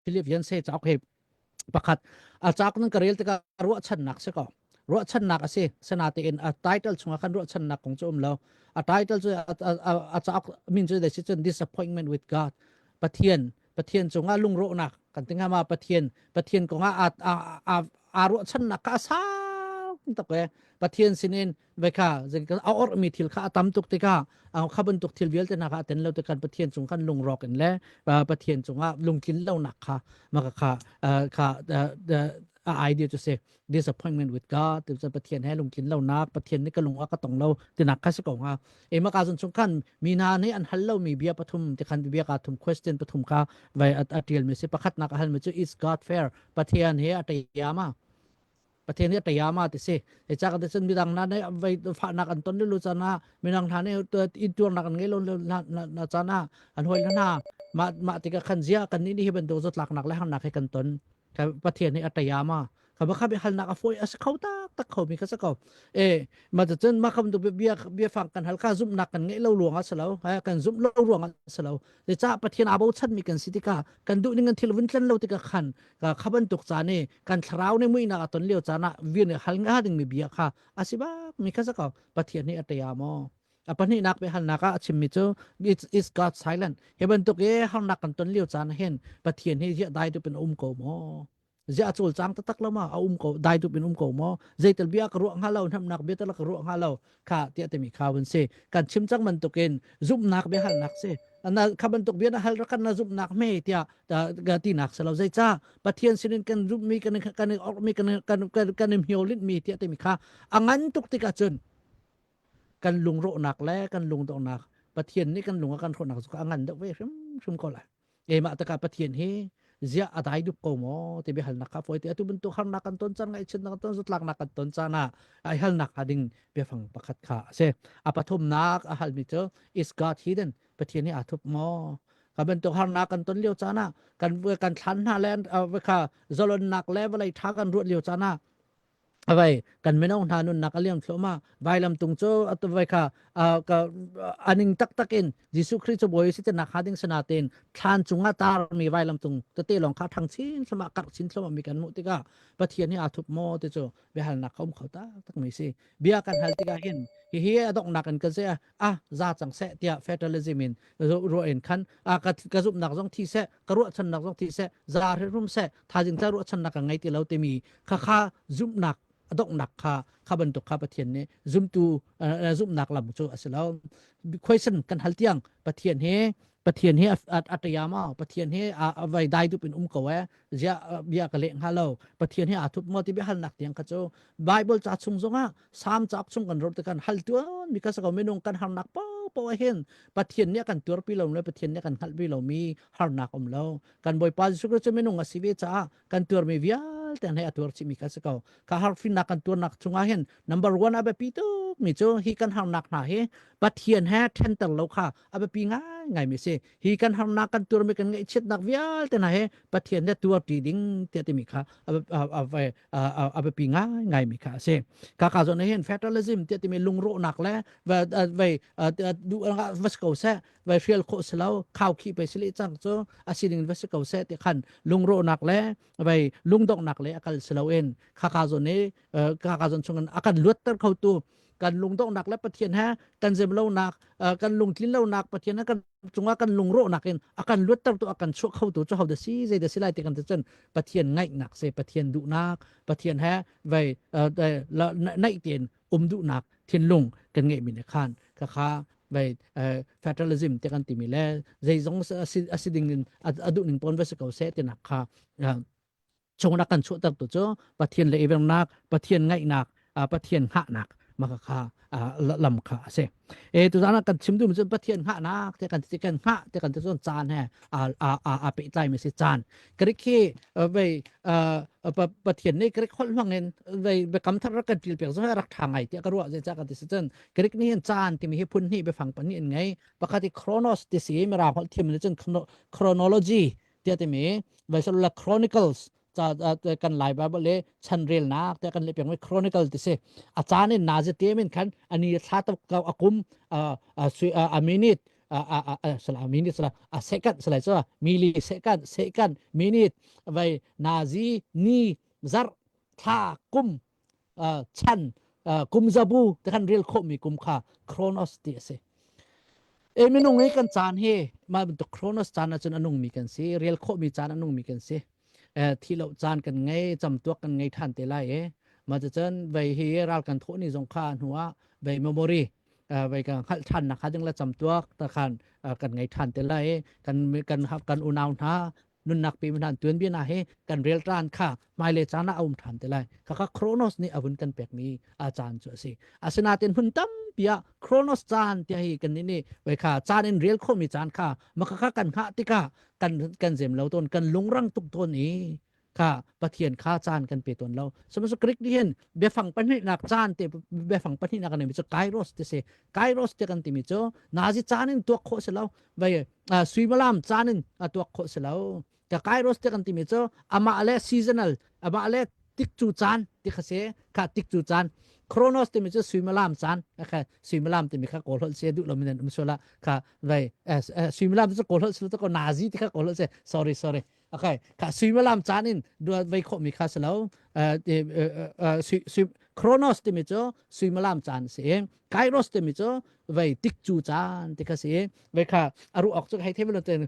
Philip Yancey cauk hi pakhat a cauk nan ka rel tikah ruahchannak si ko ruahchannak a si sinatein a title chungah khan ruahchannak kong cu um lo a title cu a cauk min cu si cun disappointment with God Pathian Pathian cungah lungrawhnak kan ti ma Pathian Pathian kongah a a a ruahchannak kha a sang tuk e Pathian sinin ve kha a orhmi thil kha a tam tuk tikah kha bantuk thil vialte hna kha a ten lo tikhan Pathian cung khan lungrawk in le Pathian cungah lungtlin lonak kha maka kha kha a idea cu si disappointment with God ti Pathian he lungtlin lonak Pathian nih ka lung a ka tong lo tinak kha si ko hnga e maka zun chung khan mi hna nih an hal lomi bia pathum ti khan bia ka thum question pathum kha vai a tial mi si pakhatnak a hal mi cu is God fair Pathian he a tayama Pathian nih a tayama ti si. E ca kan cun midang hna nih vei fahnak an ton lu caan ah midang hna nih intuarnak an ngei lo na na caan ah an hoi hna mah mah tikah khan zia kan nih hi bantuk zawtlaknak le harnak he kan ton Pathian nih a tayama kha ba kha halnak a fawi a si kho tak tak kho mi kha si ko e ma cun ma kham tu bia bia fang kan hal kha zumhnak kan ngeih lo ruang ah si lo kan zumh lo ruang ah si lo Zeicah Pathian aa bochanmi kan si tikah kan duh ning in thil vun tlen lo tikah khan kha bantuk caan i kan thlarau nih muihnak a ton lio caan ah vir nih hal nga dingmi bia kha a si bak mi kha si ko Pathian nih a ṭia maw a pahnihnak biahalnak ah a chimmi cu it's, is God silent hi bantuk i harnak kan ton lio caan hin Pathian hi ziah dai dup in a um ko maw ziah a cawlcang taktak lo ma a um ko dai dup in um ko maw zeital bia ka ruah hnga lo hnamnak bia tal ka ruah hnga lo kha tiah timi kha vun si kan chim cang bantukin zumhnak biahalnak si na kha bantuk bia na hal rak kan na zumhnak me tiah tinak si lo zeica pathian sinin kan zumhmi kan kan ormi kan kan kan kan hmiolit mi tiah timi kha a ngan tuk tikah cun kan lungrawhnak le kan lungdonghnak pathian nih kan lung a kan hrawhnak cu a ngan deuh ve hrim hrim ko lai Keimah takah Pathian hi ziah a dai dup ko maw ti biahalnak kha fawi te atu bantuk harnak kan ton caan ngaihchiatnak kan ton zatlaknak kan ton caan ah ai halnak hnga ding biafang pakhat kha a si. A pathumnak a halmi cu is God hidden Pathian hi aa thup maw? Ka bantuk harnak kan ton lio caan ah kan kan thlan hna le kha zalonnak le vawlei tha kan ruat lio caan ah. Vai kan mino hna nunnak a liam thluahmah vailam tung cu atu vai kha ka aning taktak in Jesuh Khrih cu bawi si te nak ha ding sanatin thlan cungah tarmi vailam tung tete lawng kha thang chin thluahmah karh chin thluahmah mi kan hmuh tikah Pathian hi aa thup maw ti cu biahalnak ka um kho tak mi si bia kan hal tikah hin hihi a donghnak in kan se ah za cang seh tiah fatalism in ruah in khan a ka ka zumhnak zong thi seh ka ruahchannak zong thi seh za hrim seh thazing ca ruahchannak ka ngei ti lo timi kha kha zumhnak a donghnak kha kha bantuk kha Pathian nih zumtu zumhnak lam cu a si lo question kan hal tiang Pathian he Pathian he a ṭia ma Pathian he a vai dai dup in um ko e zia bia ka leh hnga lo Pathian he aa thup maw ti biahalnak tiang kha cu Bible ca chung zongah Psalm cauk chung kan rot kan hal tuan mi kha sako minung kan harnak po po hin Pathian nih a kan tuarpi lo le Pathian nih a kan hngalhpi lo mi harnak um lo kan Bawipa Jesuh Christ cu minung a si ve caah kan tuarmi vialte he a tuar chihmi kha si ko ka harfinnak kan tuarnak chungah hin number one a biapi tuk mi cu hi kan harnak hna hi Pathian he ṭhenter lo kha a biapi ngaingai mi si hi kan harnak kan tuarmi kan ngaihchiatnak vialte hna he Pathian he tuar ṭi ding tiah timi kha a biapi ngaingai mi kha a si ka ka zawn hin federalism tiah timi lungrawhnak le vai duh va si ko seh vai hrial khawh si lo khau khi pe sili cang cu a sining va si ko seh ti khan lungrawhnak le vai lungdonghnak le a kal si lo in khaka zawn i khaka zawn chungin a kan luatter khotu kan lungdonghnak le Pathian he kan zem lonak kan lungtlin lonak Pathian he kan cungah kan lungrawhnak in a kan luatter tu a kan chuah khotu cu ho da si zei da si lai ti kan ti cun Pathian ngaihnak se Pathian duhnak Pathian he vai naih tein um duhnak thinlung kan ngeihmi ne khan kha kha vai federalism te kan timi le zeizong a si ding in a duh ning pawn va si ko seh tinak kha chungah kan chuahter tu cu Pathian le ivernak Pathian ngaihnak Pathian hngahnak maka kha lam kha a si e tu zan kan chim duhmi cu Pathian hngahnak te kan ti kan hngah te kan ti cun caan he a a a a pehtlai mi si caan Greek hi vei Pathian nih Greek holh hmang in vei biakam thar rak kan ṭil piak zong rak ṭha ngai tiah ka ruah zeicah kan ti si cun Greek nih hin caan timi hi phun hnih biafang pahnih an ngei pakhat hi chronos ti si mirang holh thiam nih cun chronology tiah timi vai la chronicles kan lai bible le chanrelnak te kan le piang mi chronicle ti si a caan in nazi te min khan ani thla tok a kum a minute a sala minute sala a second sala cho mili second second minute vai nazi ni zar thla kum chan kum zabu te kan rel khawh mi kum kha chronos ti a si e minung hi kan caan hi mah bantuk chronos caan ahcun a nung mi kan si rel khawh mi caan a nung mi kan si thi lo caan kan ngei camtuak kan ngei than te lai e mah cun vei hi ral kan thawh ni zong kha hnu ah vei memory vei kan hngalh than nak ding le camtuak ta khan kan ngei than te lai kan kan kan unau hna nunnak pe hna tuanbia na he kan rel ṭan kha hmailei caan ah a um ṭhan te lai khakha Chronos nih a vun kan pekmi a caan cu a si asinain hmun tampi ah Chronos caan tiah hi kan nih nih wei kha caan in rel khawhmi caan kha makha kan hngah tikah kan kan zem lo tawn kan lungrang tuk tawn i kha Pathian kha caan kan pe tawn lo sihmanhsehlaw Greek nih hin biafang pahnihnak caan te biafang pahnihnak kan cu kairos ti si kairos te kan timi cu nazi caan in tuak khawh si lo vai suimilam caan in a tuak khawh si lo ka kairos te kan timi cu amah le seasonal amah le tikcu caan ti kha si kha tikcu caan chronos timi cu suimilam caan kha suimilam timi kha kawl holh si duh lo min um sula kha vai suimilam cu kawl holh si ko nazi ti kha kawl holh si sorry sorry okay kha suimilam caan in vai khawh mi kha si lo chronos timi cu suimilam caan si kairos timi cu vei tikcu caan ti kha si vei kha a ruh awk cu hei thei lo ten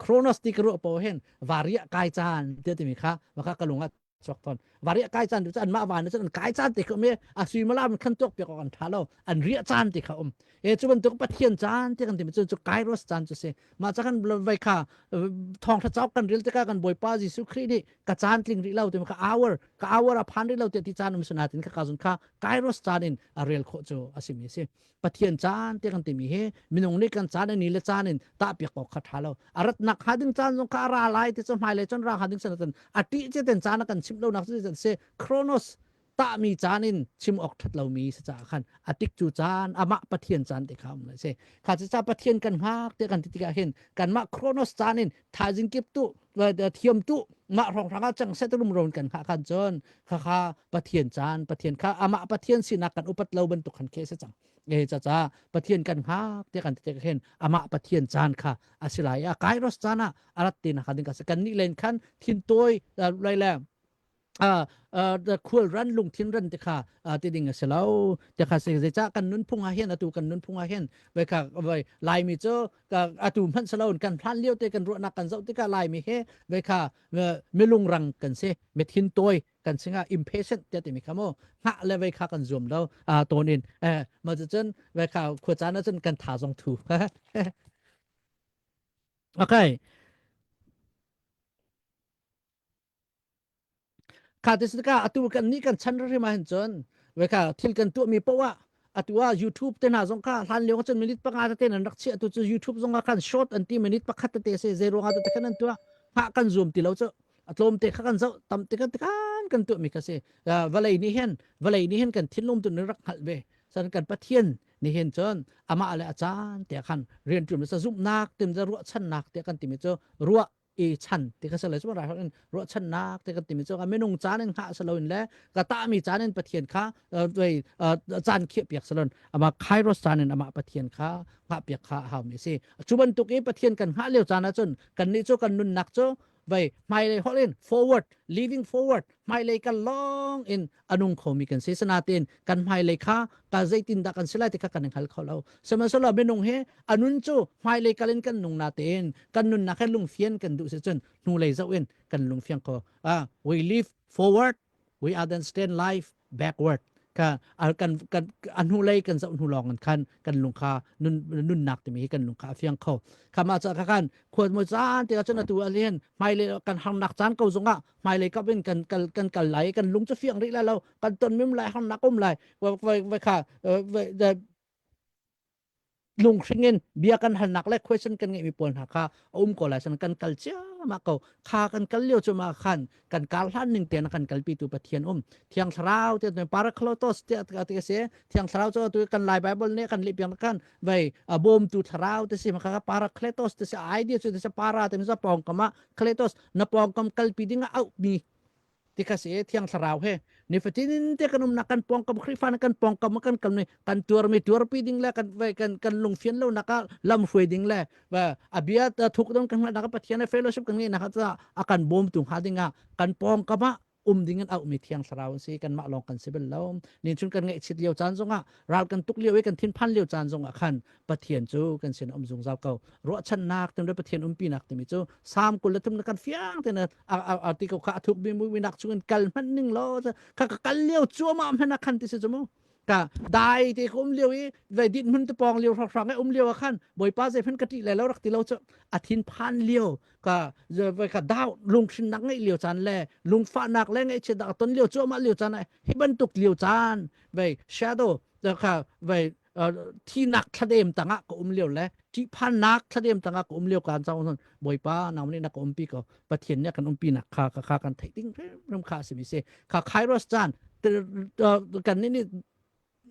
chronos ti ka ruah po hin varia kai caan ti timi kha maka ka lung ah chuak ton varia kai caan tu cu anmah van cu an kai caan ti kha um a suimilam khan tuak piak awk an tha lo an riah caan ti kha um e cu bantuk pathian caan ti kan timi cu cu kairos caan cu si mah ca kan vei kha thawngtha cauk kan rel tikah kan bawipa Jesuh Khrih nih ka caan tling rih lo timi kha hour ka hour a phan rih lo ti caan um sinatin kha ka zun kha kairos caan in a rel khawh cu a simi a si pathian caan ti kan timi hi minung nih kan caan ni le caan in tah piak awk kha tha lo a ratnak hnga ding caan zong kha a ra lai ti cu hmailei cun ra hnga ding san a ṭih che ten caan a kan chimh lo nak cu se chronos tahmi caan in chim awk ṭhat lomi si caah khan a tik cu caan amah pathian caan te kha um lai si kha cu ca pathian kan hngak te kan ti tikah hin kanmah chronos caan in thaizing kip tu. thiam tu mah rong rang ah cang set rum ron kan kha khan cun kha kha Pathian caan Pathian kha amah Pathian sinak kan upat lo bantuk khan khe se cang e cha cha Pathian kan hngak te kan te khen amah Pathian caan kha asilai a kairos caan ah arat te na kha ding ka se kan nih len khan thin toi lai le khual ran lungthin ran te kha ti ding a si lo te kha se zeicah kan nunphung ah hin atu kan nunphung ah hin vai kha vai laimi cu atu hmanh si lo kan hlan lio te kan ruahnak kan zoh tikah laimi he vai kha milung rang kan si mithin tawi kan singa impatient te timi kha mo ngah le vai kha kan zuam lo ton in ma cun vai kha khua caan ah cun kan tha zong thu okay Kha ti tikah atu kan nih kan chan rim ah hin cun ve kha thil kan tuahmi poah ah atu ah YouTube te hna zong kha hlan lio cun minute panga tete nan rak chiah tu cu YouTube zong ah khan short an ti minute pakhat tete se zei ruangah te khan an tuah hngah kan zuam ti lo cu a tlawm te kha kan zoh tam te kan kan kan tuahmi kha si vawlei nih hin vawlei nih hin kan thinlung tu nih rak hngalh ve san kan pathian nih hin cun amah le a caan te khan rian ṭuan sa zumhnak tim ruahchannak te kan timi cu ruah i chan ti kha sale cu rai in ruahchannak ti kan timi cu minung caan in hngah saloin le ka tahmi caan in Pathian kha caan khiah piak salon ama kairos caan in amah Pathian kha hngah piak kha a haumi si cu bantuk i Pathian kan hngah lio caan ahcun kan nih cu kan nunnak cu vai hmailei holh in forward living forward hmailei kan long in anung khomi kan si sanatin kan hmailei kha ka zeitin dah kan si lai ti kha kan hngal kho lo sihmanhsehlaw minung hi anun cu hmailei kal in kan nung na tein kan nunnak he lungfian kan duh si cun hnulei zoh in kan lungfiang kho ah we live forward we understand life backward ka kan kan a hnulei kan zoh hnu lawng in khan kan lung kha nun nunnak timi hi kan lung kha a fiang kho khama cha kha khan khuat mo caan te cun atu alien hmailei kan harnak caan ko zongah hmailei kap in kan kal kan kal lai kan lung cu fiang rih lai lo kan ton mim lai harnak um lai vai vai kha lunghring in bia kan halnak le question kan ngeihmi pawl hna kha a um ko lai san kan kal ciammah ko kha kan kal lio cu ma khan kan kar hlan ning te na kan kalpi tu pathian um thiang thlarau te paraklotos te te se thiang thlarau cu tu kan lai bible ne kan leh piang kan vai bawm tu thlarau te si ma kha parakletos te se idea cu te se para te mi pawng kama kletos na pawngkam kalpi ding ah auhmi ti kha si thiang thlarau he nifatin te kan umnak kan pawngkam Khrihfa na kan pawngkam kan kan kan tuarmi tuarpi ding le kan kan kan lungfian lo nak ah lam hruai ding le a bia thuk dong kan hngalh nak Pathian he fellowship kan ngeih nak ah a kan bawmtu hnga ding ah kan pawngkam ah um ding in auhmi thiang thlarau an si kanmah lawng kan si bal lo nin chun kan ngaihchit lio caan zongah ral kan tuk lio i kan thinphan lio caan zongah khan Pathian cu kan sin um zungzal ko ruahchannak tim le Pathian umpinak timi cu Psalm 23 na kan fiang te na a ti ko kha a thuk mi mi nak chungin kal hmanh ning law kha ka kal lio cuama hmanh khan ti si cu mu ka dai te ka um lio i ve dit hmun te pong lio hrang hrang um lio ah khan bawipa zei hmanh ka ṭih le lo rak ti lo cu a thin phan lio ka ka dau lungthrin nak ngeih lio caan le lungfahnak le ngaihchiat dak ton lio cuahmah lio caan hi bantuk lio caan vei shadow kha vei thinak thladem tangah ka um lio le ṭihphannak thladem tangah ka um lio kan cang cun bawipa nang nih na ka umpi ko pathian nih kan umpi nak kha kha kan theih ding hrimhrim kha a simi si kha kairos caan kan nih nih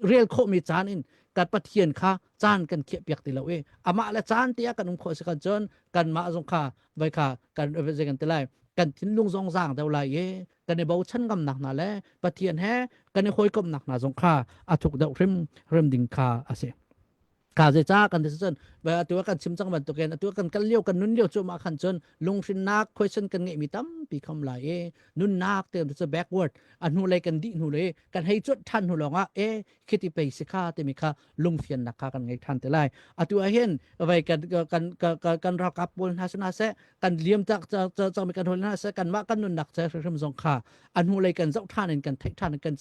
rel khawhmi caan in kan pathian kha caan kan khiah piak ti lo i amah le caan te ah kan um khawh si kan cun kanmah zong kha vai kha kan zei kan ti lai kan thinlung zong zaang deuh lai i kan i bochan ngamnak hna le Pathian he kan i hawikomhnak hna zong kha a thuk deuh hrim hrim ding kha a si. Ka zeicah kan ti cun atu kan chim cang bantukin atu kan kal lio kan nun lio cu mah khan cun lunghrinnak question kan ngeihmi tampi kham lai i nunnak te cu backward a hnu lei kan dih hnu le kan hei cuanh ṭhan hnu lawngah e khiti pei si kha timi kha lungfiannak kha kan ngei ṭhan te lai atu ah hin vai kan kan kan kan ralkap pawl hna sina seh kan liam tak cangmi kan hol hna seh kanmah kan nunnak che hrimhrim zong kha a hnulei kan zoh ṭhan in kan theih ṭhan in kan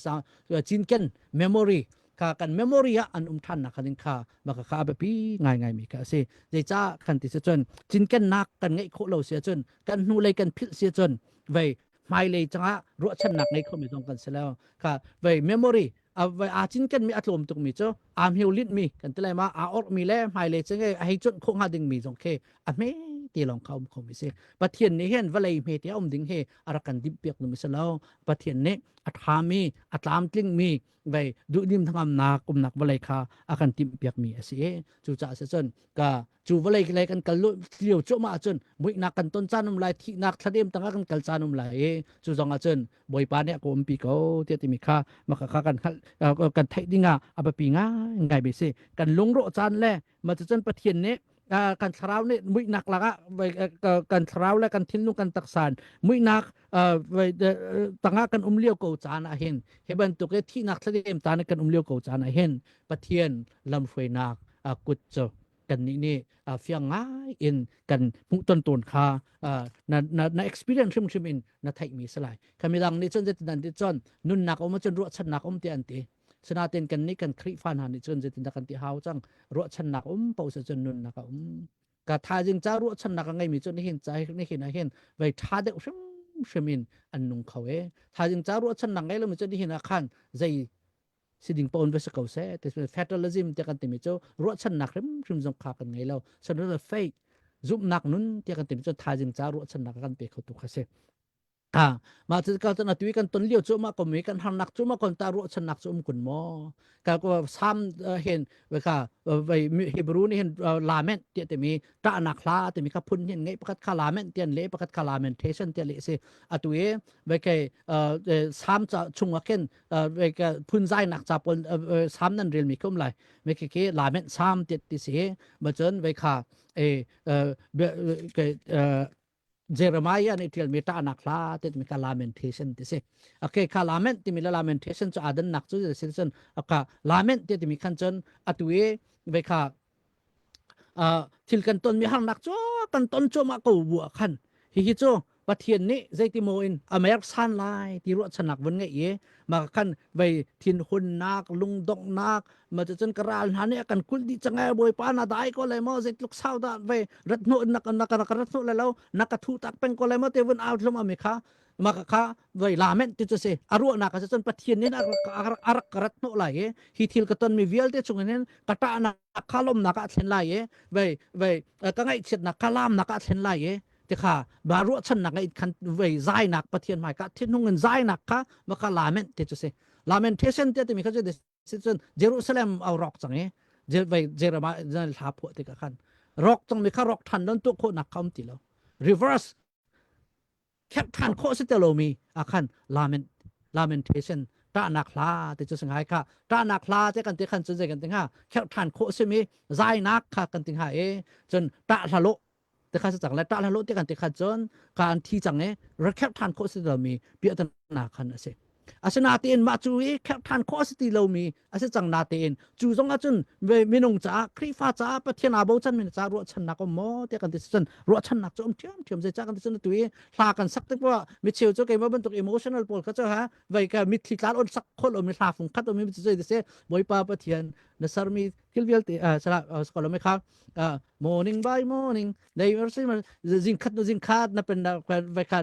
cinken memory kha kan memory ah an um ṭhan nak ding kha maka kha a biapi ngaingai mi kha a si zeicah kan ti si cun cinkennak kan ngeih khawh lo si ahcun kan hnulei kan philh si ahcun vei hmailei cangah ruahchannak ngei khomi zong kan si lo kha vei memory aa cinken mi a tlawm tuk mi cu aa hmeu linh mi kan ti lai ma aa orh mi le hmailei cang a hei cuanh khawh hnga ding mi zong khi a hme te lawng kha um kho mi si. Pathian nih hin vawlei hme te um ding hi a rak kan dimh piak mi si lo. Pathian nih a ṭhami, a tlamtlingmi vei duhdim thangamnak umnak vawlei kha a kan timh piak mi a si. Cucaah si cun ka cu vawlei lei kan kal lio cuahmah ahcun muihnak kan ton caan um lai thihnak thladem tangah kan kal caan um lai i cu zong ahcun Bawipa nih a ka umpi ko tiah timi kha maka kha kan hngalh kan theih dingah a biapi ngai ngai si kan lungrawh caan le ma cucun Pathian nih kan thlarau nih muihnak lakah kan thlarau le kan thinlung kan taksan muihnak tangah kan um lio ko caan ah hin hi bantuk i thihnak thladem caan kan um lio ko caan ah hin Pathian lamhruainak kut cu kannih nih fiang ngai in kan hmuhton tawn kha na na na experience hrimhrim in na theihmi si lai. Khamidang nih cun zeitin an ti cun nunnak um ahcun ruahchannak um tiah an ti. Sinain kan nih kan Khrihfa hna nih cun zeitindah kan ti hau cang ruahchannak um paoh si cun nunnak a um. Ka thaizing ca ruahchannak a ngeimi cu nihin ca nihin ah hin vei ṭha deuh hrimhrim in an nung kho e. Thaizing ca ruahchannak ngei lomi cu nihin ah khan zei si ding pawn va si ko seh ti fatalism te kan timi cu ruahchannak hrimhrim zong kha kan ngei lo sanral faith zumhnak nun te kan timi cu thaizing ca ruahchannak kan pe kho tu kha si ha mah cu ka tan atui kan ton lio cu ma ko mi kan harnak cu ma kon ta ruahchannak cu um kun maw ka ko sam hen ve ka vai Hebrew ni hen lament ti te mi ta nak hla te mi kha phun hin ngei pakhat kha lament tian le pakhat kha lamentation ti le si atu e ve ke sam cha chungah khin phunzainak ca pawl sam nan relmi khi um lai me khi khi lament sam ti ti si ma cun ve kha e Jeremiah nih ṭialmi ṭahnak hla ti mi kha lamentation ti si okay kha lament timi le lamentation cu adannak cu si cun aka lament ti timi khan cun atu i ve kha thil kan tonmi harnak cu kan ton cuahmah ko bu ah khan hihi cu Pathian nih zeitimaw in a mersan lai ti ruahchannak vun ngeih i mah khan vei thinhunnak lungdonghnak ma cun ka ral hna nih a kan kulh dih cang ee bawipa na dai ko lai maw zeitluk sau dah vei rat hnawh na na ka rat hnawh lai lo na ka thu tak peng ko lai maw te vun au thlum ami kha mah kha voi lament ti cu si a ruahnak ah cun Pathian nih a rak ka rat hnawh lai i hi thil ka tonmi vialte chung hin ka ṭahnak kha lawmnak ah a thlen lai i vei vei ka ngaihchiatnak kha laamnak ah a thlen lai i ti kha ba ruahchannak ngeih khan vei zainak Pathian hmai ka thinhung in zainak kha ma kha lament ti cu si lamentation ti timi kha cu si cun Jerusalem au rawk cang i vei Jeremiah hla phuah tikah khan rawk cang mi kha rawk ṭhan non tuah khawhnak kha um ti lo reverse kherh ṭhan khawh si te lomi ah khan lament lamentation ṭahnak hla ti cu singai kha ṭahnak hla te kan ti khan cun zei kan ti hnga kherh ṭhan khawh simi zainak kha kan ti hnga i cun ṭah hla lawh te kha si cang le ṭah hla lawh ti kan ti khan cun ka an thi cang i ra kherh ṭhan khawh si lomi piahtana khan a si. Asinain mah cu i kherh ṭhan khawh a si ti lomi a si cang natein cu zong ahcun minung caah Khrihfa caah Pathian aa bochanmi caah ruahchannak um maw tiah kan ti cun ruahchannak cu um ṭhiamṭhiam zeicah kan ti cun atu i hla kan sak tik poah micheu cu keimah bantuk emotional pawl kha cu ha vei ka mitthli tlar on sak khawh lomi hla fung khat ummi cu zei ti si Bawipa Pathian na sermi thil vialte sala skolome kha morning by morning Nei zing khat nu zing khat na pen na kha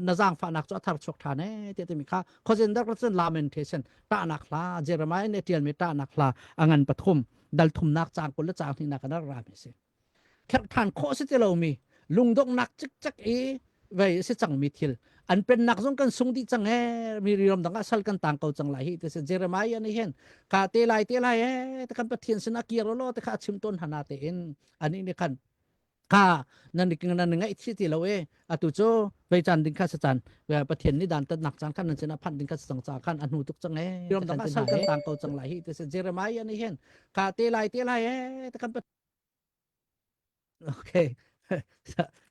na zaangfahnak cu a thar chuak ṭhan ee tiah timi kha khuazing dak cun lamentation ṭahnak hla Jeremiah nih a ṭialmi ṭahnak hla a ngan pathum dal thumnak caang 20 le caang hnihnak in a rami a si. Kherh ṭhan khawh si ti lomi lungdonghnak cikcek i vei si cangmi thil an pennak zong kan sung dih cang ee mi ram dang ah sal kan tang ko cang lai hi ti si Jeremiah nih hin ka te lai te lai ee te kan Pathian sin a kir lo te kha a chim tawn hana te in anih nih khan kha nan nan ngaih thi ti lo e atu cu vei caan ding kha sa caan pathian nih dan tatnak caan khan nan sinah phanh ding kha cang ca khan a hnu tuk cang e ram dang ah sal kan tang ko cang lai hi ti Jeremiah nih hin ka te lai te lai e te kan okay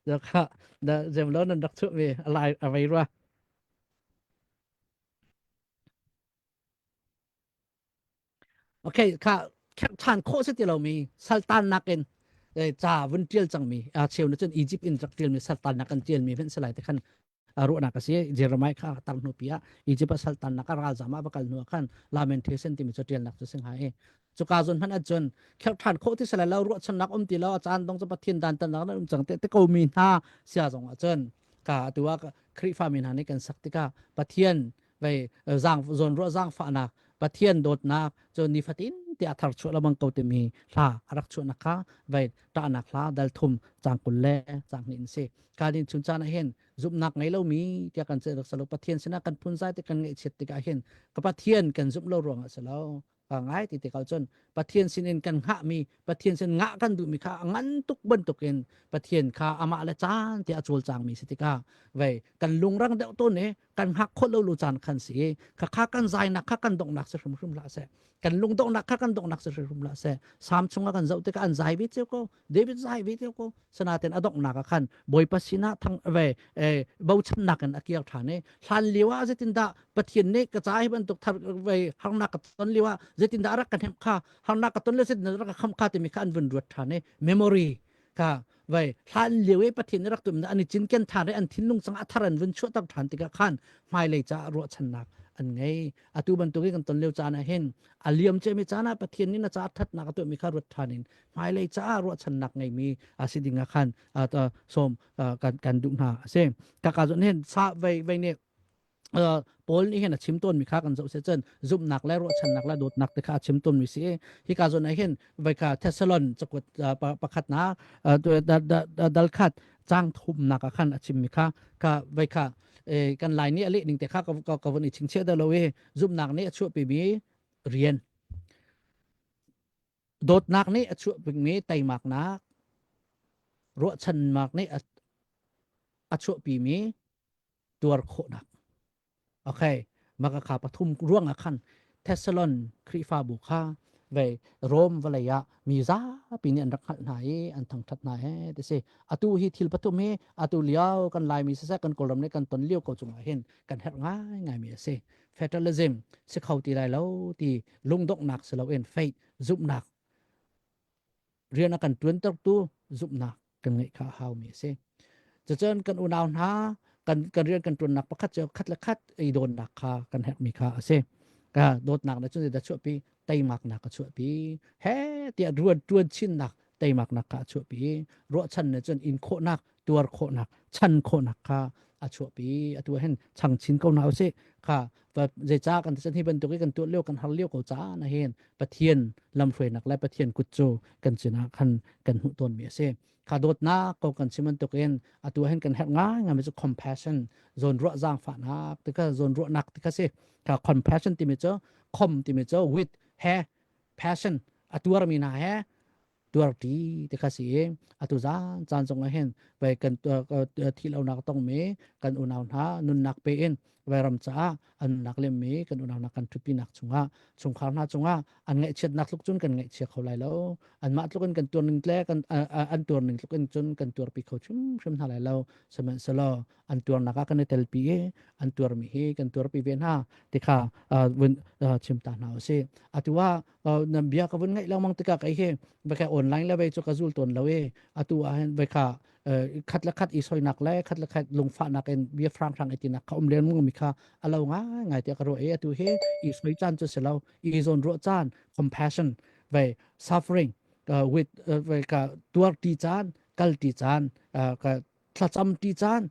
da kha da zem lo nan rak chu mi alai avei rua Okay, kha ṭhan khawh si ti lomi saltannak in ca vun ṭial cangmi a cheu na cun Egypt in rak ṭialmi saltannak an ṭialmi hmanh si lai te khan ruahnak a si. Jeremiah kha tar hnu pi ah Egypt ah saltannak a ralzam ah va kal hnu ah khan Lamentation timi cu ṭialnak cu si hnga i cuka zawn hmanh ahcun kherh ṭhan khawh ti si lai lo ruahchannak um ti lo a caan dong cu Pathian dan tannak nan um cang te te ko mi hna sia zong ahcun ka atu ah Khrihfa mi hna nih kan sak tikah Pathian vei zaang zawnruah zaangfahnak Pathian dawtnak cu nifatin tiah thar chuah lamang ko timi hla a rak chuahnak kha vai ṭahnak hla dal thum cang 20 le cang hnih in si. Ka din chun caan ah hin zumhnak ngei lomi tiah kan rak salo Pathian sinah kan phunzai te kan ngaihchiat tikah hin ka Pathian kan zumh lo ruangah si lo ka ngai ti tikah cun Pathian sinin kan hngahmi Pathian sin ngah kan duhmi kha a ngan tuk bantukin Pathian kha amah le caan tiah a cawlcangmi si tikah vei kan lungrang deuh tawn i kan hngak khawh lo lu caan khan si kha kha kan zainak kha kan donghnak si hrimhrim hlah seh kan lungdonghnak kha kan donghnak si hrimhrim hlah seh Salm chungah kan zoh tikah an zai ve cio ko David zai ve cio ko sanaten a donghnak ah khan Bawipa sinah thang ve bochannak in a kir ṭhan i hlan lio ah zeitindah Pathian nih ka ca hi bantuk thar ve harnak ka ton lio ah zeitindah a rak ka hnemh kha harnak ka ton le zeitindah rak ka khamh kha timi kha an vun ruat ṭhan i memory kha vai hlan lio i Pathian nih rak tum an i cinken ṭhan i an thinlung cang a thar an vun chuahter ṭhan tikah khan hmailei caah ruahchannak an ngei atu bantuk i kan ton lio caan ah hin a liam ciami caan ah Pathian nih na caah ṭhatnak a tuahmi kha ruat ṭhan in hmailei caah ruahchannak ngeimi a si ding ah khan sawm kan kan duh hna a si kaka zon hin sa vei vei nih Paul nih hin a chim tawnmi kha kan zoh se cun zumhnak le ruahchannak le dawtnak te kha a chim tawnmi si hi ka zawn ah hin vai ka Thessalon cakuat pakhatnak dal khat cang thumnak ah khan a chimmi kha ka vai kha kan lai nih a leh ning te kha ka ka vun i chingchiah dah lo i zumhnak nih a chuahpimi rian Dawtnak nih a chuahpimi teimaknak, ruahchannak nih a chuahpimi tuar khawhnak. Okay, maka kha pathum ruangah khan Thessalon Khrihfabu kha ve Rome vawlei ah mi zapi nih an rak hngalh hna i an thangṭhat hna he ti si. Atu hi thil pathum hi atu lio kan Laimi siseh kan Kawlram nih kan ton lio ko cungah hin kan herh ngaingaimi a si. Federalism si kho ti lai lo ti lungdonghnak si loin faith zumhnak rian a kan ṭuantertu zumhnak kan ngeih kha a haumi a si. Cucun kan unau hna kan kan rian kan ṭuannak pakhat cu khat le khat i dawnnak kha kan herhmi kha a si. Ka dawtnak le cun zeidah chuahpi teimaknak a chuahpi he tiah ruan ṭuan chinnak teimaknak kha a chuahpi ruahchan ne cun in khawhnak tuar khawhnak chan khawhnak kha a chuahpi atu hin chang chin ko hna usih kha zeicah kan chan hi bantuk i kan tuah lio kan har lio ko ca na hin Pathian lamhruainak le Pathian kut cu kan sinah khan kan hmuh tawnmi a si kha dawtnak ko kan chim bantuk in atu hin kan herh ngai ngai mi cu compassion zawn ruah zaangfahnak tika zawn ruahnak tika si kha compassion timi cu com timi cu with he passion a tuarmi hna he tuarṭi ti kha si i atu zan caan zong ah hin vai kan thih lonak tongmi kan unau hna nunnak pe in vairam caah an nunnak lemmi kan unau hna kan ṭhutpinak chungah chungkhar hna cungah an ngaihchiatnak tluk cun kan ngaihchia kho lai lo anmah tluk in kan tuar ning tle kan an tuar ning tluk in cun kan tuarpi kho hrimhrim hna lai lo sihmanhsehlaw an tuarnak ah kan i telpi i an tuarmi hi kan tuarpi ve hna ti kha vun chim ta hna usih atu ah nan bia ka vun ngaih lengmang tikah kei hi vai online le vei cu ka zul tawn lo i atu ah hin vai kha khat le khat i soinak le khat le khat lungfahnak in bia frang hrang i tinak kha um len mi kha a lo ngai ngai tiah ka ruah i atu hi i soi caan cu si lo i zawn ruah caan compassion vai suffering with vai ka tuar ti caan kal ti caan ka thlacam ti caan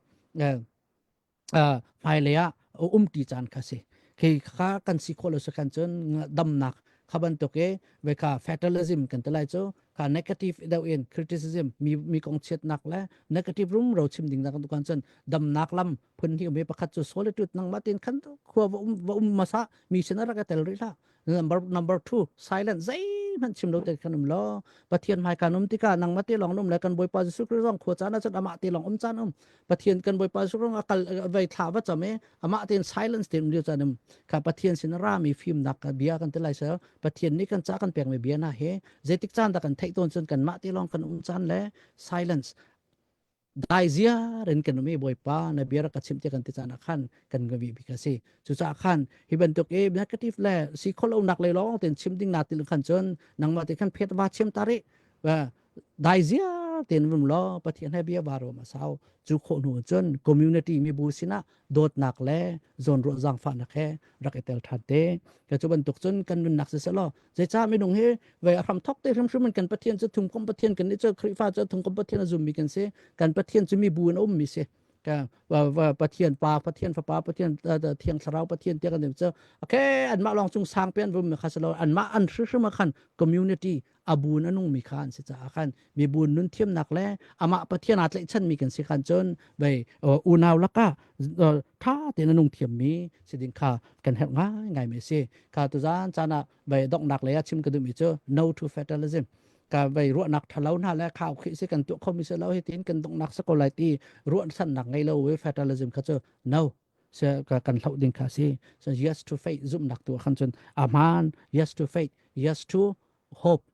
hmailei ah um ti caan kha si khi kha kan si khawh lo si khan cun damnak kha bantuk i ve kha fatalism kan ti lai cu kha negative deuh in criticism mi mi kong chiatnak le negative rum ro chim ding nak kan cun damnak lam phun hi umi pakhat cu solitude nangmah tin khan khua va um va um masa mi sin rak tel rih hlah Number number two silent zeihmanh chim lo te khan um lo Pathian hmai kan um tikah nangmah te lawng um le kan Bawipa Jesuh Christ zong khua caan ah cun amah te lawng um caan um Pathian kan Bawipa Jesuh Christ a kal vei thla va cam i amah tein silence te um lio caan um kha Pathian sin rami fimnak bia kan ti lai sel Pathian nih kan ca kan pekmi bia na hi zeitik caan dah kan theih tawn cun kanmah te lawng kan um caan le silence dai ziar in kan um i Bawipa na bia rak ka chimh tiah kan ti caan ah khan kan ngawi bik a si cucaah khan hi bantuk i negative le si khawhlonak lei lawng tein chim ding na til khan cun nangmah te khan phet va chim ta rih dai ziar tein vum law Pathian he bia va rom a sau cu khawh hnu cun community mibu sinah dawtnak le zawnruah zaangfahnak he rak i tel ṭhan te ka cu bantuk cun kan nunnak si selaw zeicah minung hi vei a hram thok te hrimhrim in kan Pathian cu thumkom Pathian kan nih cu Khrihfa cu thumkom Pathian a zummi kan si kan Pathian cu mibu in a ummi si. Ka Pathian Pa, Pathian Fapa, Pathian Thiang Thlarau, Pathian tiah kan ti cu okay anmah lawng cung sang pe an vum mi kha si lo anmah an hrimhrim ah khan community a bun a nung mi kha an si caah khan mibun nun thiamnak le amah Pathian aa tlaihchan mi kan si khan cun bei unau lakah tha tein a nung thiam mi si ding kha kan herh ngai ngai mi si kha tuzan caan ah bei donghnak lei ah chim ka duh mi cu no to fatalism ka vei ruahnak thalo hna le khau khi si kan tuah kho mi si lo hi tin kan donghnak sa ko lai ti ruahchannak ngei lo we fatalism kha cu no se kan hloh ding kha si so yes to faith zumhnak tu khan cun aman yes to faith yes to hope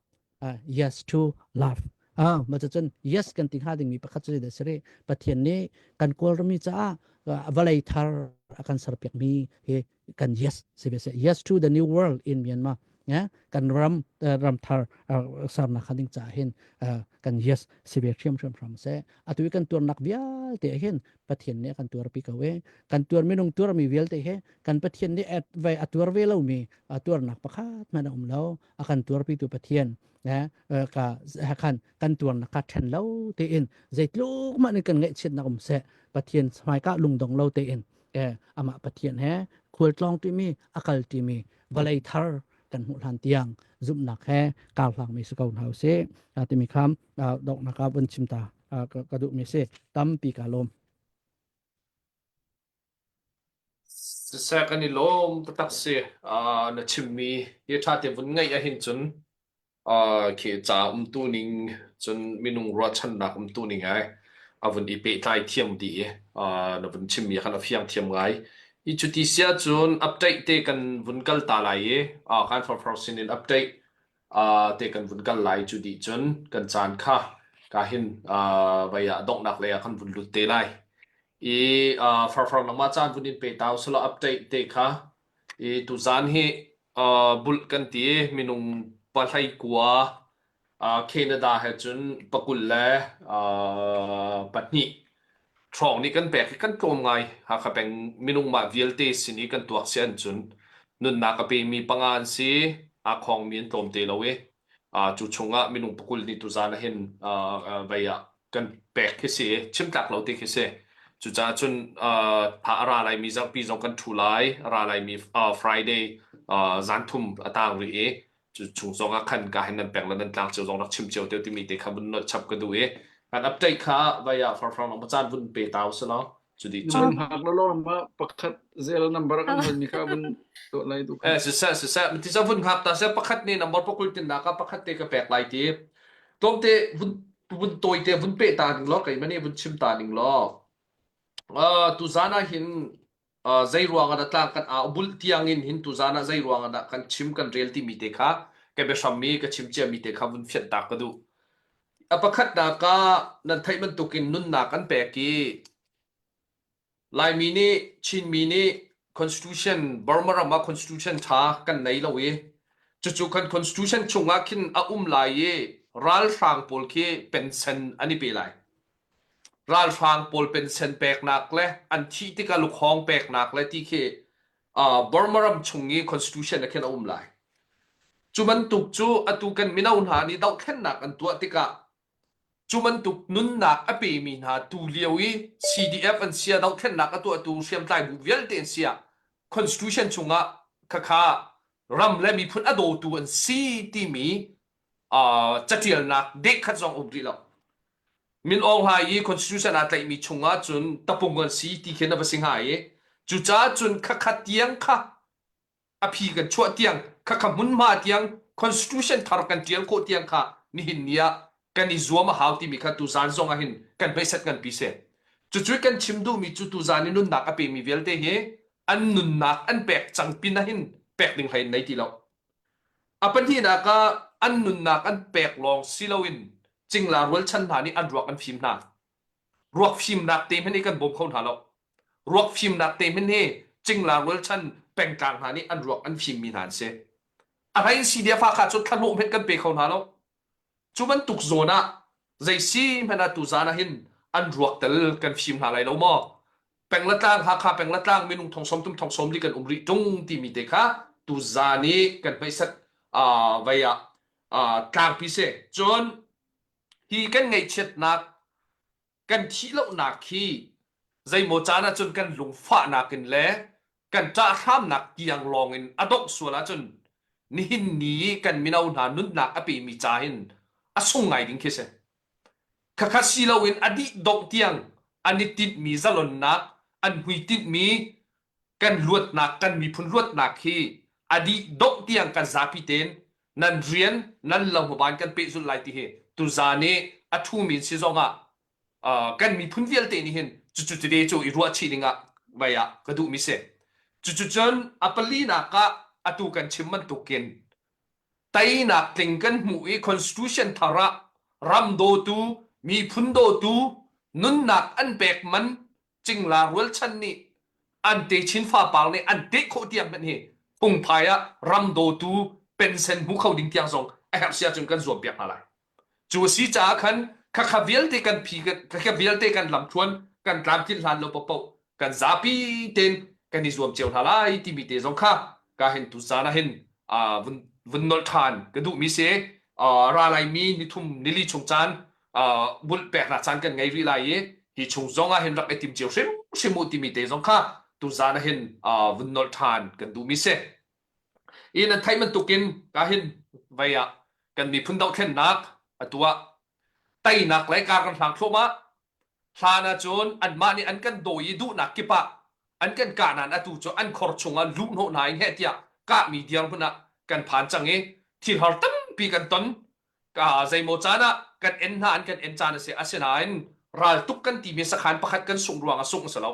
uh, yes to love ah ma cun yes kan ti hnga ding mi pakhat cu da siri pathian nih kan kawlrami caah vawlei thar a kan serpiak mi hi kan yes si ve yes to the new world in Myanmar ya kan ram ram thar sarnak kha ding ca hin kan yes si ve hriam hriam hram se atu kan tuarnak vialte hin pathian nih kan tuarpi ko e kan tuar minung tuarmi vialte he kan pathian nih at ve a tuar ve lo mi a tuarnak pakhat hmanh a um lo a kan tuarpi tu pathian ka khan kan tuarnak kha then lo tein zeitluk mah nih kan ngaihchiatnak um seh pathian hmaika lungdong lo tein amah Pathian he khualtlawng timi a kal timi vawlei thar kan hmuh hlan tiang zumhnak he karhlang mi si ko hna usih timi kham donghnak ah vun chim ta ka duh mi si tampi ka lawm. Siseh kan i lawm taktak si. Na chimmi hi ṭha te vun ngaih ahhin cun Khi ca umtu ning cun minung ruahchannak umtu ning ai a vun i pehtlai thiam dih i na vun chimmi khan a fiang thiam ngai. I cuti si ahcun update te kan vun kal ta lai i kan farfar sin in update te kan vun kal lai cu dih cun kan caan kha ka hin vai ah donghnak lei ah kan vun lut te lai. I farfar nangmah caan vun in pe ta usulaw update te kha I tuzaan hi bulh kan ti i minung pahlei kua Canada he cun pakul le pahnih hrawng nih kan pek i kan tlawm ngai. Hakha peng minung mah vialte sin i kan tuak si an cun nunnak a pemi panga an si, aa khawngmi an tlawm te lo i cu chungah minung pakul nih tuzaan ah hin vei ah kan pek khi si chim tlak lo ti khi si. Cucaah cun tha a ra laimi zarhpi zong kan ṭhu lai. A ra laimi Friday zan thum a tang rih i cu chung zong ah khan ka hin nan peng le nan tlang cio zong rak chim cio te timi te kha vun nolh chap ka duh i kan update kha vai ah farfang long caan vun pe tau si lo cu dih cun Vun hak lo lo ma pakhat zel number kan hal mi kha vun tuah lai tu kha. Eh siseh siseh ti sa vun hngak ta se pakhat nih number pakul tin na ka pakhat te ka pek lai ti tlawmte vun vun tawite vun peh ta ning law keimah nih vun chim ta ning law uh, tuzan ah hin uh, zei ruang ah dah tlang kan au bulh tiang in hin tuzan ah zei ruang ah dah kan chim kan rel timi te kha ka biahram mi ka chim cia mi te kha vun fianh ta ka duh a pakhatnak ah nan theih bantukin nunnak an pek i Laimi nih Chinmi nih constitution Burma ram ah constitution ṭha kan nei lo i cucu kan constitution chungah khin a um lai i ralhrang pawl khi pensen an i pe lai. Ralhrang pawl pensen peknak le an thih tikah lukhawng peknak le ti khi uh, Burma ram chung i constitution ah khin a um lai. Cu bantuk cu atu kan mino hna nih dohthlennak an tuah tikah Cu bantuk nunnak a pemi hna tu lio i CDF an sia dohthlennak a tuahtu hriamtlai bu vialte an sia constitution chungah khakha ram le miphun a dawtu an si timi uh, catialnak dehkhat zong um rih lo. Min Aung Hlaing i constitution aa tlaihmi chungah cun tapung an si ti khin a va si hnga i cucaah cun khakha tiang kha a phi kan chuah tiang khakha hmunhma tiang constitution thar kan tial khawh tiang kha nihin ni ah kan i zuam a hau timi kha tuzan zong ah hin kan hmeiset nganpi si cucu kan chim duhmi cu tuzan i nunnak a pemi vialte hi an nunnak an pek cang pin ah hin pek ding hlei nei ti lo a pahnihnak ah an nunnak an pek lawng si loin cingla rualchan hna nih an ruak an fim hna ruak fimnak te hmanh hi kan bawm kho hna lo Ruak fimnak te hmanh hi cingla rualchan pengtlang hna nih an ruak an fimmi hna an si. A hlei in CDF kha cu thlahlawh hmanh kan pe kho hna lo. Cu bantuk zawn ah zei si hmanh ah tuzaan ah hin an ruak tel kan fim hna lai lo maw? Penglatlang Hakha penglatlang minung thong sawm tum thong sawm li kan um rih ṭung timi te kha tuzaan i kan hmeihsat vei ah tlangpi si. Cun hi kan ngaihchiatnak kan thih lonak hi. Zeimaw caan ahcun kan lungfahnak in le kan ṭahhramnak tiang lawng in a dongh sual ahcun nihin ni i kan mino hna nunnak a pemi ca hin a sung ngai ding khi si. Khakha si loin a dih dongh tiang an i tinhmi zalonnak, an hmuitinhmi kan luatnak, kan miphun luatnak hi a dih dongh tiang kan zapi tein nan rian, nan lohmaban kan pehzulh lai ti hi tuzaan i a ṭhumi si zongah kan miphun vialte nih hin cucu tete cu i ruahchih dingah vai ah ka duhmi si. Cucu cun a palinak ah atu kan chim bantukin teinak tling kan hmuh i constitution thar ah ram dawtu, miphun dawtu, nunnak an pek man cingla rualchan nih an techin fapar nih an teh khawh tiang hmanh hi phungphai ah ram dawtu pensen hmu kho ding tiang zong a herh si ahcun kan zuam piak hna lai. Cu a si caah khan khakha vialte kan phi khakha vialte kan lamthluan kan tlamtlinh hlan lo paohpaoh kan zapi tein kan i zuam cio hna lai timi te zong kha ka hin tu caan ah hin vun vun nolh ṭhan ka duhmi si. Ra laimi nithum nili chung caan bulh peknak caan kan ngei rih lai i hi chung zong ah hin rak i tim cio hrimhrim u timi te zong kha tu zaan ah hin vun nolh ṭhan kan duhmi si. I nan theih bantukin ka hin vei ah kan miphun dohthlennak atu ah teinak le kar kan hlang thluahmah. Hlan ahcun anmah nih an kan dawi i duhnak kip ah an kan kah nain atu cu an khor chungah luhhnawh hna in heh tiah kahmi dirhmun ah kan phan cang i thil har tampi kan ton. Ka zeimaw caan ah kan en hna an kan en caan a si. Asinain raltuk kan timi sakhan pakhat kan sungh ruang ah sungh a si lo.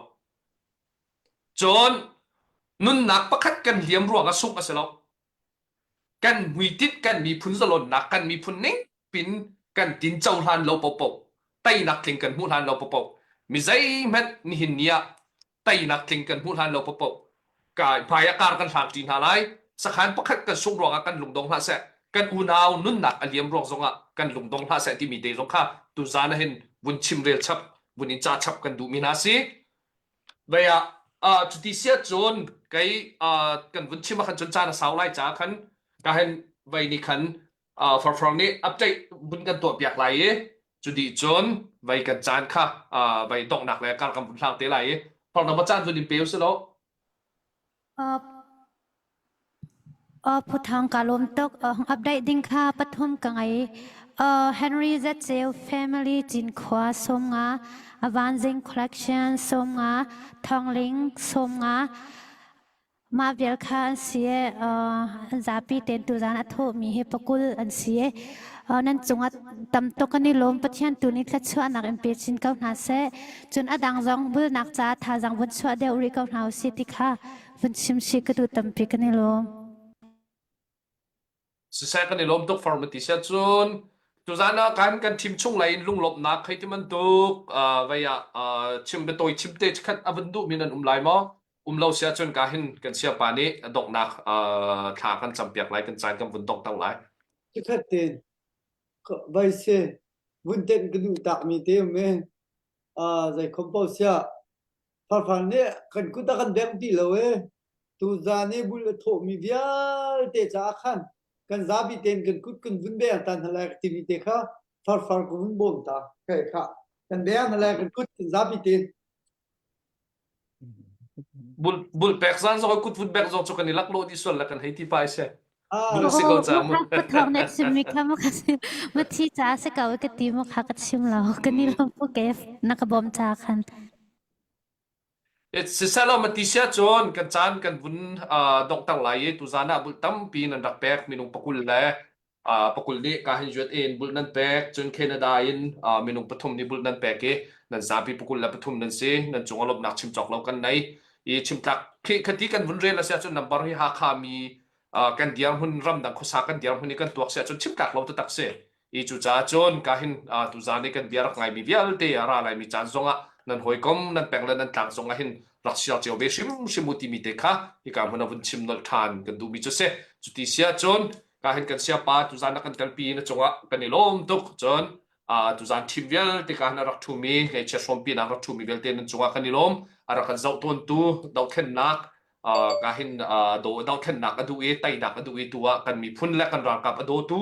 Cun nunnak pakhat kan liam ruang ah sungh a si lo. Kan hmuitinh kan miphun zalonnak kan miphun ning pin kan tin cohlan lo paohpaoh teinak tling kan hmuh hlan lo paohpaoh mi zeihmanh nihin ni ah teinak tling kan hmuh hlan lo paohpaoh ka hmai ah kar kan hlang ṭi hna lai sakhan pakhat kan sungh ruangah kan lungdong hlah seh kan unau nunnak a liam ruang zongah kan lungdong hlah seh timi te zong kha tuzaan ah hin vun chim rel chap vun in ca chap kan duhmi hna si Vei ah uh, cuti si ahcun kei uh, kan vun chim ah khan cun caan a sau lai caah khan ka hen vei nih khan uh, farfrong nih update vun kan tuah piak lai i cudi cun vei kan caan kha uh, vei donghnak le kar kan vun hlang te lai i farnam caan vun in pe usih law Uh, uh, Phuthang ka lawm tuk. Uh, update ding kha pathum ka ngei. Uh, Henry Zetzel Family Cinkhua 50, Avanzing Collection 50, Thongling 50, Mah vial kha an si i uh, an zapi tein tuzaan a thawhmi hi pakul an si i uh, nan cungah tam tuk an i lawm Pathian tu nih thluachuahnak in pe chin ko hna seh. Cun a dang zong bulnak caah thazaang vun chuah deuh rih ko hna usih ti kha vun chim si ka duh tampi kan i lawm. Siseh kan i lawm tuk farm ti sia cun tuzaan ah kan kan team chung lei in lunglawmhnak hei ti bantuk uh, vei ah uh, chim biatawi chim te khat a vun duhmi nan um lai maw um lo sia cun ka hin kan siapa nih a donghnak uh, thla kan campiak lai kan caan kan vun dongh tang lai Chikkhat te vai se vun tenh ka duh takmi te um e zei khom paoh siah farfar nih kan kut a kan bengh ti lo e tuzaan i bul a thawhmi vialte caah khan kan zapi tein kan kut kan vun beng ta hna lai timi te kha farfar ka vun bawm ta kai kha kan beng hna lai kan kut kan zapi tein Bul bul pek zan zong kut vun bek zong cu kan i laklawh dih sual la kan hei ti pa i se bul si ko ca mu Pathawng nek sim mi kha ma ma thi ca se ko ka ti mo kha ka chim lo ka ni lo pu ke na ka bom cha khan Siselaw mati sia cun kan caan kan vun donghter lai i tuzaan ah bul tampi nan rak pek minung pakul le pakul nih ka hin USA in bul nan pek cun Canada in minung pathum nih bul nan pek i nan zapi pakul le pathum nan si nan cung a lawmhnak chim cawk lo kan nei i chimtlak khi khati kan vun rel a si ahcun number hi Hakha mi kan dirhmun ramdang khuasa kan dirhmun i kan tuak si ahcun chimtlak lo taktak si I cucaah cun ka hin tuzaan i kan bia rak ngaimi vialte a ra laimi caan zongah nan hawikom nan peng le nan tlang zongah hin rak siar cio ve hrimhrim u timi te kha hika hmun ah vun chim nolh ṭhan kan duhmi cu si. Cuti si ahcun ka hin kan siapa tuzaan a kan kalpi na cungah kan i lawm tuk. Cun tuzaan ṭhim vialte ka hin a rak ṭhumi ngaihchia hrawmpinak rak ṭhumi vialte nan cungah kan i lawm. A rak kan zoh tawntu dohthlennak ka hin dohthlennak a duh i teinak a duh i tu ah kan miphun le kan ralkap a dawtu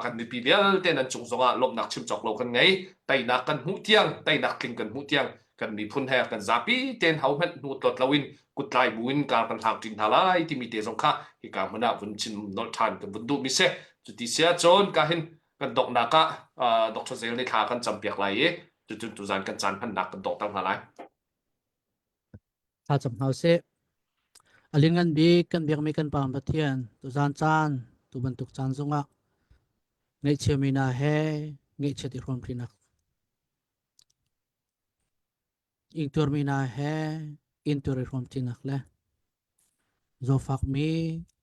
kan mipi vialte nan cung zongah lawmhnak chim cawk lo kan ngei teinak kan hmuh tiang teinak tling kan hmuh tiang. Kan miphun he kan zapi tein hohmanh hnu tlawt loin kuttlai buin kar kan hlang ṭin hna lai timi te zong kha hika hmun ah vun chim nolh ṭhan kan vun duhmi si. Cuti si ahcun ka hin kan donghnak ah Dr. Zel nih thla kan campiak lai i cucun tuzan kan caan hmannak kan donghter hna lai. Thla cam hna usih. A lianngan bik kan biakmi kan Pa Pathian tuzan caan tu bantuk caan zongah ngaihchiami hna he ngaihchiat i hrawmṭinak ingtuarmi hna he intuar i hrawmṭinak le zawfakmi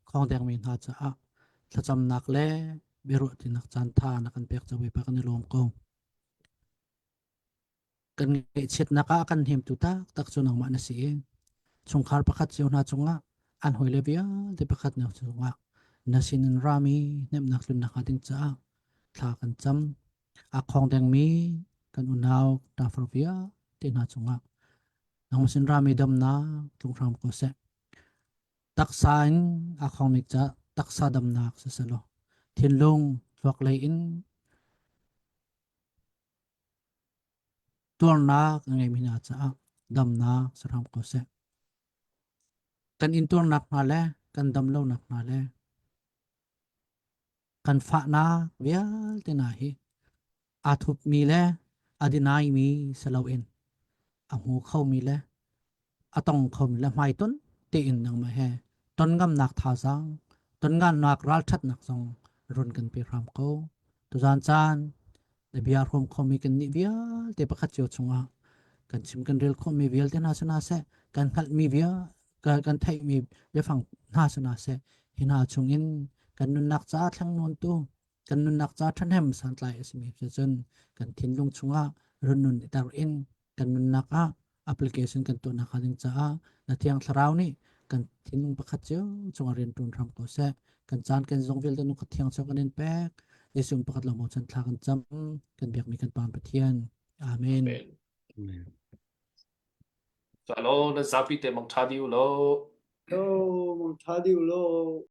khawngdengmi hna caah thlacamnak le biaruahṭinak caan ṭha na kan pek cawi pa kan i lawm ko. Kan ngaihchiatnak ah a kan hnemtu taktak cu nangmah na si i chungkhar pakhat cio hna cungah an hawile vialte pakhat na cungah na sinin rami hnemhnak tlunnak hnga ding caah thla kan cam. A khawng dengmi kan unau ṭafar vialte hna cungah nangmah sin rami damnak tlung hram ko seh. Taksa in a khawngmi ca taksa damnak siselaw thinlung thluak lei in Tuarnak a ngeimi hna caah damnak si hram ko seh. Kan intuarnak hna le kan dam lonak hna le kan fahnak vialte hna hi aa thupmi le a dinaimi si loin a hmu khomi le a tong khomi le hmaitonh tein nangmah he ton ngamnak thazaang ton ngamnak ralṭhatnak zong run kan pe hram ko. Tuzaan caan na bia hrawm khomi kan nih vialte pakhat cio chungah kan chim kan rel khawhmi vialte hna si hna seh kan hngalhmi via kan theihmi biafang hna si hna seh hi hna chungin kan nunnak caah thleng nawntu kan nunnak ca ṭhahnem santlai a simi cun kan thinlung chungah run nun i tar in kan nunnak ah application kan tuahnak hnga ding caah na thiang thlarau nih kan thinlung pakhat cio cungah rian ṭuan hram ko seh kan caan kan zong vialte nu thiang chung kan in pek Jesuh pakhat lawng chan thla kan cam kan biakmi kan Pa Pathian amen Amen. Salo na zapi te mang tha diu lo. Lo mang tha diu lo.